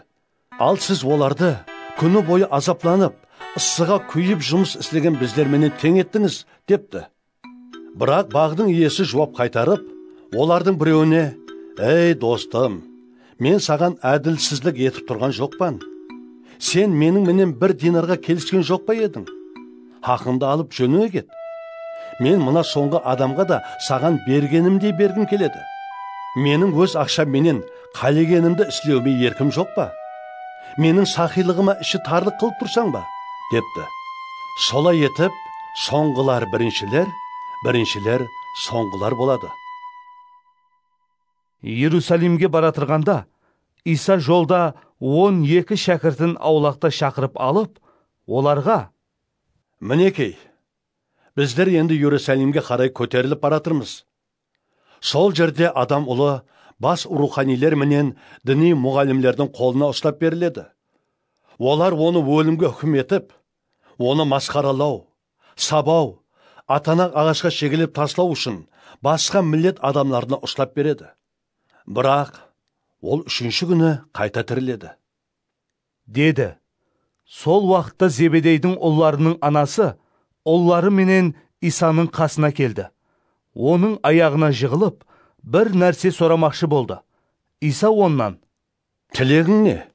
Al siz olardı kúni boyı azaplanıp, ıssıǵa kúyip jumıs islegen bizler menen teń ettińiz," depti. Biraq baǵdıń iyesi juwap qaytarıp, olardıń birewine, "Ey, dostım, men saǵan ádilsizlik etip turǵan joqpan. Sen meniń menen bir dinarǵa kelisken joq pa ediń? Haqıńdı alıp jónińe ket. Men mına sońǵı adamǵa da saǵan bergenimdey bergim keledi. Meniń óz aqsham menen qálegenimdi islewime erkim joq pa? Meniń saqıylıǵıma ishi tarlıq qılıp tursań ba?" depti. Solay etip, sońǵılar birinshiler, birinshiler sońǵılar boladı. Erusalimge baratırǵanda, Iysa jolda on eki shákirtin awlaqta shaqırıp alıp, olarǵa, "Minekey, bizler endi Erusalimge qaray kóterilip baratırmız. Sol jerde Adam Ulı bas ruwxaniyler menen diniy muǵallimlerdiń qolına uslap beriledi. Olar onı ólimge húkim etip, onı masqaralaw, sabaw, atanaq aǵashqa shegelep taslaw ushın basqa millet adamlarına uslap beredi. Biraq ol úshinshi kúni qayta tiriledi," dedi. Sol waqıtta Zebedeydiń ullarınıń anası ulları menen Iysanıń qasına keldi. Onıń ayaǵına jıǵılıp, bir nárse soramaqshı boldı. Iysa onnan, "Tilegiń ne?"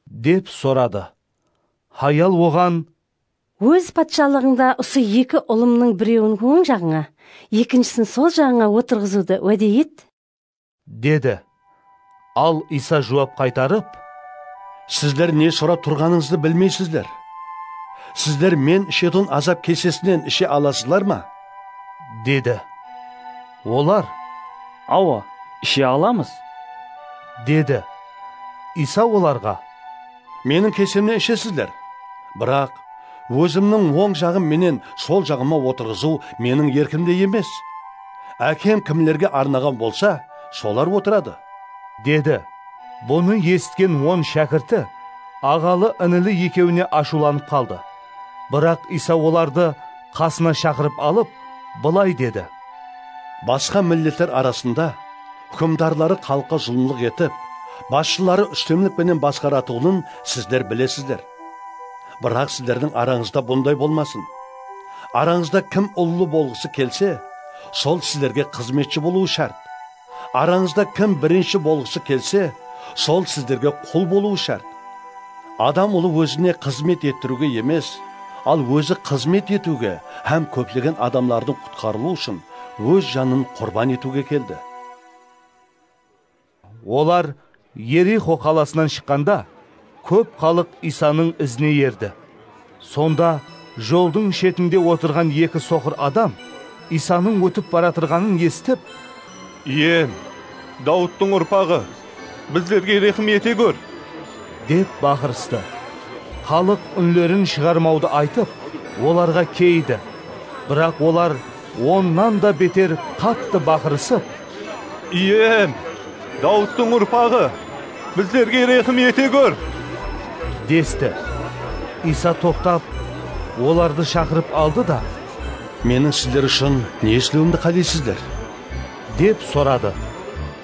dep soradı. Hayal oǵan, "Óz patshalıǵıńda usı eki ulımnıń birewin oń jaǵıńa, ekinshisin sol jaǵıńa otırǵızıwdı wáde et," dedi. Al Iysa juwap qaytarıp, "Sizler ne sorap turǵanıńızdı bilmeysizler. Sizler men ishetuǵın azap kesesinen ishe alasızlar ma?" dedi. Olar, "Awa, ishe alamız," dedi. Iysa olarǵa, "Meniń kesemnen ishesizler. Biraq ózimniń oń jaǵım menen sol jaǵıma otırǵızıw meniń erkimde emes. Ákem kimlerge arnaǵan bolsa, solar otıradı," dedi. Bunı esitken on shákirti aǵalı-inili ekewine ashıwlanıp qaldı. Biraq Iysa olardı qasına shaqırıp alıp, bılay dedi, "Basqa milletler arasında húkimdarları xalıqqa zulımlıq etip, basshıları ústemlik penen basqaratuǵının sizler bilesizler. Biraq sizlerdiń arańızda bunday bolmasın. Arańızda kim ullı bolǵısı kelse, sol sizlerge xızmetshi bolıwı shárt. Arańızda kim birinshi bolǵısı kelse, sol sizlerge qul bolıwı shárt. Adam Ulı ózine xızmet ettiriwge emes, al ózi xızmet etiwge hám kóplegen adamlardıń qutqarılıwı ushın óz janın qurban etiwge keldi." Olar Erixo qalasınan shıqqanda, kóp xalıq Iysanıń izine erdi. Sonda joldıń shetinde otırǵan eki soqır adam Iysanıń ótip baratırǵanın esitip, "Iyem, Dawıttıń urpaǵı, bizlerge rehim ete gór!" dep baqırıstı. Xalıq únlerin shıǵarmawdı aytıp, olarǵa keyidi. Biraq olar onnan da beter qattı baqırısıp, "Iyem, Dawıttıń urpaǵı, bizlerge rehim ete gór!" desti. Iysa toqtap, olardı shaqırıp aldı da, "Meniń sizler ushın ne islewimdi qáleysizler?" dep soradı.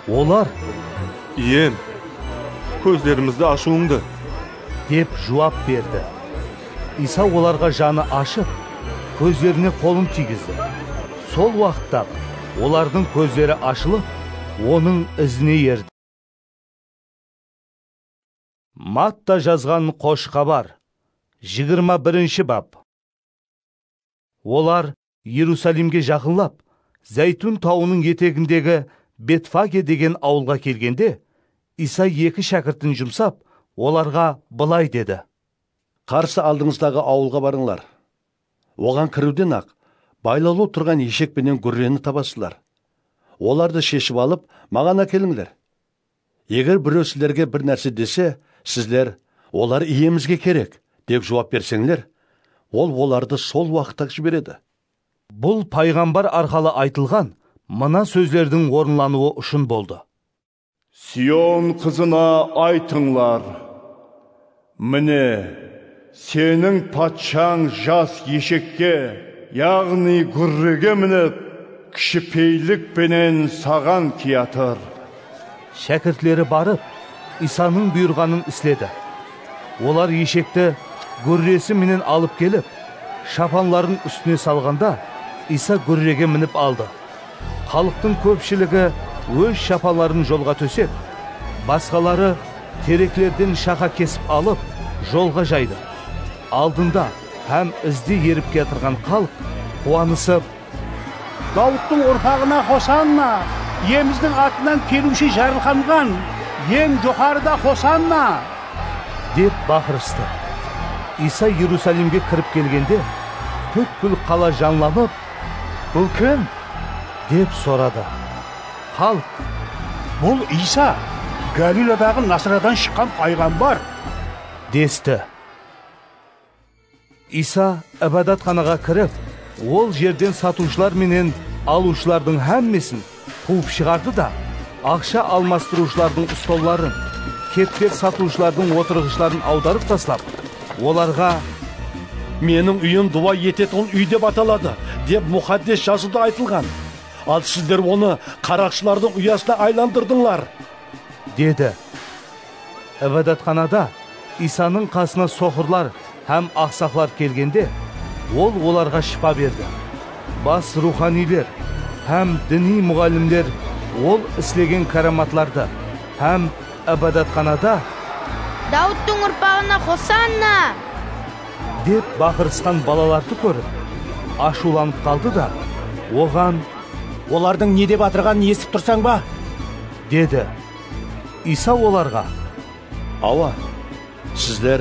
Olar, "Iyem, kózlerimizdi ashıwıńdı," dep juwap berdi. Iysa olarǵa janı ashıp, kózlerine qolın tiygizdi. Sol waqıtta-aq olardıń kózleri ashılıp, Onıń izine erdi. Matta jazǵan Xosh Xabar, jigirma birinshi bab. Olar Erusalimge jaqınlap, Zaytun tawınıń etegindegi Betfage degen awılǵa kelgende, Iysa eki shákirtin jumsap, olarǵa bılay dedi: Qarsı aldıńızdaǵı awılǵa barıńlar. Oǵan kiriwden-aq, baylawlı turǵan eshek penen gúrreni tabasızlar. Olardı sheship alıp, maǵan ákelińler. Eger birew sizlerge bir nárse dese, sizler, olar iyemizge kerek, dep juwap berseńler, ol olardı sol waqıt-aq jiberedi. Bul payǵambar arqalı aytılǵan mına sózlerdiń orınlanıwı ushın boldı. Sion qızına aytıńlar, mine, seniń patshań jas eshekke, yaǵnıy gúrrege minip, kishipeylik penen saǵan kiyatır. Shákirtleri barıp, Iysanıń buyırǵanın isledi. Olar eshekti gúrresi menen alıp kelip, shapanların ústine salǵanda, Iysa gúrrege minip aldı. Xalıqtıń kópshiligi óz shapanların jolǵa tósep, basqaları tereklerden shaqa kesip alıp, jolǵa jaydı. Aldında hám izde erip kiyatırǵan xalıq quwanısıp, Dawıttıń urpaǵına Hosanna! Iyemizdiń atınan keliwshi jarılǵanǵan, eń joqarıda Hosanna! Dep baqırıstı. Iysa Erusalimge kirip kelgende, pútkil qala janlanıp, Bul kim? Dep soradı. Xalıq, Bul Iysa, Galiladaǵı Nasıradan shıqqan payǵambar! Desti. Iysa ibadatxanaǵa kirip, ol jerden satıwshılar menen alıwshılardıń hámmesin quwıp shıǵardı da, aqsha almastırıwshılardıń stolların, kepter satıwshılardıń otırǵıshların awdarıp taslap, olarǵa, Meniń úyim duwa etetuǵın úy dep ataladı, dep Muqaddes Jazıwda aytılǵan. Al sizler onı qaraqshılardıń uyasına aylandırdıńlar, dedi. Ibadatxanada Iysanıń qasına soqırlar hám aqsaqlar kelgende, ol olarǵa shıpa berdi. Bas ruwxaniyler hám diniy muǵallimler ol islegen káramatlardı hám ibadatxanada Dawıttıń urpaǵına Hosanna! Dep baqırısqan balalardı kórip, ashıwlanıp qaldı da, oǵan, Olardıń ne dep atırǵanın esitip tursań ba? Dedi. Iysa olarǵa, Awa, sizler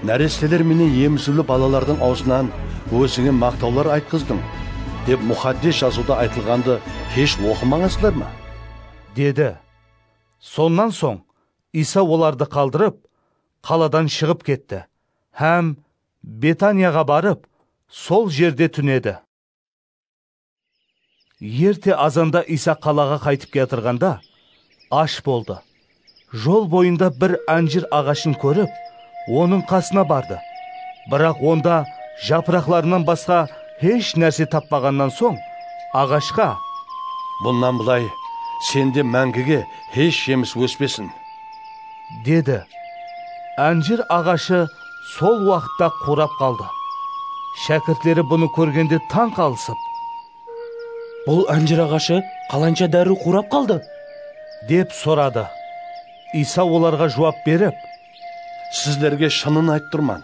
náresteler menen emizikli balalardıń awzınan ózińe maqtawlar aytqızdıń, dep Muqaddes Jazıwda aytılǵandı hesh oqımaǵansızlar ma? Dedi. Sonnan soń Iysa olardı qaldırıp, qaladan shıǵıp ketti hám Betaniyaǵa barıp, sol jerde túnedi. Erte azanda Iysa qalaǵa qaytıp kiyatırǵanda, ash boldı. Jol boyında bir ánjir aǵashın kórip, onıń qasına bardı. Biraq onda japıraqlarınan basqa hesh nárse tappaǵannan soń, aǵashqa, Bunnan bılay sende máńgige hesh jemis óspesin, dedi. Ánjir aǵashı sol waqıtta quwrap qaldı. Shákirtleri bunı kórgende tań qalıp, Bul ánjir aǵashı qalansha dárriw quwrap qaldı? Dep soradı. Iysa olarǵa juwap berip, Sizlerge shının aytıp turman,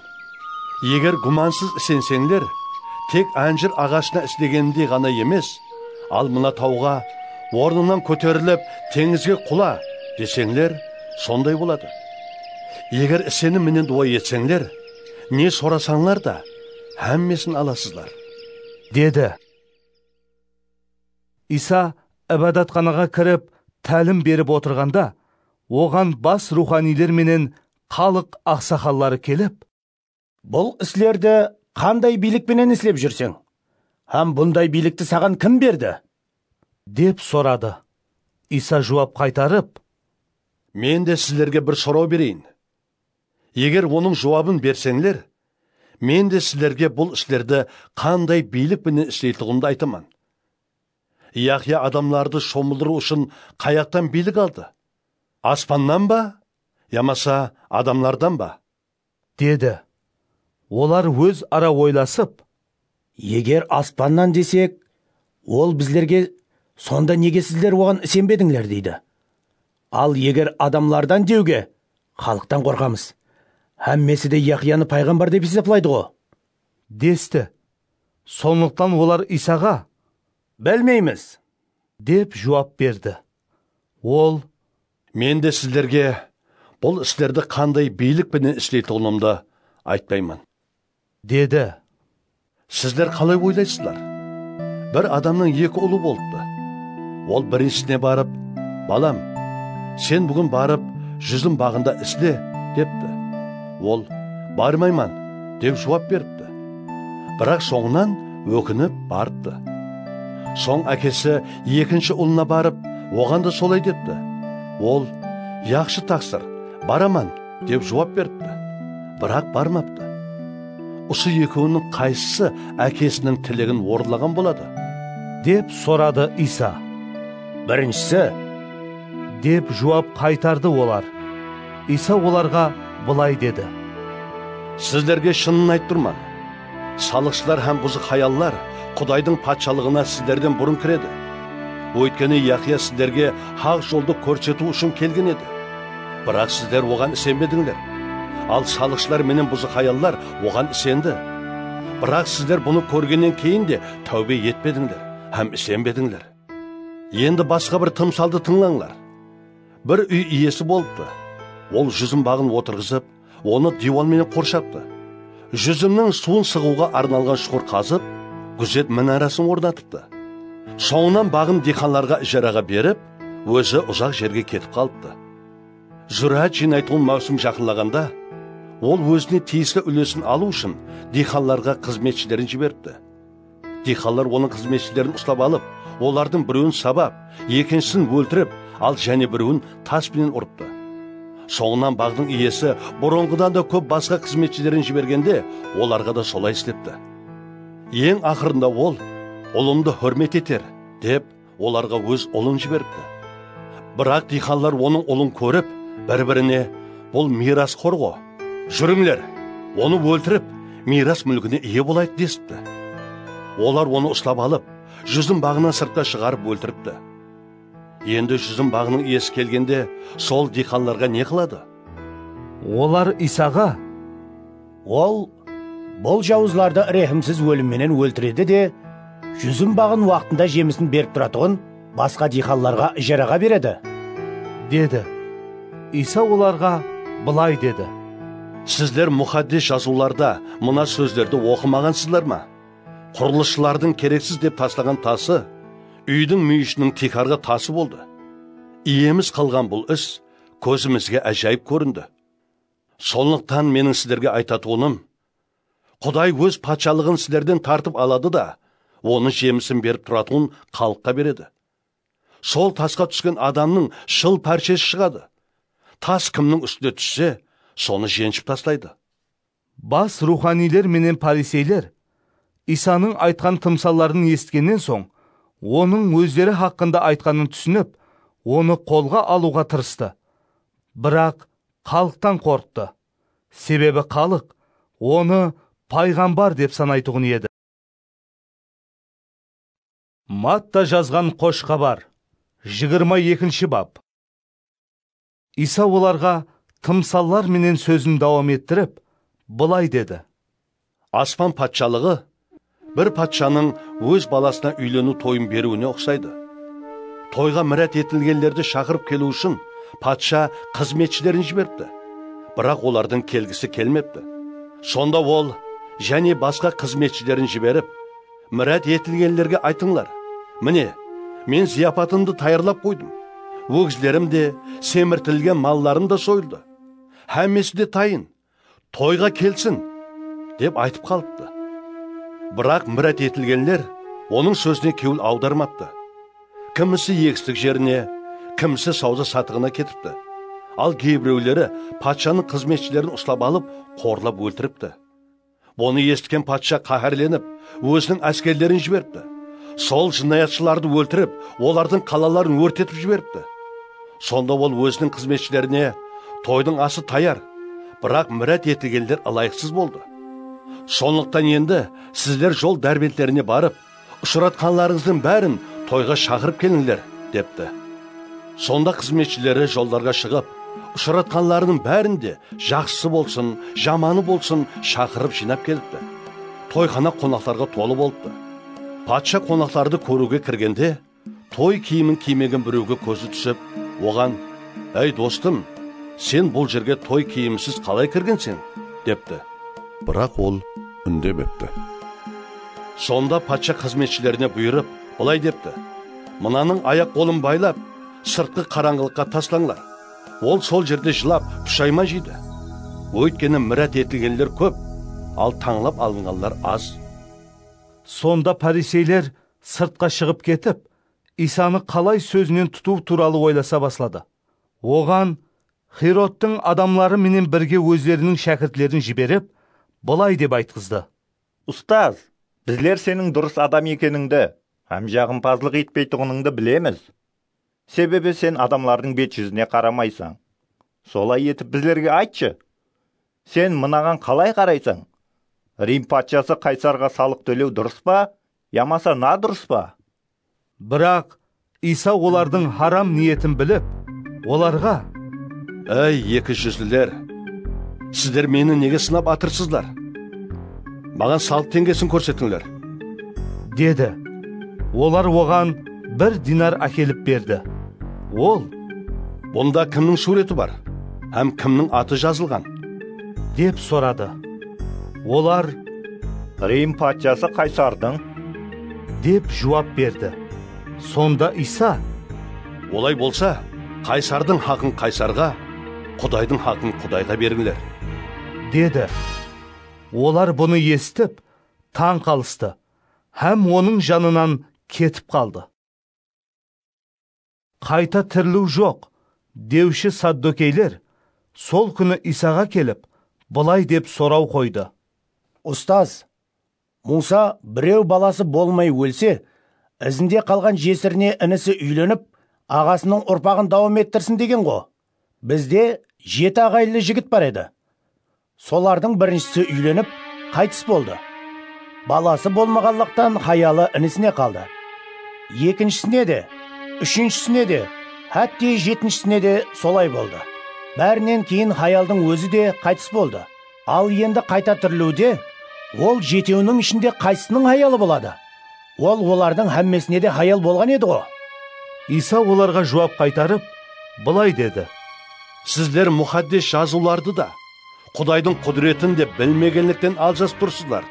eger gúmansız isenseńler, tek ánjir aǵashına islegenindey ǵana emes, al mına tawǵa, Ornıńnan kóterilip, teńizge qula, deseńler, sonday boladı. Eger isenim menen duwa etseńler, ne sorasańlar da, hámmesin alasızlar, dedi. Iysa ibadatxanaǵa kirip, tálim berip otırǵanda, oǵan bas ruwxaniyler menen xalıq aqsaqalları kelip, Bul islerdi qanday biylik penen islep júrseń? Hám bunday biylikti saǵan kim berdi? Dep soradı. Iysa juwap qaytarıp, Men de sizlerge bir soraw bereyin. Eger onıń juwabın berseńler, men de sizlerge bul islerdi qanday biylik penen isleytuǵınımdı aytaman. Yahya adamlardı shomıldırıw ushın qayaqtan biylik aldı? Aspannan ba, yamasa adamlardan ba? Dedi. Olar óz ara oylasıp, Eger aspannan desek, ol bizlerge, Sonda nege sizler oǵan isenbedińler? deydi. Al eger adamlardan dewge, Xalıqtan qorqamız. Hámmesi de Yaqyanı payǵambar dep esaplaydı-ǵo, desti. Sonlıqtan olar Iysaǵa, Bilmeymiz, dep juwap berdi. Ol, Men de sizlerge bul islerdi qanday biylik penen isleytuǵınımdı aytpayman, dedi. Sizler qalay oylaysızlar? Bir adamnıń eki ulı bolıptı. Ol birinshisine barıp, Balam, sen búgin barıp, júzim baǵında isle, depti. Ol, Barmayman, dep juwap beripti. Biraq sońınan ókinip barıptı. Soń ákesi ekinshi ulına barıp, oǵan da solay depti. Ol, Yaqshı, taqsır, baraman, dep juwap beripti. Biraq barmaptı. Usı ekewiniń qaysısı ákesiniń tilegin orınlaǵan boladı? Dep soradı Iysa. Birinshisi, dep juwap qaytardı olar. Iysa olarǵa bılay dedi. Sizlerge shının aytıp turman. Salıqshılar hám buzıq hayallar Qudaydıń patshalıǵına sizlerden burın kiredi. Óytkeni Yaqya sizlerge haq joldı kórsetiw ushın kelgen edi. Biraq sizler oǵan isenbedińler. Al salıqshılar menen buzıq hayallar oǵan isendi. Biraq sizler bunı kórgennen keyin de táwbe etpedińler hám isenbedińler. Endi basqa bir tımsaldı tıńlańlar. Bir úy iyesi bolıptı. Ol júzim baǵın otırǵızıp, onı diywal menen qorshaptı. Júzimniń suwın sıǵıwǵa arnalǵan shuqır qazıp, gúzet minarasın ornatıptı. Sońınan baǵın diyqanlarǵa ijaraǵa berip, ózi uzaq jerge ketip qalıptı. Zúráát jıynaytuǵın máwsim jaqınlaǵanda, ol ózine tiyisli úlesin alıw ushın diyqanlarǵa xızmetshilerin jiberipti. Diyqanlar onıń xızmetshilerin uslap alıp, olardıń birewin sabap, ekinshisin óltirip, al jáne birewin tas penen urıptı. Sońınan baǵdıń iyesi burınǵıdan da kóp basqa xızmetshilerin jibergende, olarǵa da solay islepti. Eń aqırında ol, Ulımdı húrmet eter, dep, olarǵa óz ulın jiberipti. Biraq diyqanlar onıń ulın kórip, bir-birine, Bul miyrasxor-ǵo. Júrińler, onı óltirip, miyras múlkine iye bolayıq, desipti. Olar onı uslap alıp, júzim baǵınan sırtqa shıǵarıp óltiripti. Endi júzim baǵınıń iyesi kelgende, sol diyqanlarǵa ne qıladı? Olar Iysaǵa, Ol bul jawızlardı rehimsiz ólim menen óltiredi de, júzim baǵın waqtında jemisin berip turatuǵın basqa diyqanlarǵa ijaraǵa beredi, dedi. Iysa olarǵa bılay dedi. Sizler Muqaddes Jazıwlarda mına sózlerdi oqımaǵansızlar ma? Qurılısshılardıń kereksiz dep taslaǵan tası úydiń múyishiniń tiykarǵı tası boldı. Iyemiz qılǵan bul is kózimizge ájayıp kórindi. Sonlıqtan meniń sizlerge aytatuǵınım, Quday óz patshalıǵın sizlerden tartıp aladı da, onı jemisin berip turatuǵın xalıqqa beredi. Sol tasqa túsken adamnıń shıl párshesi shıǵadı. Tas kimniń ústine tússe, sonı jenship taslaydı. Bas ruwxaniyler menen fariseyler Iysanıń aytqan tımsalların esitkennen soń, onıń ózleri haqqında aytqanın túsinip, onı qolǵa alıwǵa tırıstı. Biraq xalıqtan qorqtı. Sebebi xalıq onı payǵambar dep sanaytuǵın edi. Matta jazǵan Xosh Xabar, jigirma ekinshi bap. Iysa olarǵa tımsallar menen sózin dawam ettirip, bılay dedi. Aspan patshalıǵı bir patshanıń óz balasına úyleniw toyın beriwine uqsaydı. Toyǵa mirát etilgenlerdi shaqırıp keliw ushın patsha xızmetshilerin jiberipti. Biraq olardıń kelgisi kelmepti. Sonda ol jáne basqa xızmetshilerin jiberip, mirát etilgenlerge aytıńlar, mine, men zıyapatımdı tayarlap qoydım. Ógizlerim de, semirtilgen mallarım da soyıldı. Hámmesi de tayın. Toyǵa kelsin, dep aytıp qalıptı. Biraq mirát etilgenler onıń sózine kewil awdarmaptı. Kimisi egislik jerine, kimisi sawda-satıǵına ketipti. Al keybirewleri patshanıń xızmetshilerin uslap alıp, qorlap óltiripti. Bunı esitken patsha qáhárlenip, óziniń áskerlerin jiberipti. Sol jınayatshılardı óltirip, olardıń qalaların órtetip jiberipti. Sonda ol óziniń xızmetshilerine, toydıń ası tayar, biraq mirát etilgenler ılayıqsız boldı. Sonlıqtan endi sizler jol dárbentlerine barıp, ushıratqanlarıńızdıń bárin toyǵa shaqırıp kelińler, depti. Sonda xızmetshileri jollarǵa shıǵıp, Ushıratqanlarınıń bárin de, jaqsısı bolsın, jamanı bolsın, shaqırıp jıynap kelipti. Toyxana qonaqlarǵa tolı bolıptı. Patsha qonaqlardı kóriwge kirgende, toy kiyimin kiymegen birewge kózi túsip, oǵan, "Áy, dostım, sen bul jerge toy kiyimisiz qalay kirgenseń?" depti. Biraq ol úndemepti. Sonda patsha xızmetshilerine buyırıp, bılay depti, "Mınanıń ayaq-qolın baylap, sırtqı qarańǵılıqqa taslańlar. Ol sol jerde jılap, pushayman jeydi. Óytkeni mirát etilgenler kóp, al tańlap alınǵanlar az." Sonda pariseyler sırtqa shıǵıp ketip, Iysanı qalay sózinen tutıw tuwralı oylasa basladı. Oǵan Herodtıń adamları menen birge ózleriniń shákirtlerin jiberip, bılay dep aytqızdı. Ustaz, bizler seniń durıs adam ekenińdi hám jaǵımpazlıq etpeytuǵınıńdı bilemiz. Sebebi sen adamlardıń bet júzine qaramaysań. Solay etip bizlerge aytshı, sen mınaǵan qalay qaraysań? Rim patshası Qaysarǵa salıq tólew durıs pa, yamasa nadurıs pa? Biraq Iysa olardıń haram niyetin bilip, olarǵa, "Áy, eki júzliler, sizler meni nege sınap atırsızlar? Maǵan salıq teńgesin kórsetińler," dedi. Olar oǵan bir dinar ákelip berdi. Ol, "Bunda kimniń súwreti bar hám kimniń atı jazılǵan?" dep soradı. Olar, "Rim patshası Qaysardıń," dep juwap berdi. Sonda Iysa, "Olay bolsa, Qaysardıń haqın Qaysarǵa, Qudaydıń haqın Qudayǵa berińler," dedi. Olar bunı esitip, tań qalıstı hám onıń janınan ketip qaldı. Qayta tiriliw joq, dewshi saddukeyler sol kúni Iysaǵa kelip, bılay dep soraw qoydı. Ustaz, Muwsa birew balası bolmay ólse, izinde qalǵan jesirine inisi úylenip, aǵasınıń urpaǵın dawam ettirsin degen ǵo. Bizde jeti aǵayinli jigit bar edi. Solardıń birinshisi úylenip, qaytıs boldı. Balası bolmaǵanlıqtan hayalı inisine qaldı. Ekinshisine de, úshinshisine de, hátte jetinshisine de solay boldı. Bárinen keyin hayaldıń ózi de qaytıs boldı. Al endi qayta tiriliwde ol jetewiniń ishinde qaysısınıń hayalı boladı? Ol olardıń hámmesine de hayal bolǵan edi ǵo. Iysa olarǵa juwap qaytarıp, bılay dedi. Sizler muqaddes jazıwlardı da, Qudaydıń qúdiretin de bilmegenlikten aljasıp tursızlar.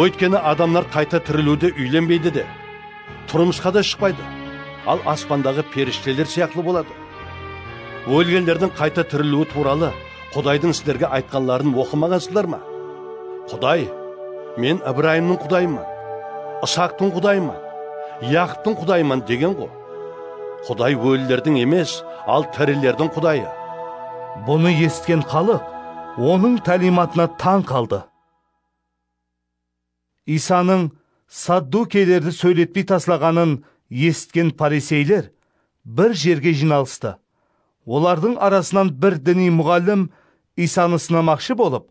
Óytkeni adamlar qayta tiriliwde úylenbeydi de, turmısqa da shıqpaydı. Al aspandaǵı perishteler sıyaqlı boladı. Ólgenlerdiń qayta tiriliwi tuwralı Qudaydıń sizlerge aytqanların oqımaǵansızlar ma? Quday, "Men Ibrayımnıń Qudayıman, Isaqtıń Qudayıman, Yaqıptıń Qudayıman," degen ǵo. Quday ólilerdiń emes, al tirilerdiń Qudayı. Bunı esitken xalıq onıń táliymatına tań qaldı. Iysanıń saddukeylerdi sóyletpey taslaǵanın esitken pariseyler bir jerge jıynalıstı. Olardıń arasınan bir diniy muǵallim Iysanı sınamaqshı bolıp,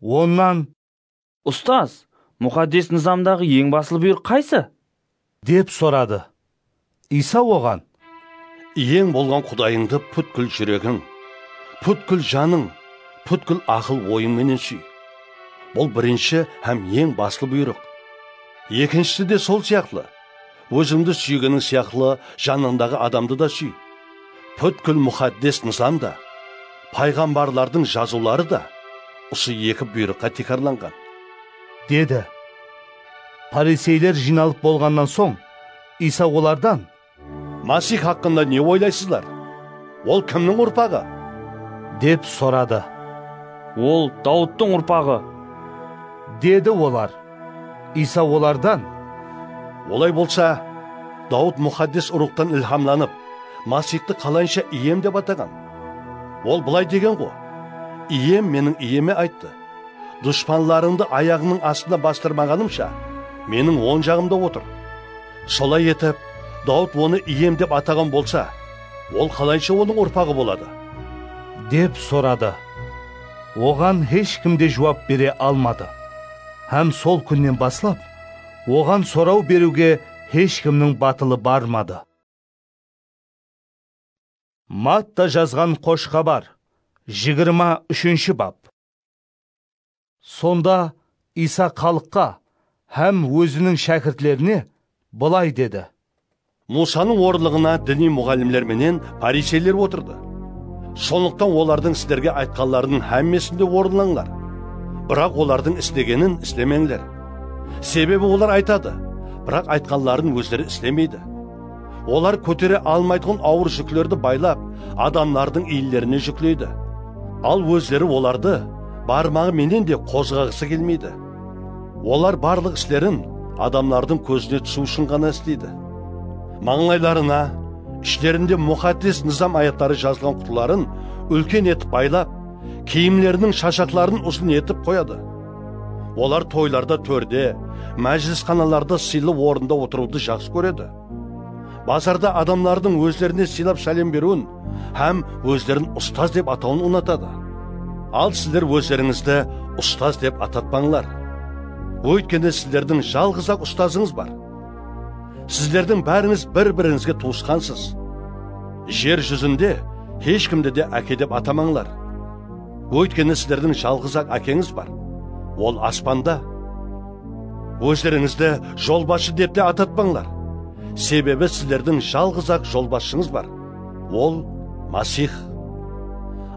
onnan, "Ustaz, muqaddes nızamdaǵı eń baslı buyrıq qaysı?" dep soradı. Iysa oǵan, "Iyeń bolǵan Qudayıńdı pútkil júregiń, pútkil janıń, pútkil aqıl-oyıń menen súy. Bul birinshi hám eń baslı buyrıq. Ekinshisi de sol sıyaqlı. Ózińdi súygeniń sıyaqlı janıńdaǵı adamdı da súy. Pútkil muqaddes nızam da, payǵambarlardıń jazıwları da usı eki buyrıqqa tiykarlanǵan," dedi. Pariseyler jıynalıp bolǵannan soń, Iysa olardan, "Masih haqqında ne oylaysızlar? Ol kimniń urpaǵı?" dep soradı. "Ol Dawıttıń urpaǵı," dedi olar. Iysa olardan, "Olay bolsa, Dawıt muqaddes ruwxtan ilhamlanıp, Masihtı qalayınsha iyem dep ataǵan? Ol bılay degen ǵo, 'Iyem meniń iyeme ayttı, dushpanlarıńdı ayaǵıńnıń astına bastırmaǵanımsha, meniń oń jaǵımda otır.' Solay etip, Dawıt onı iyem dep ataǵan bolsa, ol qalayınsha onıń urpaǵı boladı?" dep soradı. Oǵan hesh kim de juwap bere almadı. Hám sol kúnnen baslap, oǵan soraw beriwge hesh kimniń batılı barmadı. Matta jazǵan Xosh Xabar, Jigirma úshinshi bap. Sonda Iysa xalıqqa hám óziniń shákirtlerine bılay dedi. Musanıń orınlıǵına diniy muǵallimler menen pariseyler otırdı. Sonlıqtan olardıń sizlerge aytqanlarınıń hámmesinde orınlańlar. Biraq olardıń islegenin islemeńler. Sebebi olar aytadı, biraq aytqanların ózleri islemeydi. Olar kótere almaytuǵın awır júklerdi baylap, adamlardıń iyinlerine júkleydi. Al ózleri olardı barmaǵı menen de qozǵaǵısı kelmeydi. Olar barlıq islerin adamlardıń kózine túsiw ushın ǵana isleydi. Mańlaylarına, ishlerinde muqaddes nızam ayatları jazılǵan qutların úlken etip baylap, kiyimleriniń shashaqların uzın etip qoyadı. Olar toylarda tórde, májilisxanalarda sıylı orında otırıwdı jaqsı kóredi. Bazarda adamlardıń ózlerine sıylap sálem beriwin hám ózlerin ustaz dep atawın unatadı. Al sizler ózlerińizdi ustaz dep atatpańlar. Óytkeni sizlerdiń jalǵız-aq ustazıńız bar. Sizlerdiń bárińiz bir-birińizge tuwısqansız. Jer júzinde hesh kimdi de áke dep atamańlar. Óytkeni sizlerdiń jalǵız-aq ákeńiz bar. Ol aspanda. Ózlerińizdi jolbasshı dep te atatpańlar. Sebebi sizlerdiń jalǵız-aq jolbasshıńız bar. Ol Masih.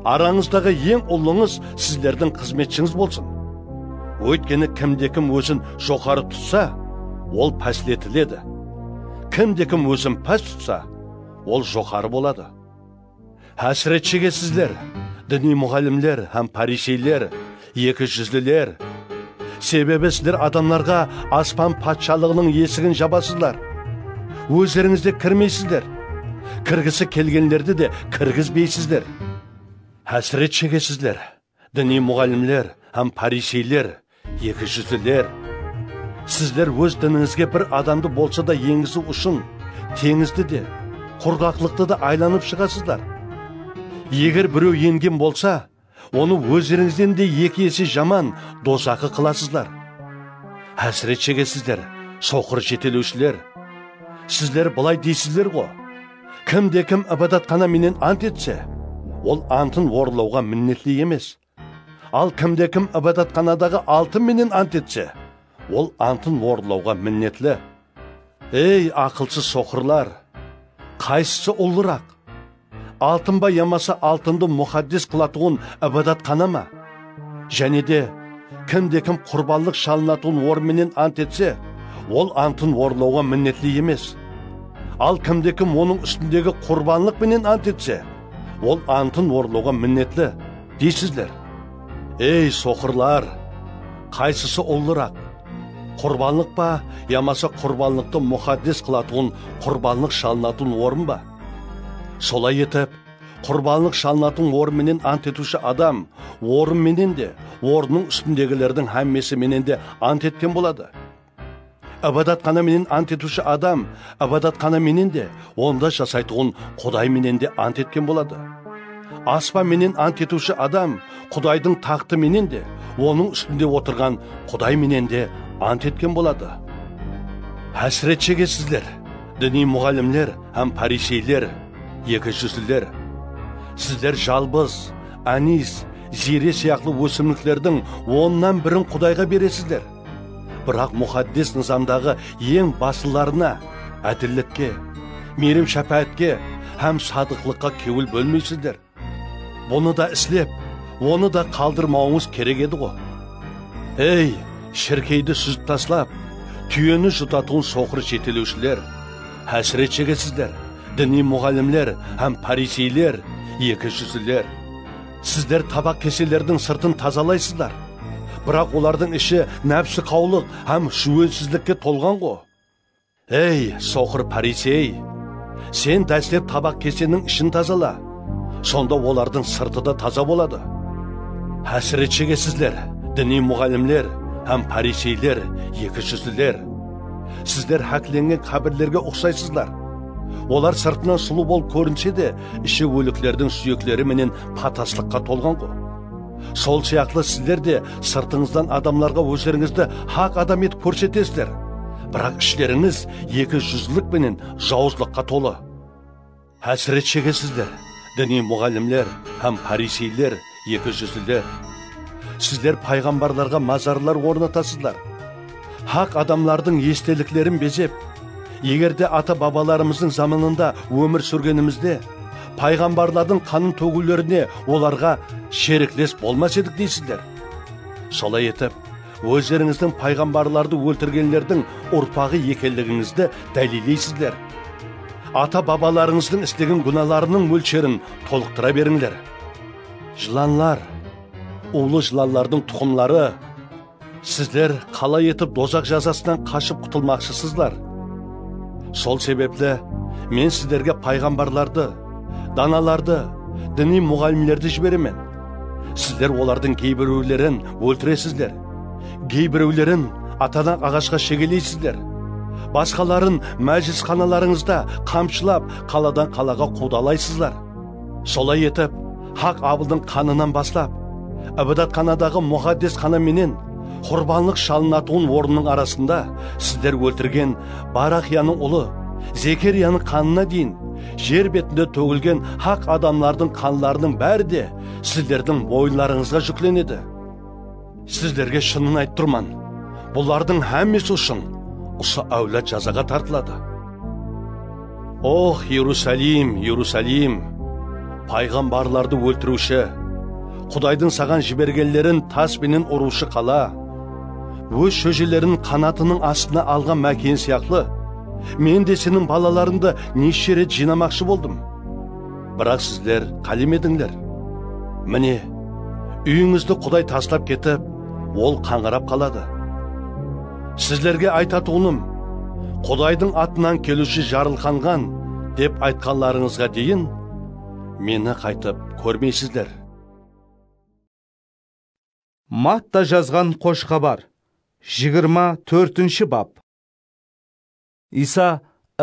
Arańızdaǵı eń ullıńız sizlerdiń xızmetshińiz bolsın. Óytkeni kimde-kim ózin joqarı tutsa, ol pásletiledi. Kimde-kim ózin pás tutsa, ol joqarı boladı. Hásiret shegesizler, diniy muǵallimler hám pariseyler, eki júzliler! Sebebi sizler adamlarǵa aspan patshalıǵınıń esigin jabasızlar. Ózlerińiz de kirmeysizler. Kirgisi kelgenlerdi de kirgizbeysizler. Hásiret shegesizler, diniy muǵallimler hám pariseyler, eki júzliler! Sizler óz dinińizge bir adamdı bolsa da engiziw ushın teńizdi de, qurǵaqlıqtı da aylanıp shıǵasızlar. Eger birew engen bolsa, onı ózlerińizden de eki ese jaman dosaqı qılasızlar. Hásiret shegesizler, soqır jetelewshiler! Sizler bılay deysizler ǵo, kimde-kim ibadatxana menen ant etse, ol antın orınlawǵa minnetli emes. Al kimde-kim ibadatxanadaǵı altın menen ant etse, ol antın orınlawǵa minnetli. Ey, aqılsız soqırlar! Qaysısı ullıraq? Altın ba yamasa altındı muqaddes qılatuǵın ibadatxana ma? Jáne de, kimde-kim qurbanlıq shalınatuǵın orın menen ant etse, ol antın orınlawǵa minnetli emes. Al kimde-kim onıń ústindegi qurbanlıq menen ant etse, ol antın orınlawǵa minnetli, deysizler. Ey, soqırlar! Qaysısı ullıraq? Qurbanlıq pa yamasa qurbanlıqtı muqaddes qılatuǵın qurbanlıq shalınatuǵın orın ba? Solay etip, qurbanlıq shalınatuǵın orın menen ant etiwshi adam orın menen de, orınnıń ústindegilerdiń hámmesi menen de ant etken boladı. Ibadatxana menen ant etiwshi adam ibadatxana menen de, onda jasaytuǵın Quday menen de ant etken boladı. Aspan menen ant etiwshi adam Qudaydıń taxtı menen de, onıń ústinde otırǵan Quday menen de ant etken boladı. Hásiret shegesizler, diniy muǵallimler hám pariseyler, eki júzliler! Sizler jalbız, anis, ziyre sıyaqlı ósimliklerdiń onnan birin Qudayǵa beresizler. Biraq muqaddes nızamdaǵı eń baslılarına, ádillikke, miyrim-shápáátke hám sadıqlıqqa kewil bólmeysizler. Bunı da islep, onı da qaldırmawıńız kerek edi ǵo. Ey, shirkeydi súzip taslap, túyeni jutatuǵın soqır jetelewshiler! Hásiret shegesizler, diniy muǵallimler hám pariseyler, eki júzliler! Sizler tabaq keselerdiń sırtın tazalaysızlar, biraq olardıń ishi nápsiqawlıq hám júwelsizlikke tolǵan ǵo. Ey, soqır parisey! Sen dáslep tabaq keseniń ishin tazala, sonda olardıń sırtı da taza boladı. Hásiret shegesizler, diniy muǵallimler hám pariseyler, eki júzliler! Sizler háklengen qábirlerge uqsaysızlar. Olar sırtınan sulıw bolıp kórinse de, ishi óliklerdiń súyekleri menen pataslıqqa tolǵan ǵo. Sol sıyaqlı sizler de sırtıńızdan adamlarǵa ózlerińizdi haq adam etip kórsetesizler, biraq ishlerińiz eki júzlilik penen jawızlıqqa tolı. Hásiret shegesizler, diniy muǵallimler hám fariseyler eki júzliler. Sizler payǵambarlarǵa mazarlar ornatasızlar. Haq adamlardıń esteliklerin bezep, eger de ata-babalarımızdıń zamanında ómir súrgenimizde payǵambarlardıń qanın tógiwlerine olarǵa sherikles bolmas edik deysizler. Solay etip, ózlerińizdiń payǵambarlardı óltirgenlerdiń urpaǵı ekenligińizdi dálilleysizler. Ata-babalarıńızdıń islegen gúnalarınıń mólsherin tolıqtıra berińler. Jılanlar, uwlı jılanlardıń tuqımları, sizler qalay etip dozaq jazasınan qashıp qutılmaqshısızlar? Sol sebepli men sizlerge payǵambarlardı, danalardı, diniy muǵallimlerdi jiberemen. Sizler olardıń geybirewlerin óltiresizler, geybirewlerin atadan aǵashqa shegeleysizler, basqaların májilisxanalarıńızda qamshılap, qaladan qalaǵa quwdalaysızlar. Solay etip, haq abıldıń qanınan baslap, ibadatxanadaǵı muqaddes qanı menen qurbanlıq shalınatuǵın orınnıń arasında sizler óltirgen Baraxyanıń ulı Zekeriyanıń qanına deyin jer betinde tógilgen haq adamlardıń qanlarınıń bári de sizlerdiń boyınlarıńızǵa júklenedi. Sizlerge shının aytıp turman, bulardıń hámmesi ushın usı áwlad jazaǵa tartıladı. Ox, Erusalim, Erusalim, payǵambarlardı óltiriwshi, Qudaydıń saǵan jibergenlerin tas penen urıwshı qala! Óz shójelerin qanatınıń astına alǵan máken sıyaqlı, men de seniń balalarıńdı neshe ret jıynamaqshı boldım, biraq sizler qálemedińler. Mine, úyińizdi Quday taslap ketip, ol qańırap qaladı. Sizlerge aytatuǵınım, Qudaydıń atınan keliwshi jarılqanǵan dep aytqanlarıńızǵa deyin meni qaytıp kórmeysizler. Matta jazǵan Xosh Xabar, jigirma tórtinshi bap. Iysa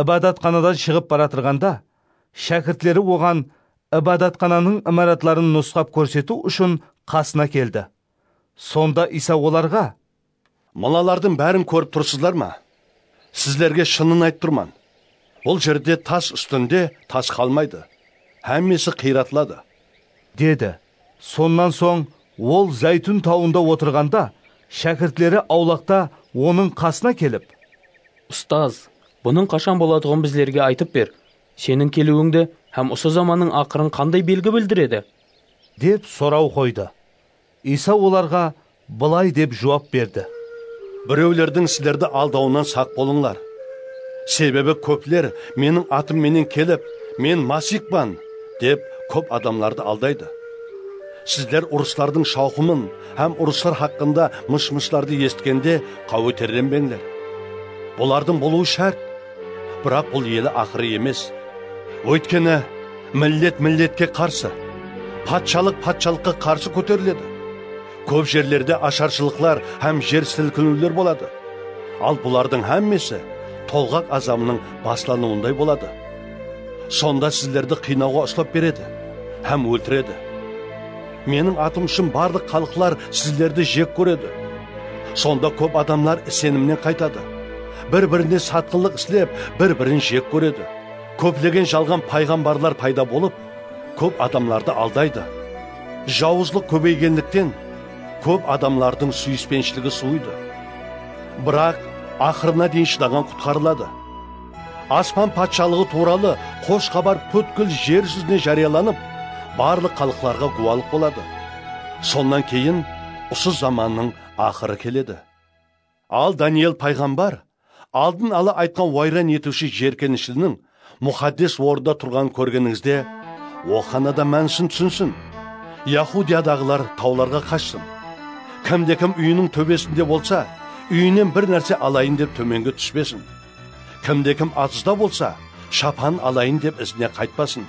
ibadatxanadan shıǵıp baratırǵanda, shákirtleri oǵan ibadatxananıń imaratların nusqap kórsetiw ushın qasına keldi. Sonda Iysa olarǵa, "Mınalardıń bárin kórip tursızlar ma? Sizlerge shının aytıp turman, bul jerde tas ústinde tas qalmaydı, hámmesi qıyratıladı", dedi. Sonnan soń ol Záytún tawında otırǵanda, shákirtleri awlaqta onıń qasına kelip, "Ustaz, bunıń qashan bolatuǵının bizlerge aytıp ber. Seniń keliwińdi hám usı zamannıń aqırın qanday belgi bildiredi?" dep soraw qoydı. Iysa olarǵa bılay dep juwap berdi. Birewlerdiń sizlerdi aldawınan saq bolıńlar. Sebebi kópler meniń atım menen kelip, 'Men Masihpan', dep kóp adamlardı aldaydı. Sizler urıslardıń shawqımın hám urıslar haqqında mısh-mıshlardı esitkende, qáweterlenbeńler. Bulardıń bolıwı shárt, biraq bul ele aqırı emes. Óytkeni, millet milletke qarsı, patshalıq patshalıqqa qarsı kóteriledi. Kóp jerlerde asharshılıqlar hám jer silkiniwler boladı. Al bulardıń hámmesi tolǵaq azabınıń baslanıwınday boladı. Sonda sizlerdi qıynawǵa uslap beredi hám óltiredi. Meniń atım ushın barlıq xalıqlar sizlerdi jek kóredi. Sonda kóp adamlar isenimnen qaytadı. Bir-birine satqınlıq islep, bir-birin jek kóredi. Kóplegen jalǵan payǵambarlar payda bolıp, kóp adamlardı aldaydı. Jawızlıq kóbeygenlikten, kóp adamlardıń súyispenshligi suwıydı. Biraq aqırına deyin shıdaǵan qutqarıladı. Aspan patshalıǵı tuwralı Xosh Xabar pútkil jer júzine járiyalanıp, barlıq xalıqlarǵa gúwalıq boladı. Sonnan keyin usı zamannıń aqırı keledi. Al Daniel payǵambar aldın ala aytqan wayran etiwshi jerkenishliń muqaddes orında turǵanın kórgenińizde, oqıǵan adam mánisin túsinsin. Yahudiyadaǵılar tawlarǵa qashsın. Kimde-kim úyiniń tóbesinde bolsa, úyinen bir nárse alayın dep tómenge túspesin. Kimde-kim atızda bolsa, shapanın alayın dep izine qaytpasın.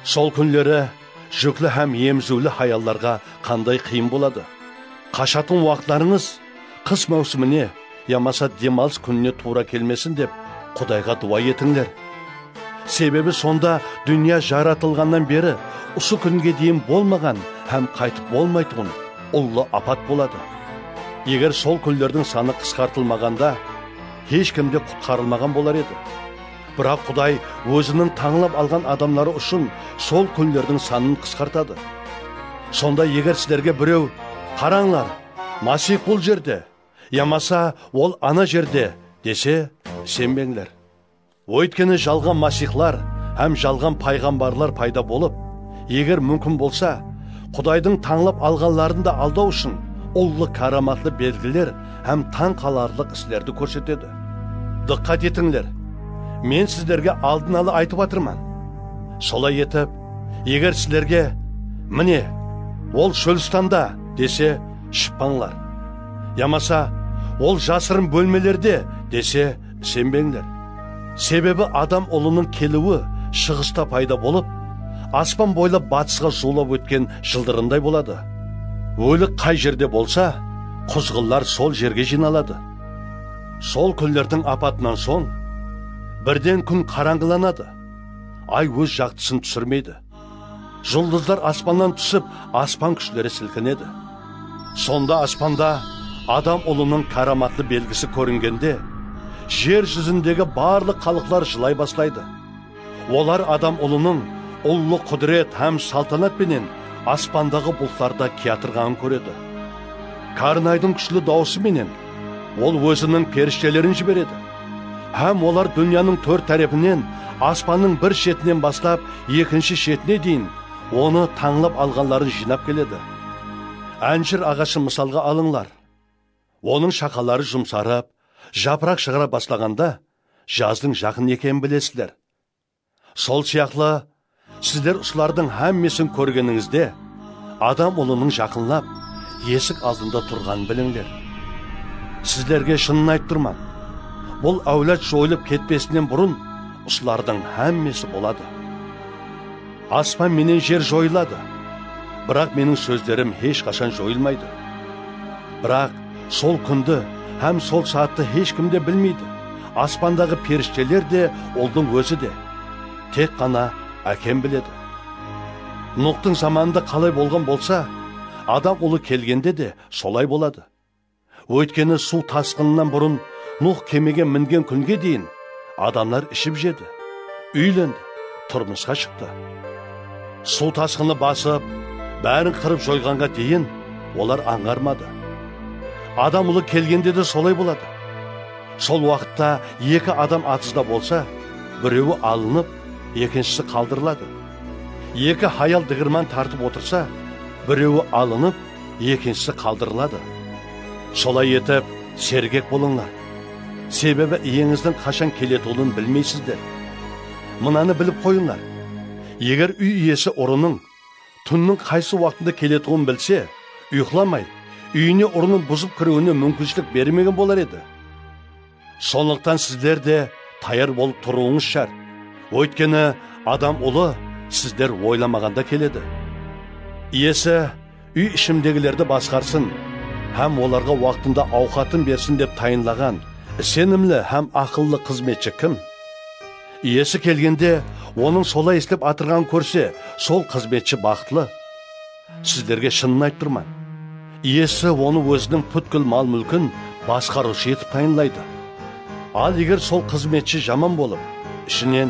Sol kúnleri júkli hám emziwli hayallarǵa qanday qıyın boladı. Qashatın waqıtlarıńız qıs máwsimine yamasa dem alıs kúnine tuwra kelmesin dep, Qudayǵa duwa etińler. Sebebi sonda dúnya jaratılǵannan beri usı kúnge deyin bolmaǵan hám qaytıp bolmaytuǵın ullı apat boladı. Eger sol kúnlerdiń sanı qısqartılmaǵanda, hesh kim de qutqarılmaǵan bolar edi. Biraq Quday Óziniń tańlap alǵan adamları ushın sol kúnlerdiń sanın qısqartadı. Sonda eger sizlerge birew, "Qarańlar, Masih bul jerde, yamasa Ol ana jerde," dese, isenbeńler. Óytkeni jalǵan masihlar hám jalǵan payǵambarlar payda bolıp, eger múmkin bolsa, Qudaydıń tańlap alǵanların da aldaw ushın ullı káramatlı belgiler hám tań qalarlıq islerdi kórsetedi. Dıqqat etińler, men sizlerge aldın ala aytıp atırman. Solay etip, eger sizlerge, "Mine, ol shólistanda," dese, shıqpańlar. Yamasa, "Ol jasırın bólmelerde," dese, isenbeńler. Sebebi Adam Ulınıń keliwi shıǵısta payda bolıp, aspan boylap batısqa juwlap ótken jıldırımday boladı. Ólik qay jerde bolsa, quzǵınlar sol jerge jıynaladı. Sol kúnlerdiń apatınan soń, birden kún qarańǵılanadı, ay óz jaqtısın túsirmeydi. Juldızlar aspannan túsip, aspan kúshleri silkinedi. Sonda aspanda Adam Ulınıń káramatlı belgisi kóringende, jer júzindegi barlıq xalıqlar jılay baslaydı. Olar Adam Ulınıń ullı qúdiret hám saltanat penen aspandaǵı bultlarda kiyatırǵanın kóredi. Karnaydıń kúshli dawısı menen Ol Óziniń perishtelerin jiberedi. Hám olar dúnyanıń tórt tárepinen, aspannıń bir shetinen baslap ekinshi shetine deyin Onı tańlap alǵanların jıynap keledi. Ánjir aǵashın mısalǵa alıńlar. Onıń shaqaları jumsarıp, japıraq shıǵara baslaǵanda, jazdıń jaqın ekenin bilesizler. Sol sıyaqlı, sizler usılardıń hámmesin kórgenińizde, Adam Ulınıń jaqınlap, esik aldında turǵanın bilińler. Sizlerge shının aytıp turman, bul áwlad joyılıp ketpesinen burın usılardıń hámmesi boladı. Aspan menen jer joyıladı, biraq meniń sózlerim hesh qashan joyılmaydı. Biraq sol kúndi hám sol saattı hesh kim de bilmeydi. Aspandaǵı perishteler de, Uldıń Ózi de. Tek ǵana Ákem biledi. Nuhtıń zamanında qalay bolǵan bolsa, Adam Ulı kelgende de solay boladı. Óytkeni suw tasqınınan burın Nuh kemege mingen kúnge deyin adamlar iship-jedi, úylendi, turmısqa shıqtı. Suw tasqını basıp, bárin qırıp joyǵanǵa deyin olar ańǵarmadı. Adam Ulı kelgende de solay boladı. Sol waqıtta eki adam atızda bolsa, birewi alınıp, ekinshisi qaldırıladı. Eki hayal digirman tartıp otırsa, birewi alınıp, ekinshisi qaldırıladı. Solay etip, sergek bolıńlar. Sebebi iyeńizdiń qashan keletuǵının bilmeysizler. Mınanı bilip qoyıńlar. Eger úy iyesi urınıń túnniń qaysı waqtında keletuǵının bilse, uyıqlamay, úyine urınıń buzıp kiriwine múmkinshilik bermegen bolar edi. Sonlıqtan sizler de tayar bolıp turıwıńız shárt. Óytkeni Adam Ulı sizler oylamaǵanda keledi. Iyesi úy ishimdegilerdi basqarsın hám olarǵa waqtında awqatın bersin dep tayınlaǵan isenimli hám aqıllı xızmetshi kim? Iyesi kelgende, onıń solay islep atırǵanın kórse, sol xızmetshi baxıtlı. Sizlerge shının aytıp turman, iyesi onı óziniń pútkil mal-múlkin basqarıwshı etip tayınlaydı. Al eger sol xızmetshi jaman bolıp, ishinen,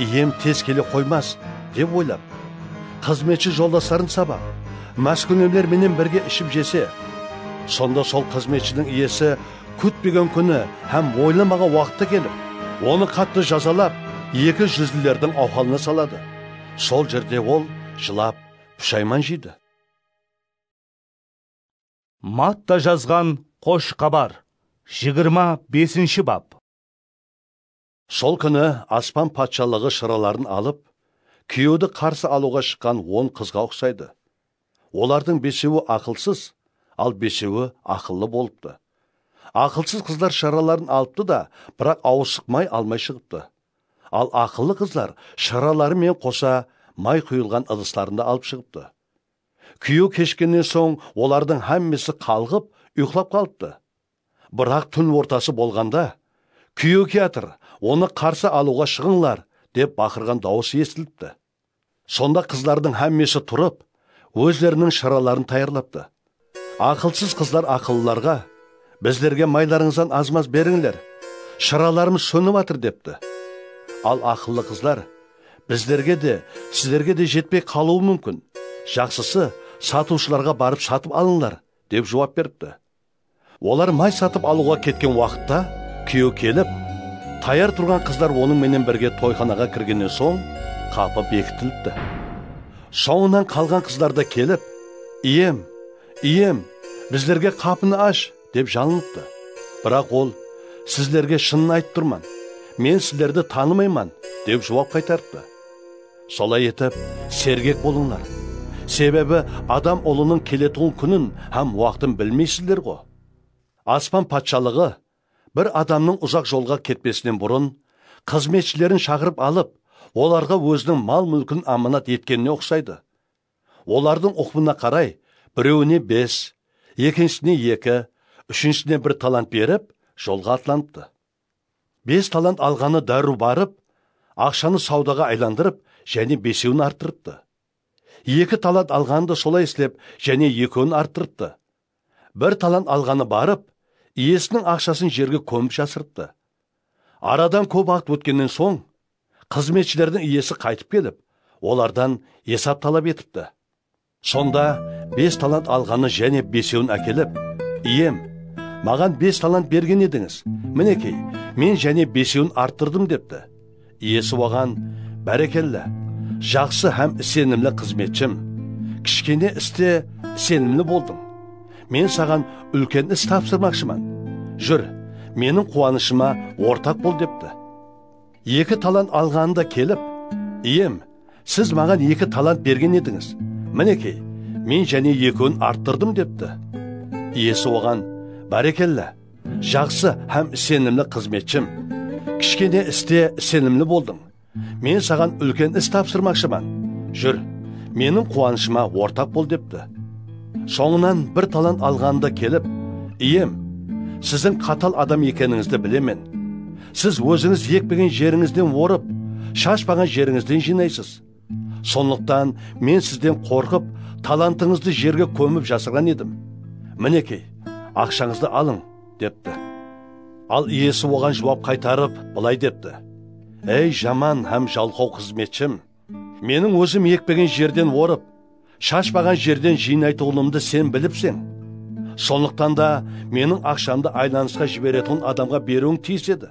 "Iyem tez kele qoymas," dep oylap, xızmetshi joldasların sabap, máskúnemler menen birge iship-jese, sonda sol xızmetshiniń iyesi kútpegen kúni hám oylamaǵan waqıtta kelip, onı qattı jazalap, eki júzlilerdiń awhalına saladı. Sol jerde ol jılap, pushayman jeydi. Matta jazǵan Xosh xabar, jigirma besinshi bap. Sol kúni aspan patshalıǵı shıraların alıp, kúyewdi qarsı alıwǵa shıqqan on qızǵa uqsaydı. Olardıń besewi aqılsız, al besewi aqıllı bolıptı. Aqılsız qızlar shıraların alıptı da, biraq awıssıq may almay shıǵıptı. Al aqıllı qızlar shıraları menen qosa may quyılǵan ıdıslarında alıp shıǵıptı. Kúyew keshkennen soń olardıń hámmesi qalǵıp, uyıqlap qalıptı. Biraq tún ortası bolǵanda, "Kúyew kiyatır, onı qarsı alıwǵa shıǵıńlar!" dep baqırǵan dawıs esitilipti. Sonda qızlardıń hámmesi turıp, ózleriniń shıraların tayarlaptı. Aqılsız qızlar aqıllılarǵa, "Bizlerge maylarıńızdan az-maz berińler, shıralarımız sónip atır," depti. Al aqıllı qızlar, bizlerge de, sizlerge de jetpey qalıwı múmkin. Jaqsısı, satıwshılarǵa barıp satıp alıńlar, dep juwap beripti. Olar may satıp alıwǵa ketken waqıtta kúyew kelip, tayar turǵan qızlar onıń menen birge toyxanaǵa kirgennen soń, qapı bekitilipti. Sońınan qalǵan qızlar da kelip, "Iyem, iyem, bizlerge qapını ash", dep jalınıptı. Biraq ol, "Sizlerge shının aytıp turman, men sizlerdi tanımayman", dep juwap qaytarıptı. Solay etip, sergek bolıńlar. Sebebi Adam Ulınıń keletuǵın kúnin hám waqtın bilmeysizler ǵo. Aspan patshalıǵı bir adamnıń uzaq jolǵa ketpesinen burın, xızmetshilerin shaqırıp alıp, olarǵa óziniń mal-múlkin amanat etkenine uqsaydı. Olardıń uqımına qaray, birewine bes, ekinshisine eki, úshinshisine bir talant berip, jolǵa atlanıptı. Bes talant alǵanı dárriw barıp, aqshanı sawdaǵa aylandırıp, jáne besewin arttırıptı. Eki talant alǵanı da solay islep, jáne ekewin arttırıptı. Bir talant alǵanı barıp, iyesiniń aqshasın jerge kómip jasırıptı. Aradan kóp waqıt ótkennen soń, xızmetshilerdiń iyesi qaytıp kelip, olardan esap talap etipti. Sonda bes talant alǵanı jáne besewin ákelip, "Iyem, maǵan bes talant bergen edińiz. Minekey, men jáne besewin arttırdım", depti. Iyesi oǵan, "Bárekella, jaqsı hám isenimli xızmetshim. Kishkene iste isenimli boldıń. Men saǵan úlken is tapsırmaqshıman. Júr, meniń quwanıshıma ortaq bol", depti. Eki talant alǵanı da kelip, "Iyem, siz maǵan eki talant bergen edińiz. Minekey, men jáne ekewin arttırdım", depti. Iyesi oǵan, "Bárekella, jaqsı hám isenimli xızmetshim. Kishkene iste isenimli boldıń. Men saǵan úlken is tapsırmaqshıman. Júr, meniń quwanıshıma ortaq bol", depti. Sońınan bir talant alǵanı da kelip, "Iyem, siziń qatal adam ekenińizdi bilemen. Siz ózińiz ekpegen jerińizden orıp, shashpaǵan jerińizden jıynaysız. Sonlıqtan men sizden qorqıp, talantıńızdı jerge kómip jasırǵan edim. Minekey, aqshańızdı alıń", depti. Al iyesi oǵan juwap qaytarıp, bılay depti, "Ey, jaman hám jalqaw xızmetshim! Meniń ózim ekpegen jerden orıp, shashpaǵan jerden jıynaytuǵınımdı sen bilipseń. Sonlıqtan da meniń aqshamdı aylanısqa jiberetuǵın adamǵa beriwiń tiyis edi.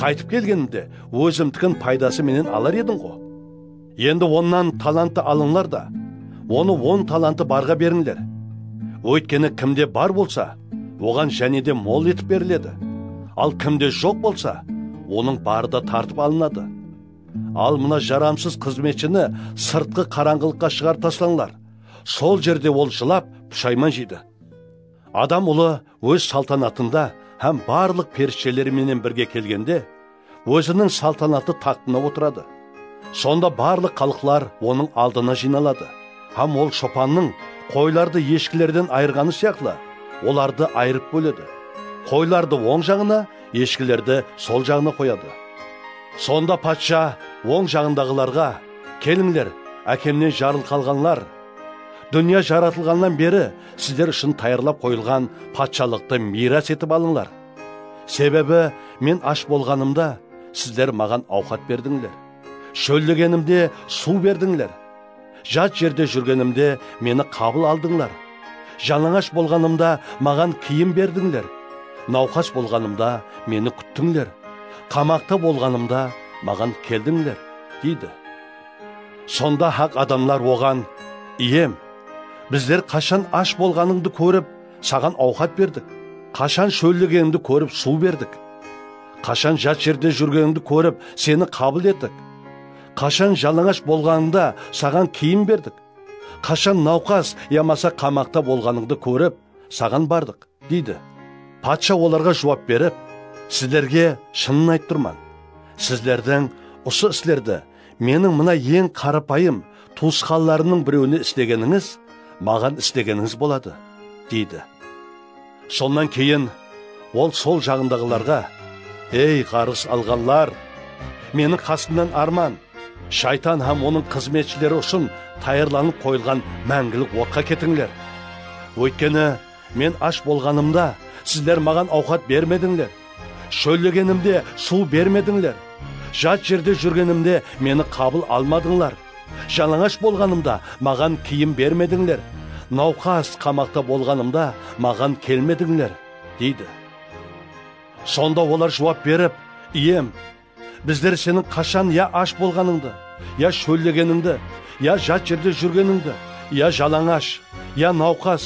Qaytıp kelgenimde, ózimdikin paydası menen alar ediń ǵo. Endi onnan talanttı alıńlar da, onı on talantı barǵa berińler. Óytkeni kimde bar bolsa, oǵan jáne de mol etip beriledi. Al kimde joq bolsa, onıń barı da tartıp alınadı. Al mına jaramsız xızmetshini sırtqı qarańǵılıqqa shıǵarıp taslańlar. Sol jerde ol jılap, pushayman jeydi." Adam Ulı óz saltanatında hám barlıq perishteleri menen birge kelgende, óziniń saltanatlı taxtına otıradı. Sonda barlıq xalıqlar onıń aldına jıynaladı. Hám ol shopannıń qoylardı eshkilerden ayırǵanı sıyaqlı, olardı ayırıp bóledi. Qoylardı oń jaǵına, eshkilerdi sol jaǵına qoyadı. Sonda patsha oń jaǵındaǵılarǵa, "Kelińler, ákemnen jarılqalǵanlar! Dúnya jaratılǵannan beri sizler ushın tayarlap qoyılǵan patshalıqtı miyras etip alıńlar. Sebebi men ash bolǵanımda, sizler maǵan awqat berdińler. Shóllegenimde suw berdińler. Jat jerde júrgenimde meni qabıl aldıńlar. Jalańash bolǵanımda maǵan kiyim berdińler. Nawqas bolǵanımda meni kúttińler. Qamaqta bolǵanımda maǵan keldińler", deydi. Sonda haq adamlar oǵan, "Iyem, bizler qashan ash bolǵanıńdı kórip, saǵan awqat berdik? Qashan shóllegenińdi kórip, suw berdik? Qashan jat jerde júrgenińdi kórip, seni qabıl ettik? Qashan jalańash bolǵanıńda saǵan kiyim berdik? Qashan nawqas yamasa qamaqta bolǵanıńdı kórip, saǵan bardıq?" deydi. Patsha olarǵa juwap berip, "Sizlerge shının aytıp turman, sizlerdiń usı islerdi meniń mına eń qarapayım tuwısqanlarımnıń birewine islegenińiz, maǵan islegenińiz boladı", deydi. Sonnan keyin ol sol jaǵındaǵılarǵa, "Ey, ǵarǵıs alǵanlar! Meniń qasımnan arman, shaytan hám onıń xızmetshileri ushın tayarlanıp qoyılǵan máńgilik otqa ketińler. Óytkeni, men ash bolǵanımda, sizler maǵan awqat bermedińler. Shóllegenimde suw bermedińler. Jat jerde júrgenimde meni qabıl almadıńlar. Jalańash bolǵanımda maǵan kiyim bermedińler. Nawqas, qamaqta bolǵanımda maǵan kelmedińler, deydi. Sonda olar juwap berip, Iyem, bizler seniń qashan ya ash bolǵanıńdı, ya shóllegenińdi, ya jat jerde júrgenińdi, ya jalańash, ya nawqas,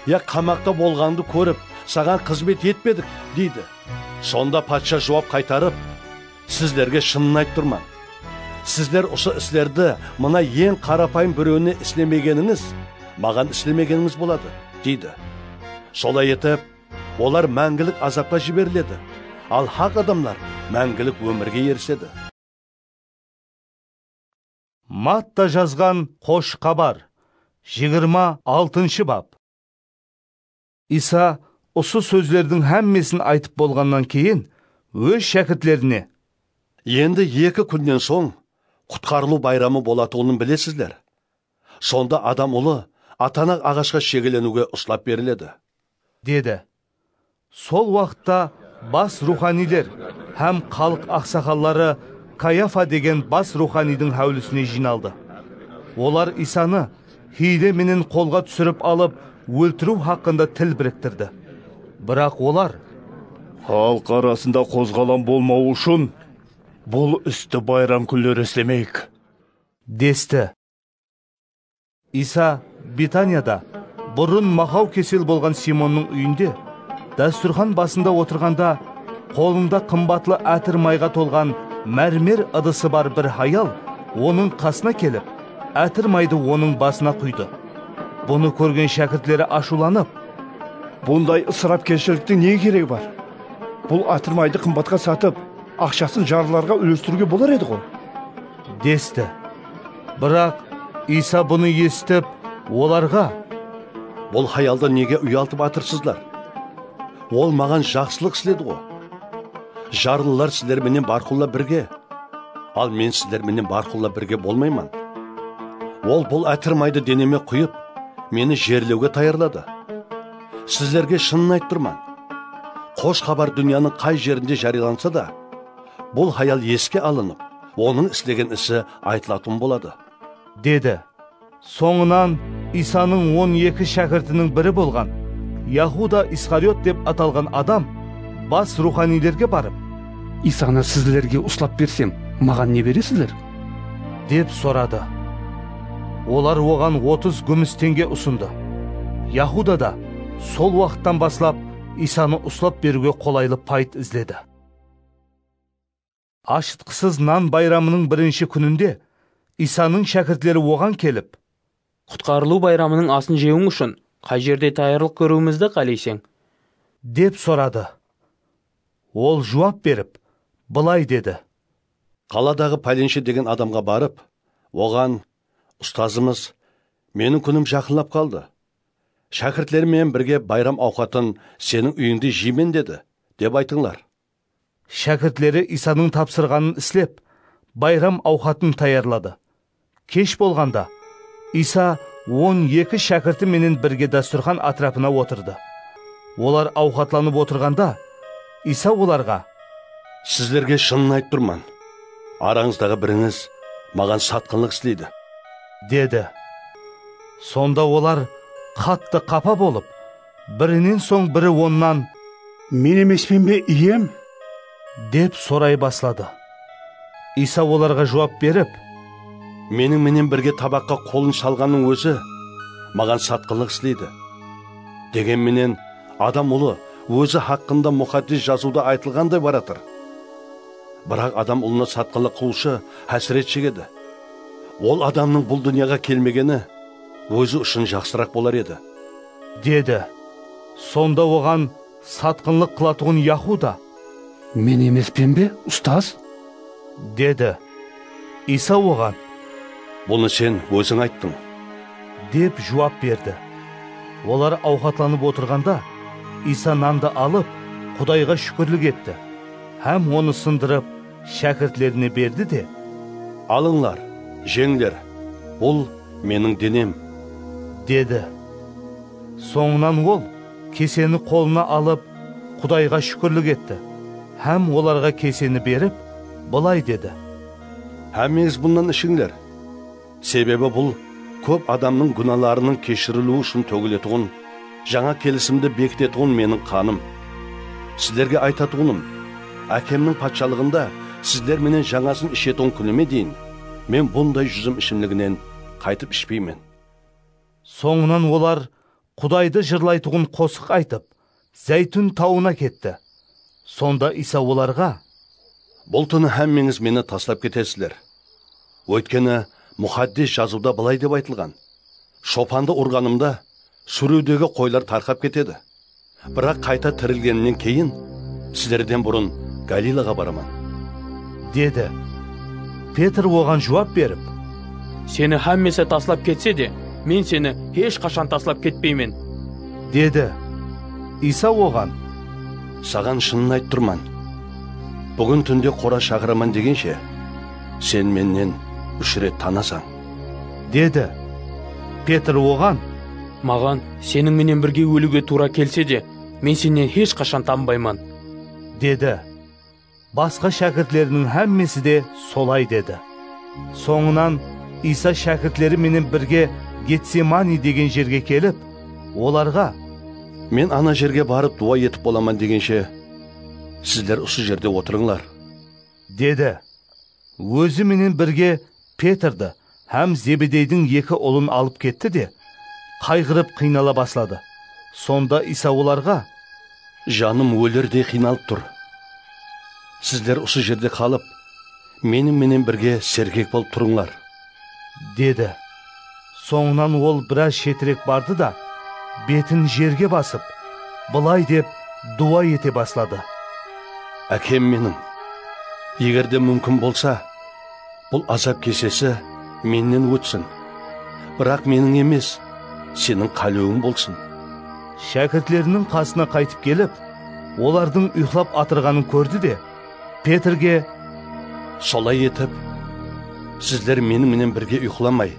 ya qamaqta bolǵanıńdı kórip, saǵan xızmet etpedik, deydi. Sonda patsha juwap qaytarıp, Sizlerge shının aytıp turman. Sizler usı islerdi mına eń qarapayım birewine islemegenińiz, maǵan islemegenińiz boladı, deydi. Solay etip, olar máńgilik azapqa jiberiledi, al haq adamlar máńgilik ómirge erisedi. Matta jazǵan Xosh Xabar, jigirma altınshı bap. Iysa usı sózlerdiń hámmesin aytıp bolǵannan keyin, óz shákirtlerine, Endi eki kúnnen soń Qutqarılıw bayramı bolatuǵının bilesizler. Sonda Adam Ulı atanaq aǵashqa shegeleniwge uslap beriledi, dedi. Sol waqıtta bas ruwxaniyler hám xalıq aqsaqalları Kayafa degen bas ruwxaniydiń háwlisine jıynaldı. Olar Iysanı hiyle menen qolǵa túsirip alıp, óltiriw haqqında til biriktirdi. Biraq olar, Xalıq arasında qozǵalan bolmawı ushın bul isti bayram kúnleri islemeyik, desti. Iysa Betaniyada burın maqaw kesel bolǵan Simonnıń úyinde dástúrxan basında otırǵanda, qolında qımbatlı átir mayǵa tolǵan mármer ıdısı bar bir hayal onıń qasına kelip, átir maydı onıń basına quydı. Bunı kórgen shákirtleri ashıwlanıp, Bunday ısırapkeshiliktiń ne keregi bar? Bul átir maydı qımbatqa satıp, aqshasın jarlılarǵa úlestiriwge bolar edi ǵo, desti. Biraq Iysa bunı esitip, olarǵa, Bul hayaldı nege uyaltıp atırsızlar? Ol maǵan jaqsılıq isledi ǵo. Jarlılar sizler menen bárqulla birge, al men sizler menen bárqulla birge bolmayman. Ol bul átir maydı deneme quyıp, meni jerlewge tayarladı. Sizlerge shının aytıp turman, Xosh Xabar dúnyanıń qay jerinde járiyalansa da, bul hayal eske alınıp, onıń islegen isi aytılatuǵın boladı, dedi. Sońınan Iysanıń on eki shákirtiniń biri bolǵan Yahuda Iskariot dep atalǵan adam bas ruwxaniylerge barıp, Iysanı sizlerge uslap bersem, maǵan ne beresizler? Dep soradı. Olar oǵan otız gúmis teńge usındı. Yahuda da sol waqıttan baslap Iysanı uslap beriwge qolaylı payıt izledi. Ashıtqısız nan bayramınıń birinshi kúninde Iysanıń shákirtleri oǵan kelip, Qutqarılıw bayramınıń asın jewiń ushın qay jerde tayarlıq kóriwimizdi qáleyseń? Dep soradı. Ol juwap berip, bılay dedi. Qaladaǵı pálenshe degen adamǵa barıp, oǵan, Ustazımız, meniń kúnim jaqınlap qaldı. Shákirtlerim menen birge bayram awqatın seniń úyińde jeymen dedi, dep aytıńlar. Shákirtleri Iysanıń tapsırǵanın islep, bayram awqatın tayarladı. Kesh bolǵanda, Iysa on eki shákirti menen birge dástúrxan átirapına otırdı. Olar awqatlanıp otırǵanda, Iysa olarǵa, Sizlerge shının aytıp turman, arańızdaǵı birińiz maǵan satqınlıq isleydi, dedi. Sonda olar qattı qapa bolıp, birinen soń biri onnan, Men emespen be, Iyem? Dep soray basladı. Iysa olarǵa juwap berip, Meniń menen birge tabaqqa qolın shalǵannıń ózi maǵan satqınlıq isleydi. Degen menen, Adam Ulı ózi haqqında Muqaddes Jazıwda aytılǵanday baratır. Biraq Adam Ulına satqınlıq qılıwshı hásiret shegedi. Ol adamnıń bul dúnyaǵa kelmegeni ózi ushın jaqsıraq bolar edi, dedi. Sonda oǵan satqınlıq qılatuǵın Yahuda, Men emespen be, Ustaz? Dedi. Iysa oǵan, Bunı sen óziń ayttıń, dep juwap berdi. Olar awqatlanıp otırǵanda, Iysa nandı alıp, Qudayǵa shúkirlik etti hám onı sındırıp, shákirtlerine berdi de, Alıńlar, jeńler, bul meniń denem, dedi. Sońınan ol keseni qolına alıp, Qudayǵa shúkirlik etti hám olarǵa keseni berip, bılay dedi. Hámmeńiz bunnan ishińler. Sebebi bul kóp adamnıń gúnalarınıń keshiriliwi ushın tógiletuǵın, jańa kelisimdi bekitetuǵın meniń qanım. Sizlerge aytatuǵınım, Ákemniń patshalıǵında sizler menen jańasın ishetuǵın kúnime deyin men bunday júzim ishimliginen qaytıp ishpeymen. Sońınan olar Qudaydı jırlaytuǵın qosıq aytıp, Záytún tawına ketti. Sonda Iysa olarǵa, bul túni hámmeńiz meni taslap ketesizler. Óytkeni, Muxaddes Jazıwda bılay dep aytılǵan, shopandı urǵanımda, súriwdegi qoylar tarqap ketedi. Biraq qayta tirilgenimnen keyin sizlerden burın Galilaǵa baraman, dedi. Petr oǵan juwap berip, seni hámmesi taslap ketse de, men seni hesh qashan taslap ketpeymen, dedi. Iysa oǵan, saǵan shının aytıp turman, búgin túnde qora shaqıraman degenshe, sen mennen úsh ret tanasań, dedi. Petr oǵan, maǵan seniń menen birge óliwge tuwra kelse de, men sennen hesh qashan tanbayman, dedi. Basqa shákirtleriniń hámmesi de solay dedi. Sońınan Iysa shákirtleri menen birge Getsemani degen jerge kelip, olarǵa, men ana jerge barıp duwa etip bolaman degenshe, sizler usı jerde otırıńlar, dedi. Ózi menen birge Petrdi hám Zebedeydiń eki ulın alıp ketti de, qayǵırıp qıynala basladı. Sonda Iysa olarǵa, janım ólirdey qıynalıp tur. Sizler usı jerde qalıp, meniń menen birge sergek bolıp turıńlar, dedi. Sońınan ol biraz shetirek bardı da, betin jerge basıp, bılay dep duwa ete basladı. Ákem meniń, eger de múmkin bolsa, bul azap kesesi mennen ótsin. Biraq meniń emes, seniń qálewiń bolsın. Shákirtleriniń qasına qaytıp kelip, olardıń uyıqlap atırǵanın kórdi de, Petrge, solay etip, sizler meniń menen birge uyıqlamay,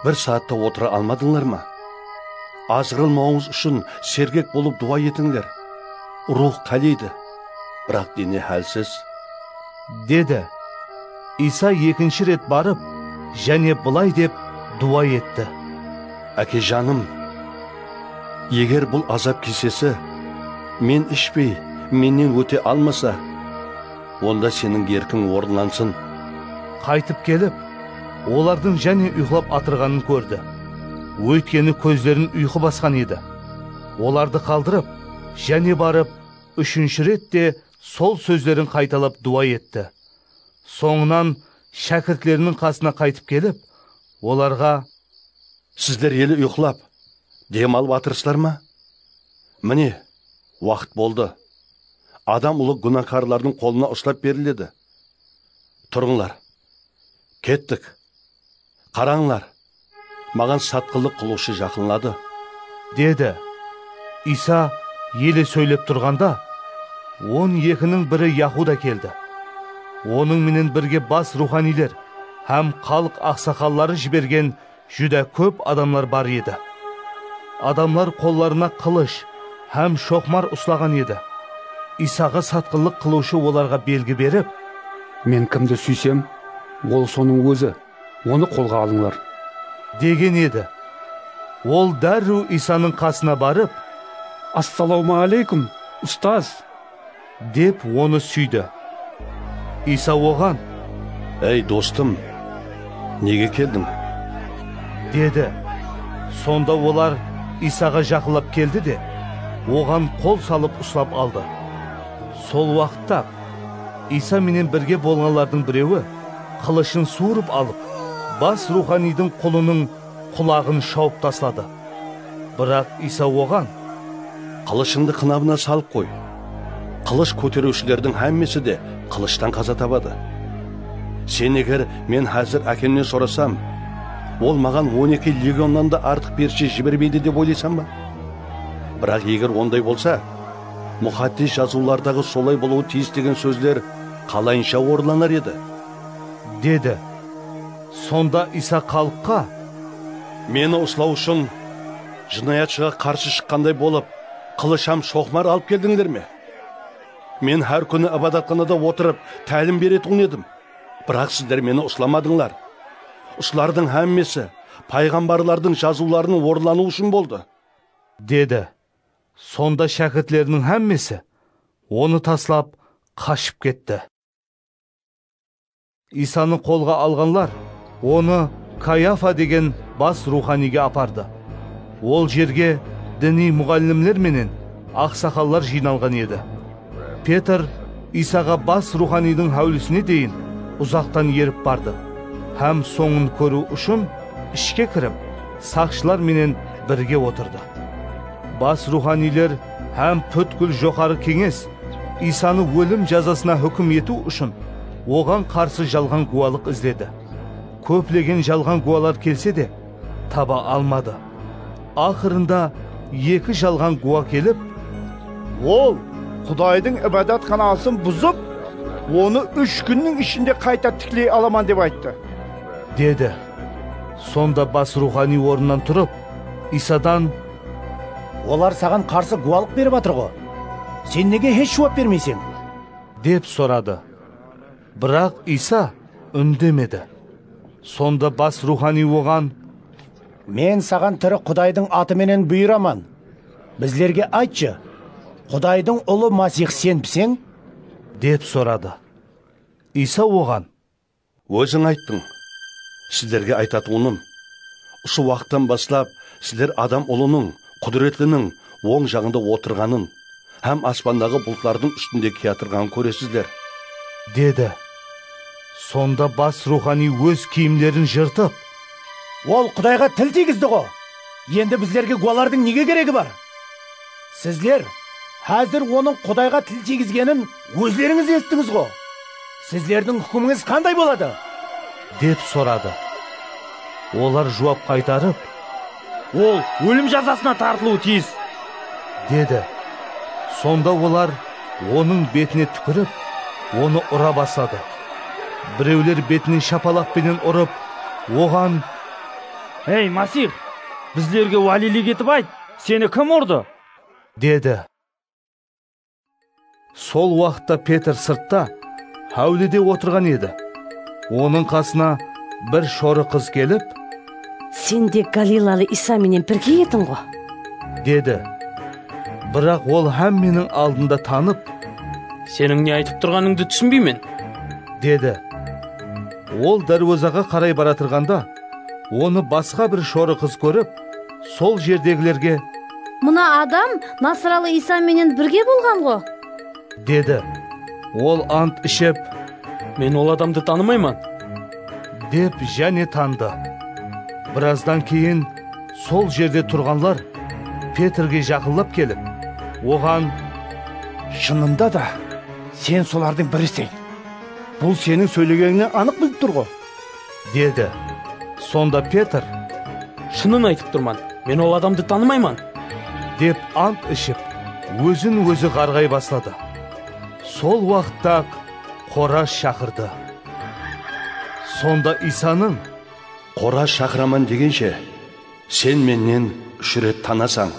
bir saatta otıra almadıńlar ma? Azǵırılmawıńız ushın sergek bolıp duwa etińler. Ruwx qáleydi, biraq dene hálsiz, dedi. Iysa ekinshi ret barıp, jáne bılay dep duwa etti. Áke janım, eger bul azap kesesi men ishpey, mennen óte almasa, onda seniń erkiń orınlansın. Qaytıp kelip, olardıń jáne uyıqlap atırǵanın kórdi. Óytkeni kózlerin uyqı basqan edi. Olardı qaldırıp, jáne barıp, úshinshi ret te sol sózlerin qaytalap duwa etti. Sońınan shákirtleriniń qasına qaytıp kelip, olarǵa, sizler ele uyıqlap, dem alıp atırsızlar ma? Mine, waqıt boldı. Adam Ulı gúnakarlardıń qolına uslap beriledi. Turıńlar, kettik. Qarańlar, maǵan satqınlıq qılıwshı jaqınladı, dedi. Iysa ele sóylep turǵanda, on ekiniń biri Yahuda keldi. Onıń menen birge bas ruwxaniyler hám xalıq aqsaqalları jibergen júdá kóp adamlar bar edi. Adamlar qollarına qılısh hám shoqmar uslaǵan edi. Iysaǵa satqınlıq qılıwshı olarǵa belgi berip, men kimdi súysem, ol sonıń ózi, onı qolǵa alıńlar, degen edi. Ol dárriw Iysanıń qasına barıp, assalawma áleykum, ustaz! Dep onı súydi. Iysa oǵan, ey, dostım, nege keldiń? Dedi. Sonda olar Iysaǵa jaqınlap keldi de, oǵan qol salıp uslap aldı. Sol waqıtta-aq Iysa menen birge bolǵanlardıń birewi qılıshın suwırıp alıp, bas ruwxaniydiń qulınıń qulaǵın shawıp tasladı. Biraq Iysa oǵan, qılıshińdı qınabına salıp qoy. Qılısh kóteriwshilerdiń hámmesi de qılıshtan qaza tabadı. Sen eger men házir Ákemnen sorasam, Ol maǵan on eki legionnan da artıq pershe jibermeydi dep oylaysań ba? Biraq eger onday bolsa, Muqaddes Jazıwlardaǵı solay bolıwı tiyis degen sózler qalayınsha orınlanar edi? Dedi. Sonda Iysa xalıqqa, meni uslaw ushın jınayatshıǵa qarsı shıqqanday bolıp, qılısh hám shoqmar alıp keldińler me? Men hár kúni ibadatxanada otırıp, tálim beretuǵın edim. Biraq sizler meni uslamadıńlar. Usılardıń hámmesi payǵambarlardıń jazıwlarınıń orınlanıwı ushın boldı, dedi. Sonda shákirtleriniń hámmesi onı taslap, qashıp ketti. Iysanı qolǵa alǵanlar onı Kayafa degen bas ruwxaniyge apardı. Ol jerge diniy muǵallimler menen aqsaqallar jıynalǵan edi. Petr Iysaǵa bas ruwxaniydiń háwlisine deyin uzaqtan erip bardı hám sońın kóriw ushın ishke kirip, saqshılar menen birge otırdı. Bas ruwxaniyler hám pútkil Joqarı Keńes Iysanı ólim jazasına húkim etiw ushın oǵan qarsı jalǵan guwalıq izledi. Kóplegen jalǵan guwalar kelse de, taba almadı. Aqırında eki jalǵan guwa kelip, Ol Qudaydıń ibadatxanasın buzıp, onı úsh kúnniń ishinde qayta tikley alaman, dep ayttı, dedi. Sonda bas ruwxaniy ornınan turıp, Iysadan, Olar saǵan qarsı guwalıq berip atır ǵo. Sen nege hesh juwap bermeyseń? Dep soradı. Biraq Iysa úndemedi. Sonda bas ruwxaniy oǵan, Men saǵan tiri Qudaydıń atı menen buyıraman. Bizlerge aytshı, Qudaydıń Ulı Masih senbiseń? Dep soradı. Iysa oǵan, Óziń ayttıń. Sizlerge aytatuǵınım, usı waqıttan baslap sizler Adam Ulınıń, Qúdiretliniń oń jaǵında otırǵanın hám aspandaǵı bultlardıń ústinde kiyatırǵanın kóresizler, dedi. Sonda bas ruwxaniy óz kiyimlerin jırtıp, Ol Qudayǵa til tiygizdi ǵo. Endi bizlerge guwalardıń nege keregi bar? Sizler házir onıń Qudayǵa til tiygizgenin ózlerińiz esittińiz ǵo. Sizlerdiń húkimińiz qanday boladı? Dep soradı. Olar juwap qaytarıp, Ol ólim jazasına tartılıwı tiyis, dedi. Sonda olar onıń betine túkirip, onı ura basladı. Birewler betine shapalaq penen urıp, oǵan, Ey, Masih, bizlerge wáliylik etip ayt, seni kim urdı? Dedi. Sol waqıtta Petr sırtta, háwlide otırǵan edi. Onıń qasına bir shorı qız kelip, Sen de galilalı Iysa menen birge ediń ǵo, dedi. Biraq ol hámmeniń aldında tanıp, Seniń ne aytıp turǵanıńdı túsinbeymen, dedi. Ol dárwazaǵa qaray baratırǵanda, onı basqa bir shorı qız kórip, sol jerdegilerge, Mına adam nasıralı Iysa menen birge bolǵan ǵo, dedi. Ol ant iship, Men ol adamdı tanımayman, dep jáne tanıdı. Birazdan keyin sol jerde turǵanlar Petrge jaqınlap kelip, oǵan, Shınında da, sen solardıń biriseń. Bul seniń sóylegenińnen anıq bilip tur ǵo, dedi. Sonda Petr, Shının aytıp turman, men ol adamdı tanımayman, dep ant iship, ózin-ózi ǵarǵay basladı. Sol waqıtta-aq qoraz shaqırdı. Sonda Iysanıń, Qoraz shaqıraman degenshe, sen mennen úsh ret tanasań,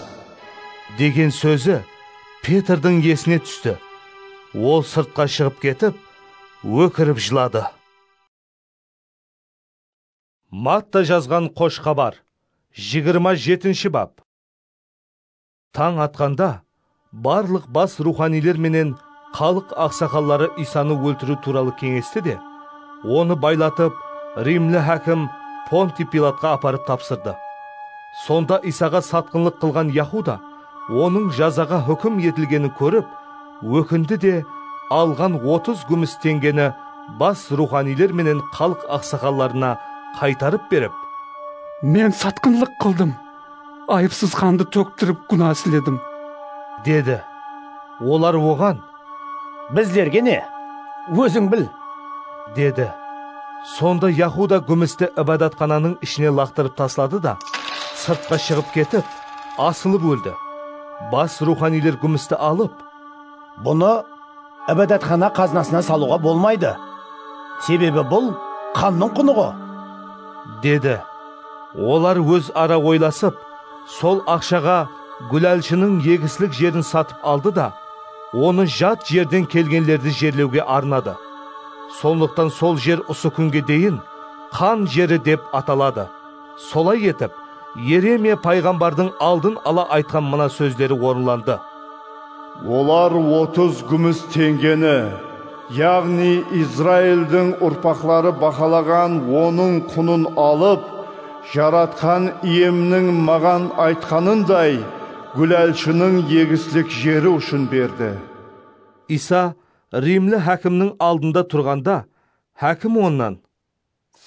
degen sózi Petrdiń esine tústi. Ol sırtqa shıǵıp ketip, ókirip jıladı. Matta jazǵan Xosh Xabar, jigirma jetinshi bap. Tań atqanda, barlıq bas ruwxaniyler menen xalıq aqsaqalları Iysanı óltiriw tuwralı keńesti de, Onı baylatıp, rimli hákim Pontiy Pilatqa aparıp tapsırdı. Sonda Iysaǵa satqınlıq qılǵan Yahuda, Onıń jazaǵa húkim etilgenin kórip, ókindi de, alǵan otız gúmis teńgeni bas ruwxaniyler menen xalıq aqsaqallarına qaytarıp berip, Men satqınlıq qıldım, ayıpsız qandı tóktirip gúna isledim, dedi. Olar oǵan, Bizlerge ne? Óziń bil, dedi. Sonda Yahuda gúmisti ibadatxananıń ishine laqtırıp tasladı da, sırtqa shıǵıp ketip, asılıp óldi. Bas ruwxaniyler gúmisti alıp, Bunı ibadatxana qaznasına salıwǵa bolmaydı. Sebebi bul qannıń qunı ǵo, dedi. Olar óz-ara oylasıp, sol aqshaǵa gúlalshınıń egislik jerin satıp aldı da, onı jat jerden kelgenlerdi jerlewge arnadı. Sonlıqtan sol jer usı kúnge deyin Qan jeri dep ataladı. Solay etip, Yeremiya payǵambardıń aldın ala aytqan mına sózleri orınlandı. Olar otız gúmis teńgeni, yaǵnıy Izraildiń urpaqları bahalaǵan onıń qunın alıp, Jaratqan Iyemniń maǵan aytqanınday, gúlalshınıń egislik jeri ushın berdi. Iysa rimli hákimniń aldında turǵanda, hákim onnan,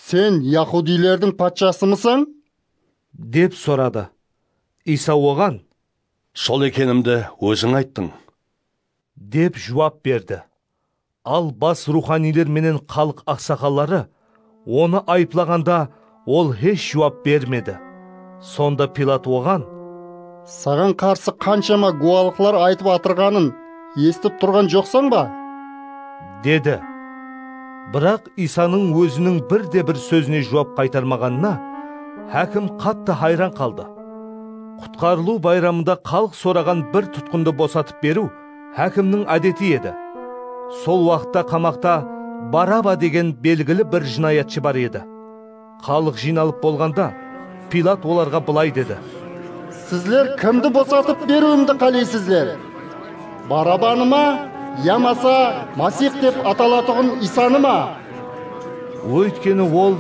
"Sen yahudiylerdiń patshasımısań?" dep soradı. Iysa oǵan, "Sol ekenimdi óziń ayttıń," dep juwap berdi. Al bas ruwxaniyler menen xalıq aqsaqalları onı ayıplaǵanda, ol hesh juwap bermedi. Sonda Pilat oǵan, "Saǵan qarsı qanshama gúwalıqlar aytıp atırǵanın esitip turǵan joqsań ba?" dedi. Biraq Iysanıń óziniń bir de bir sózine juwap qaytarmaǵanına hákim qattı hayran qaldı. Qutqarılıw bayramında xalıq soraǵan bir tutqındı bosatıp beriw hákimniń ádeti edi. Sol waqıtta qamaqta Baraba degen belgili bir jınayatshı bar edi. Xalıq jıynalıp bolǵanda, Pilat olarǵa bılay dedi, "Sizler kimdi bosatıp beriwimdi qáleysizler? Barabanı ma, yamasa Masih dep atalatuǵın Iysanı ma?" Óytkeni ol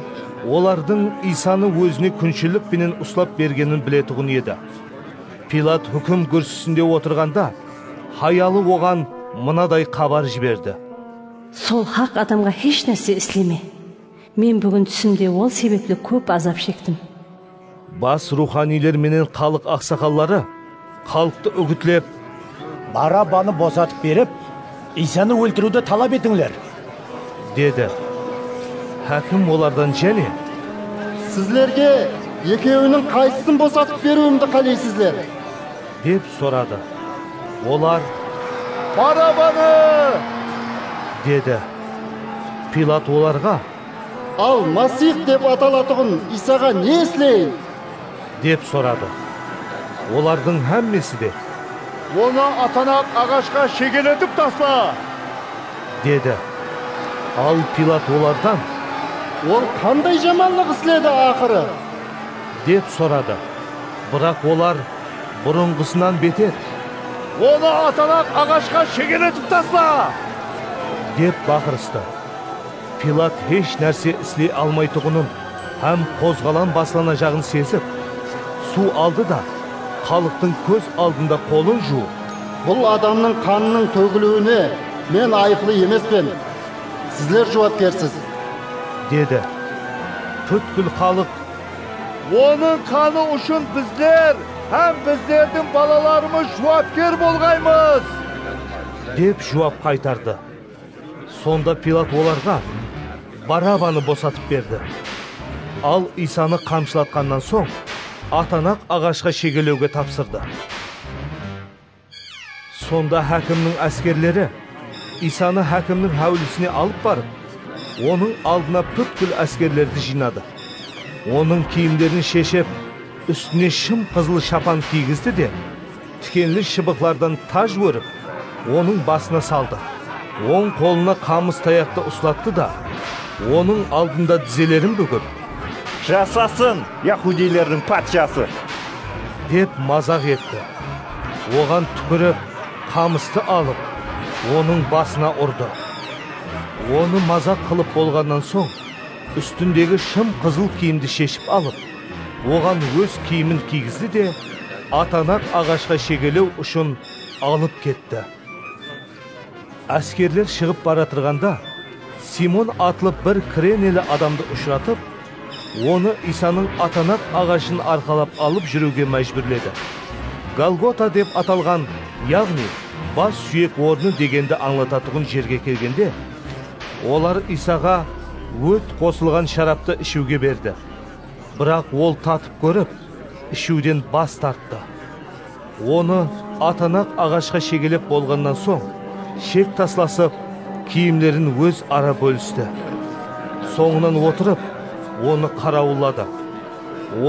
olardıń Iysanı ózine kúnshilik penen uslap bergenin biletuǵın edi. Pilat húkim gúrsisinde otırǵanda, hayalı oǵan mınaday xabar jiberdi. Sol haq adamǵa hesh nárse isleme. Men búgin túsimde ol sebepli kóp azap shektim. Bas ruwxaniyler menen xalıq aqsaqalları xalıqtı úgitlep, "Barabanı bosatıp berip, Iysanı óltiriwdi talap etińler," dedi. Hákim olardan jáne, "Sizlerge ekewiniń qaysısın bosatıp beriwimdi qáleysizler?" dep soradı. Olar, "Barabanı!" dedi. Pilat olarǵa, "Al Masih dep atalatuǵın Iysaǵa ne isleyin?" dep soradı. Olardıń hámmesi de, "Onı atanaq aǵashqa shegeletip tasla!" dedi. Al Pilat olardan, "Ol qanday jamanlıq isledi aqırı?" dep soradı. Biraq olar burınǵısınan beter, "Onı atanaq aǵashqa shegeletip tasla!" dep baqırıstı. Pilat hesh nárse isley almaytuǵının hám qozǵalan baslanajaǵın sezip, suw aldı da, xalıqtıń kóz aldında qolın juwıp, "Bul adamnıń qanınıń tógiliwine men ayıplı emespen. Sizler juwapkersiz," dedi. Pútkil xalıq, "Onıń qanı ushın bizler hám bizlerdiń balalarımız juwapker bolǵaymız!" dep juwap qaytardı. Sonda Pilat olarǵa Barabanı bosatıp berdi. Al Iysanı qamshılatqannan soń, atanaq aǵashqa shegelewge tapsırdı. Sonda hákimniń áskerleri Iysanı hákimniń háwlisine alıp barıp, onıń aldına pútkil áskerlerdi jıynadı. Onıń kiyimlerin sheship, ústine shım-qızıl shapan kiygizdi de, tikenli shıbıqlardan taj órip, onıń basına saldı. Oń qolına qamıs tayaqtı uslattı da, onıń aldında dizelerin búgip, "Jasasın, yahudiylerdiń patshası!" dep mazaq etti. Oǵan túkirip, qamıstı alıp, onıń basına urdı. Onı mazaq qılıp bolǵannan soń, ústindegi shım-qızıl kiyimdi sheship alıp, oǵan óz kiyimin kiygizdi de, atanaq aǵashqa shegelew ushın alıp ketti. Áskerler shıǵıp baratırǵanda, Simon atlı bir kireneli adamdı ushıratıp, onı Iysanıń atanaq aǵashın arqalap alıp júriwge májbúrledi. Golgota dep atalǵan, yaǵnıy bas súyek ornı degendi ańlatatuǵın jerge kelgende, olar Iysaǵa ót qosılǵan sharaptı ishiwge berdi. Biraq ol tatıp kórip, ishiwden bas tarttı. Onı atanaq aǵashqa shegelep bolǵannan soń, shek taslasıp, kiyimlerin óz ara bólisti. Sońınan otırıp, onı qarawılladı.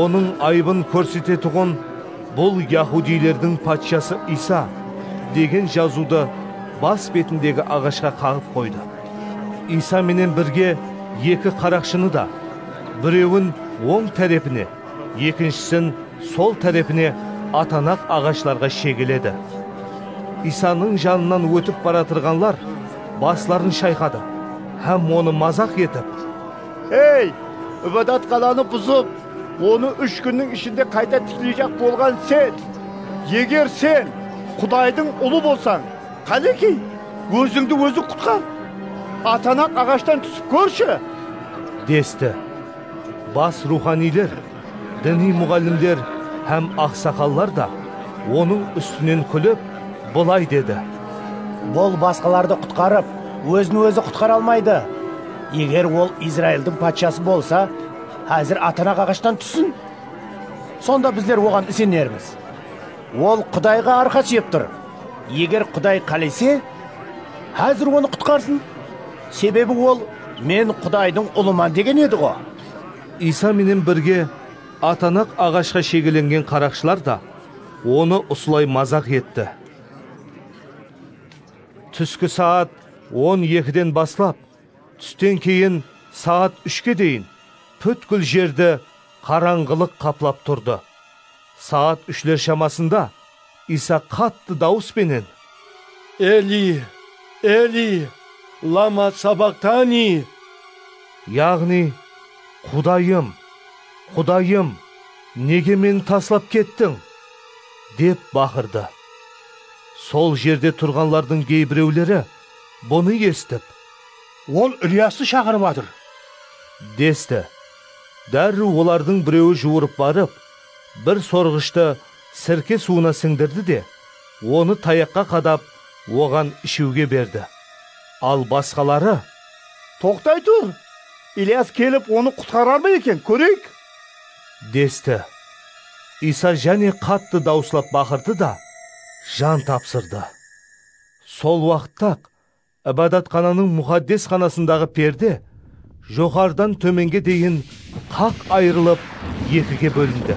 Onıń ayıbın kórsetetuǵın "Bul yahudiylerdiń patshası Iysa" degen jazıwdı bas betindegi aǵashqa qaǵıp qoydı. Iysa menen birge eki qaraqshını da, birewin oń tárepine, ekinshisin sol tárepine atanaq aǵashlarǵa shegiledi. Iysanıń janınan ótip baratırǵanlar basların shayqadı hám onı mazaq etip, "Ey, ibadatxananı buzıp, onı úsh kúnniń ishinde qayta tikleyjaq bolǵan sen! Eger sen Qudaydıń ulı bolsań, qánekey, ózińdi óziń qutqar! Atanaq aǵashtan túsip kórshi!" desti. Bas ruwxaniyler, diniy muǵallimler hám aqsaqallar da onıń ústinen kúlip, bılay dedi: "Bul basqalardı qutqarıp, ózin-ózi qutqara almaydı. Eger ol Izraildiń patshası bolsa, házir atanaq aǵashtan tússin. Sonda bizler oǵan isenermiz. Ol Qudayǵa arqa súyep tur. Eger Quday qálese, házir onı qutqarsın. Sebebi ol, 'Men Qudaydıń ulıman,' degen edi-ǵo." Iysa menen birge atanaq aǵashqa shegelengen qaraqshılar da onı usılay mazaq etti. Túski saat on ekiden baslap, tústen keyin saat úshke deyin pútkil jerdi qarańǵılıq qaplap turdı. Saat úshler shamasında Iysa qattı dawıs penen: "Eli, Eli, lama sabaqtani?" Yaǵnıy, "Qudayım, Qudayım, nege meni taslap kettiń?" dep baqırdı. Sol jerde turǵanlardıń geybirewleri bunı esitip, "Ol Ilyastı shaqırıp atır," desti. Dárriw olardıń birewi juwırıp barıp, bir sorǵıshtı sirke suwına sińdirdi de, onı tayaqqa qadap, oǵan ishiwge berdi. Al basqaları: "Toqtay tur! Ilyas kelip, onı qutqarar ma eken, kóreyik!" desti. Iysa jáne qattı dawıslap baqırdı da, jan tapsırdı. Sol waqıtta-aq Ibadatxananıń muqaddes xanasındaǵı perde joqarıdan tómenge deyin qaq ayırılıp, ekige bólindi.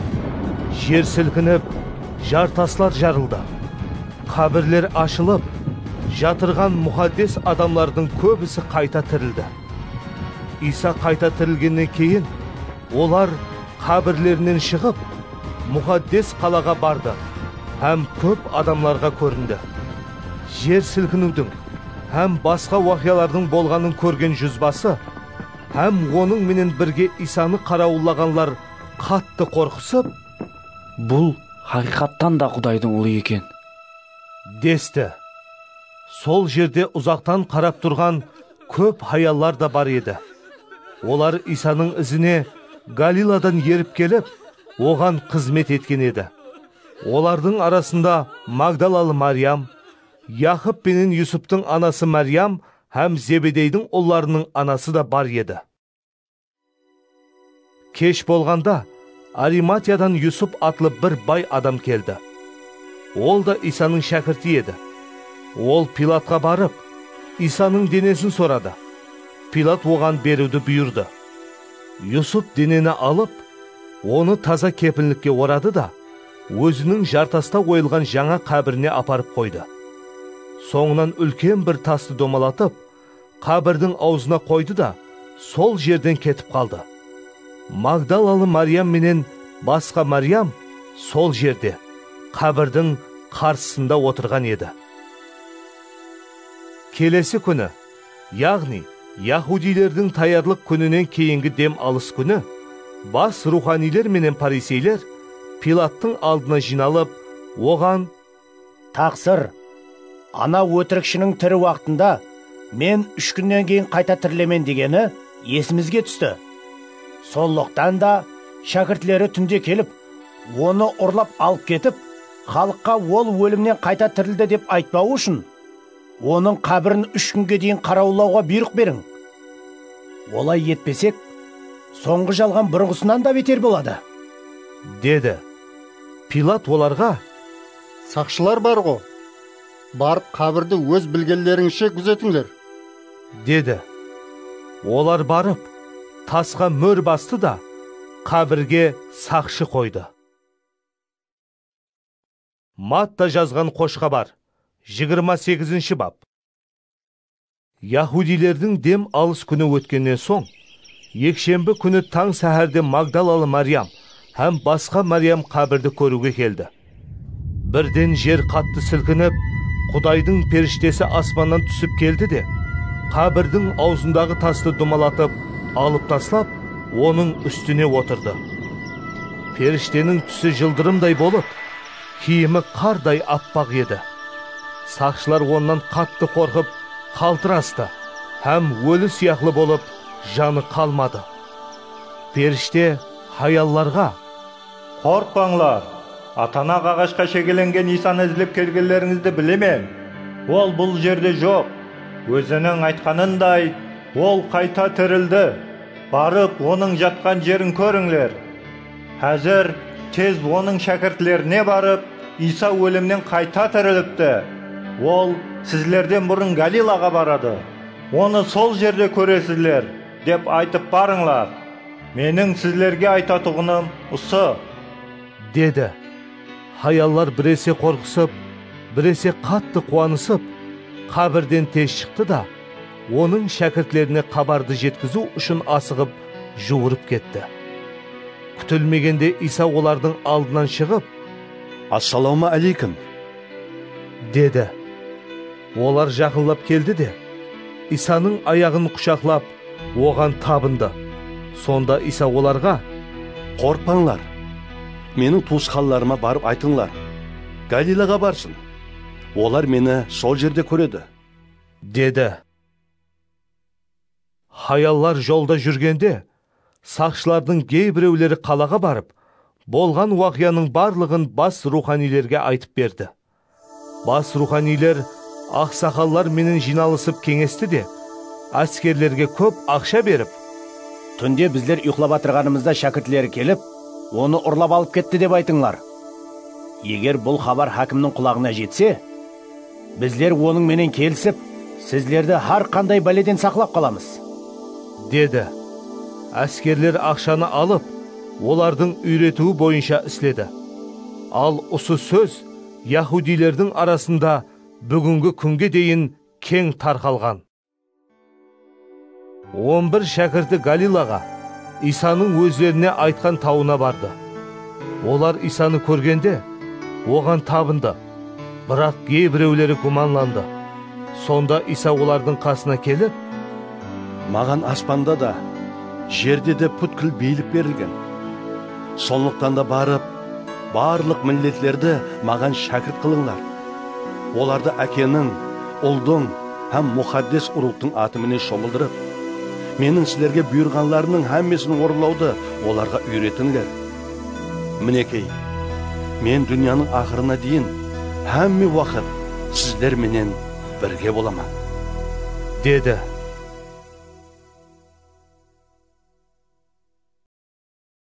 Jer silkinip, jartaslar jarıldı. Qábirler ashılıp, jatırǵan muqaddes adamlardıń kóbisi qayta tirildi. Iysa qayta tirilgennen keyin olar qábirlerinen shıǵıp, muqaddes qalaǵa bardı hám kóp adamlarǵa kórindi. Jer silkiniwdiń hám basqa waqıyalardıń bolǵanın kórgen juzbası hám onıń menen birge Iysanı qarawıllaǵanlar qattı qorqısıp, "Bul haqıyqattan da Qudaydıń Ulı eken," desti. Sol jerde uzaqtan qarap turǵan kóp hayallar da bar edi. Olar Iysanıń izine Galiladan erip kelip, oǵan xızmet etken edi. Olardıń arasında Magdalalı Máriyam, Yaqıp penen Yusıptıń anası Máriyam hám Zebedeydiń ullarınıń anası da bar edi. Kesh bolǵanda Arimatiyadan Yusıp atlı bir bay adam keldi. Ol da Iysanıń shákirti edi. Ol Pilatqa barıp, Iysanıń denesin soradı. Pilat oǵan beriwdi buyırdı. Yusıp deneni alıp, onı taza kepinlikke oradı da, óziniń jartasta oyılǵan jańa qábirine aparıp qoydı. Sońınan úlken bir tastı domalatıp, qábirdiń awzına qoydı da, sol jerden ketip qaldı. Magdalalı Máriyam menen basqa Máriyam sol jerde, qábirdiń qarsısında otırǵan edi. Kelesi kúni, yaǵnıy Yahudiylerdiń tayarlıq kúninen keyingi dem alıs kúni, bas ruwxaniyler menen pariseyler Pilattıń aldına jıynalıp, oǵan: "Taqsır, ana ótirikshiniń tiri waqtında, 'Men úsh kúnnen keyin qayta tirilemen,' degeni esimizge tústi. Sonlıqtan da, shákirtleri túnde kelip, onı urlap alıp ketip, xalıqqa ol ólimnen qayta tirildi dep aytpawı ushın, onıń qábirin úsh kúnge deyin qarawıllawǵa buyrıq beriń. Olay etpesek, sońǵı jalǵan burınǵısınan da beter boladı," dedi. Pilat olarǵa: "Saqshılar bar-ǵo, barıp qábirdi óz bilgenlerińshe gúzetińler," dedi. Olar barıp, tasqa mór bastı da, qábirge saqshı qoydı. Matta jazǵan Xosh Xabar, jigirma segizinshi bap. Yahudiylerdiń dem alıs kúni ótkennen soń, ekshembi kúni tań sáhárde Magdalalı Máriyam hám basqa Máriyam qábirdi kóriwge keldi. Birden jer qattı silkinip, Qudaydıń perishtesi aspannan túsip keldi de, qábirdiń awzındaǵı tastı dumalatıp, alıp taslap, onıń ústine otırdı. Perishteniń túsi jıldırımday bolıp, kiyimi qarday appaq edi. Saqshılar onnan qattı qorqıp, qaltırastı hám óli sıyaqlı bolıp, janı qalmadı. Perishte hayallarǵa, Qorqpańlar! Atanaq aǵashqa shegelengen Iysanı izlep kelgenlerińizdi bilemen. Ol bul jerde joq. Óziniń aytqanınday, ol qayta tirildi. Barıp, onıń jatqan jerin kórińler. Házir tez onıń shákirtlerine barıp, Iysa ólimnen qayta tirilipti. Ol sizlerden burın Galilaǵa baradı. Onı sol jerde kóresizler, dep aytıp barıńlar. Meniń sizlerge aytatuǵınım usı. Dedi. Hayallar birese qorqısıp, birese qattı quwanısıp, qábirden tez shıqtı da, onıń shákirtlerine xabardı jetkiziw ushın asıǵıp, juwırıp ketti. Kútilmegende Iysa olardıń aldınan shıǵıp, Assalawma áleykum! Dedi. Olar jaqınlap keldi de, Iysanıń ayaǵın qushaqlap, oǵan tabındı. Sonda Iysa olarǵa, Qorqpańlar! Meniń tuwısqanlarıma barıp aytıńlar, Galilaǵa barsın. Olar meni sol jerde kóredi, dedi. Hayallar jolda júrgende, saqshılardıń geybirewleri qalaǵa barıp, bolǵan waqıyanıń barlıǵın bas ruwxaniylerge aytıp berdi. Bas ruwxaniyler aqsaqallar menen jıynalısıp keńesti de, áskerlerge kóp aqsha berip, Túnde bizler uyıqlap atırǵanımızda shákirtleri kelip, onı urlap alıp ketti dep aytıńlar. Eger bul xabar hákimniń qulaǵına jetse, bizler onıń menen kelisip, sizlerdi hár qanday báleden saqlap qalamız, dedi. Áskerler aqshanı alıp, olardıń úyretiwi boyınsha isledi. Al usı sóz yahudiylerdiń arasında búgingi kúnge deyin keń tarqalǵan. On bir shákirti Galilaǵa, Iysanıń ózlerine aytqan tawına bardı. Olar Iysanı kórgende, oǵan tabındı, biraq geybirewleri gúmanlandı. Sonda Iysa olardıń qasına kelip, Maǵan aspanda da, jerde de pútkil biylik berilgen. Sonlıqtan da barıp, barlıq milletlerdi maǵan shákirt qılıńlar. Olardı Ákeniń, Uldıń hám Muxaddes Ruwxtıń atı menen shomıldırıp, meniń sizlerge buyırǵanlarımnıń hámmesin orınlawdı olarǵa úyretińler. Minekey, men dúnyanıń aqırına deyin hámme waqıt sizler menen birge bolaman, dedi.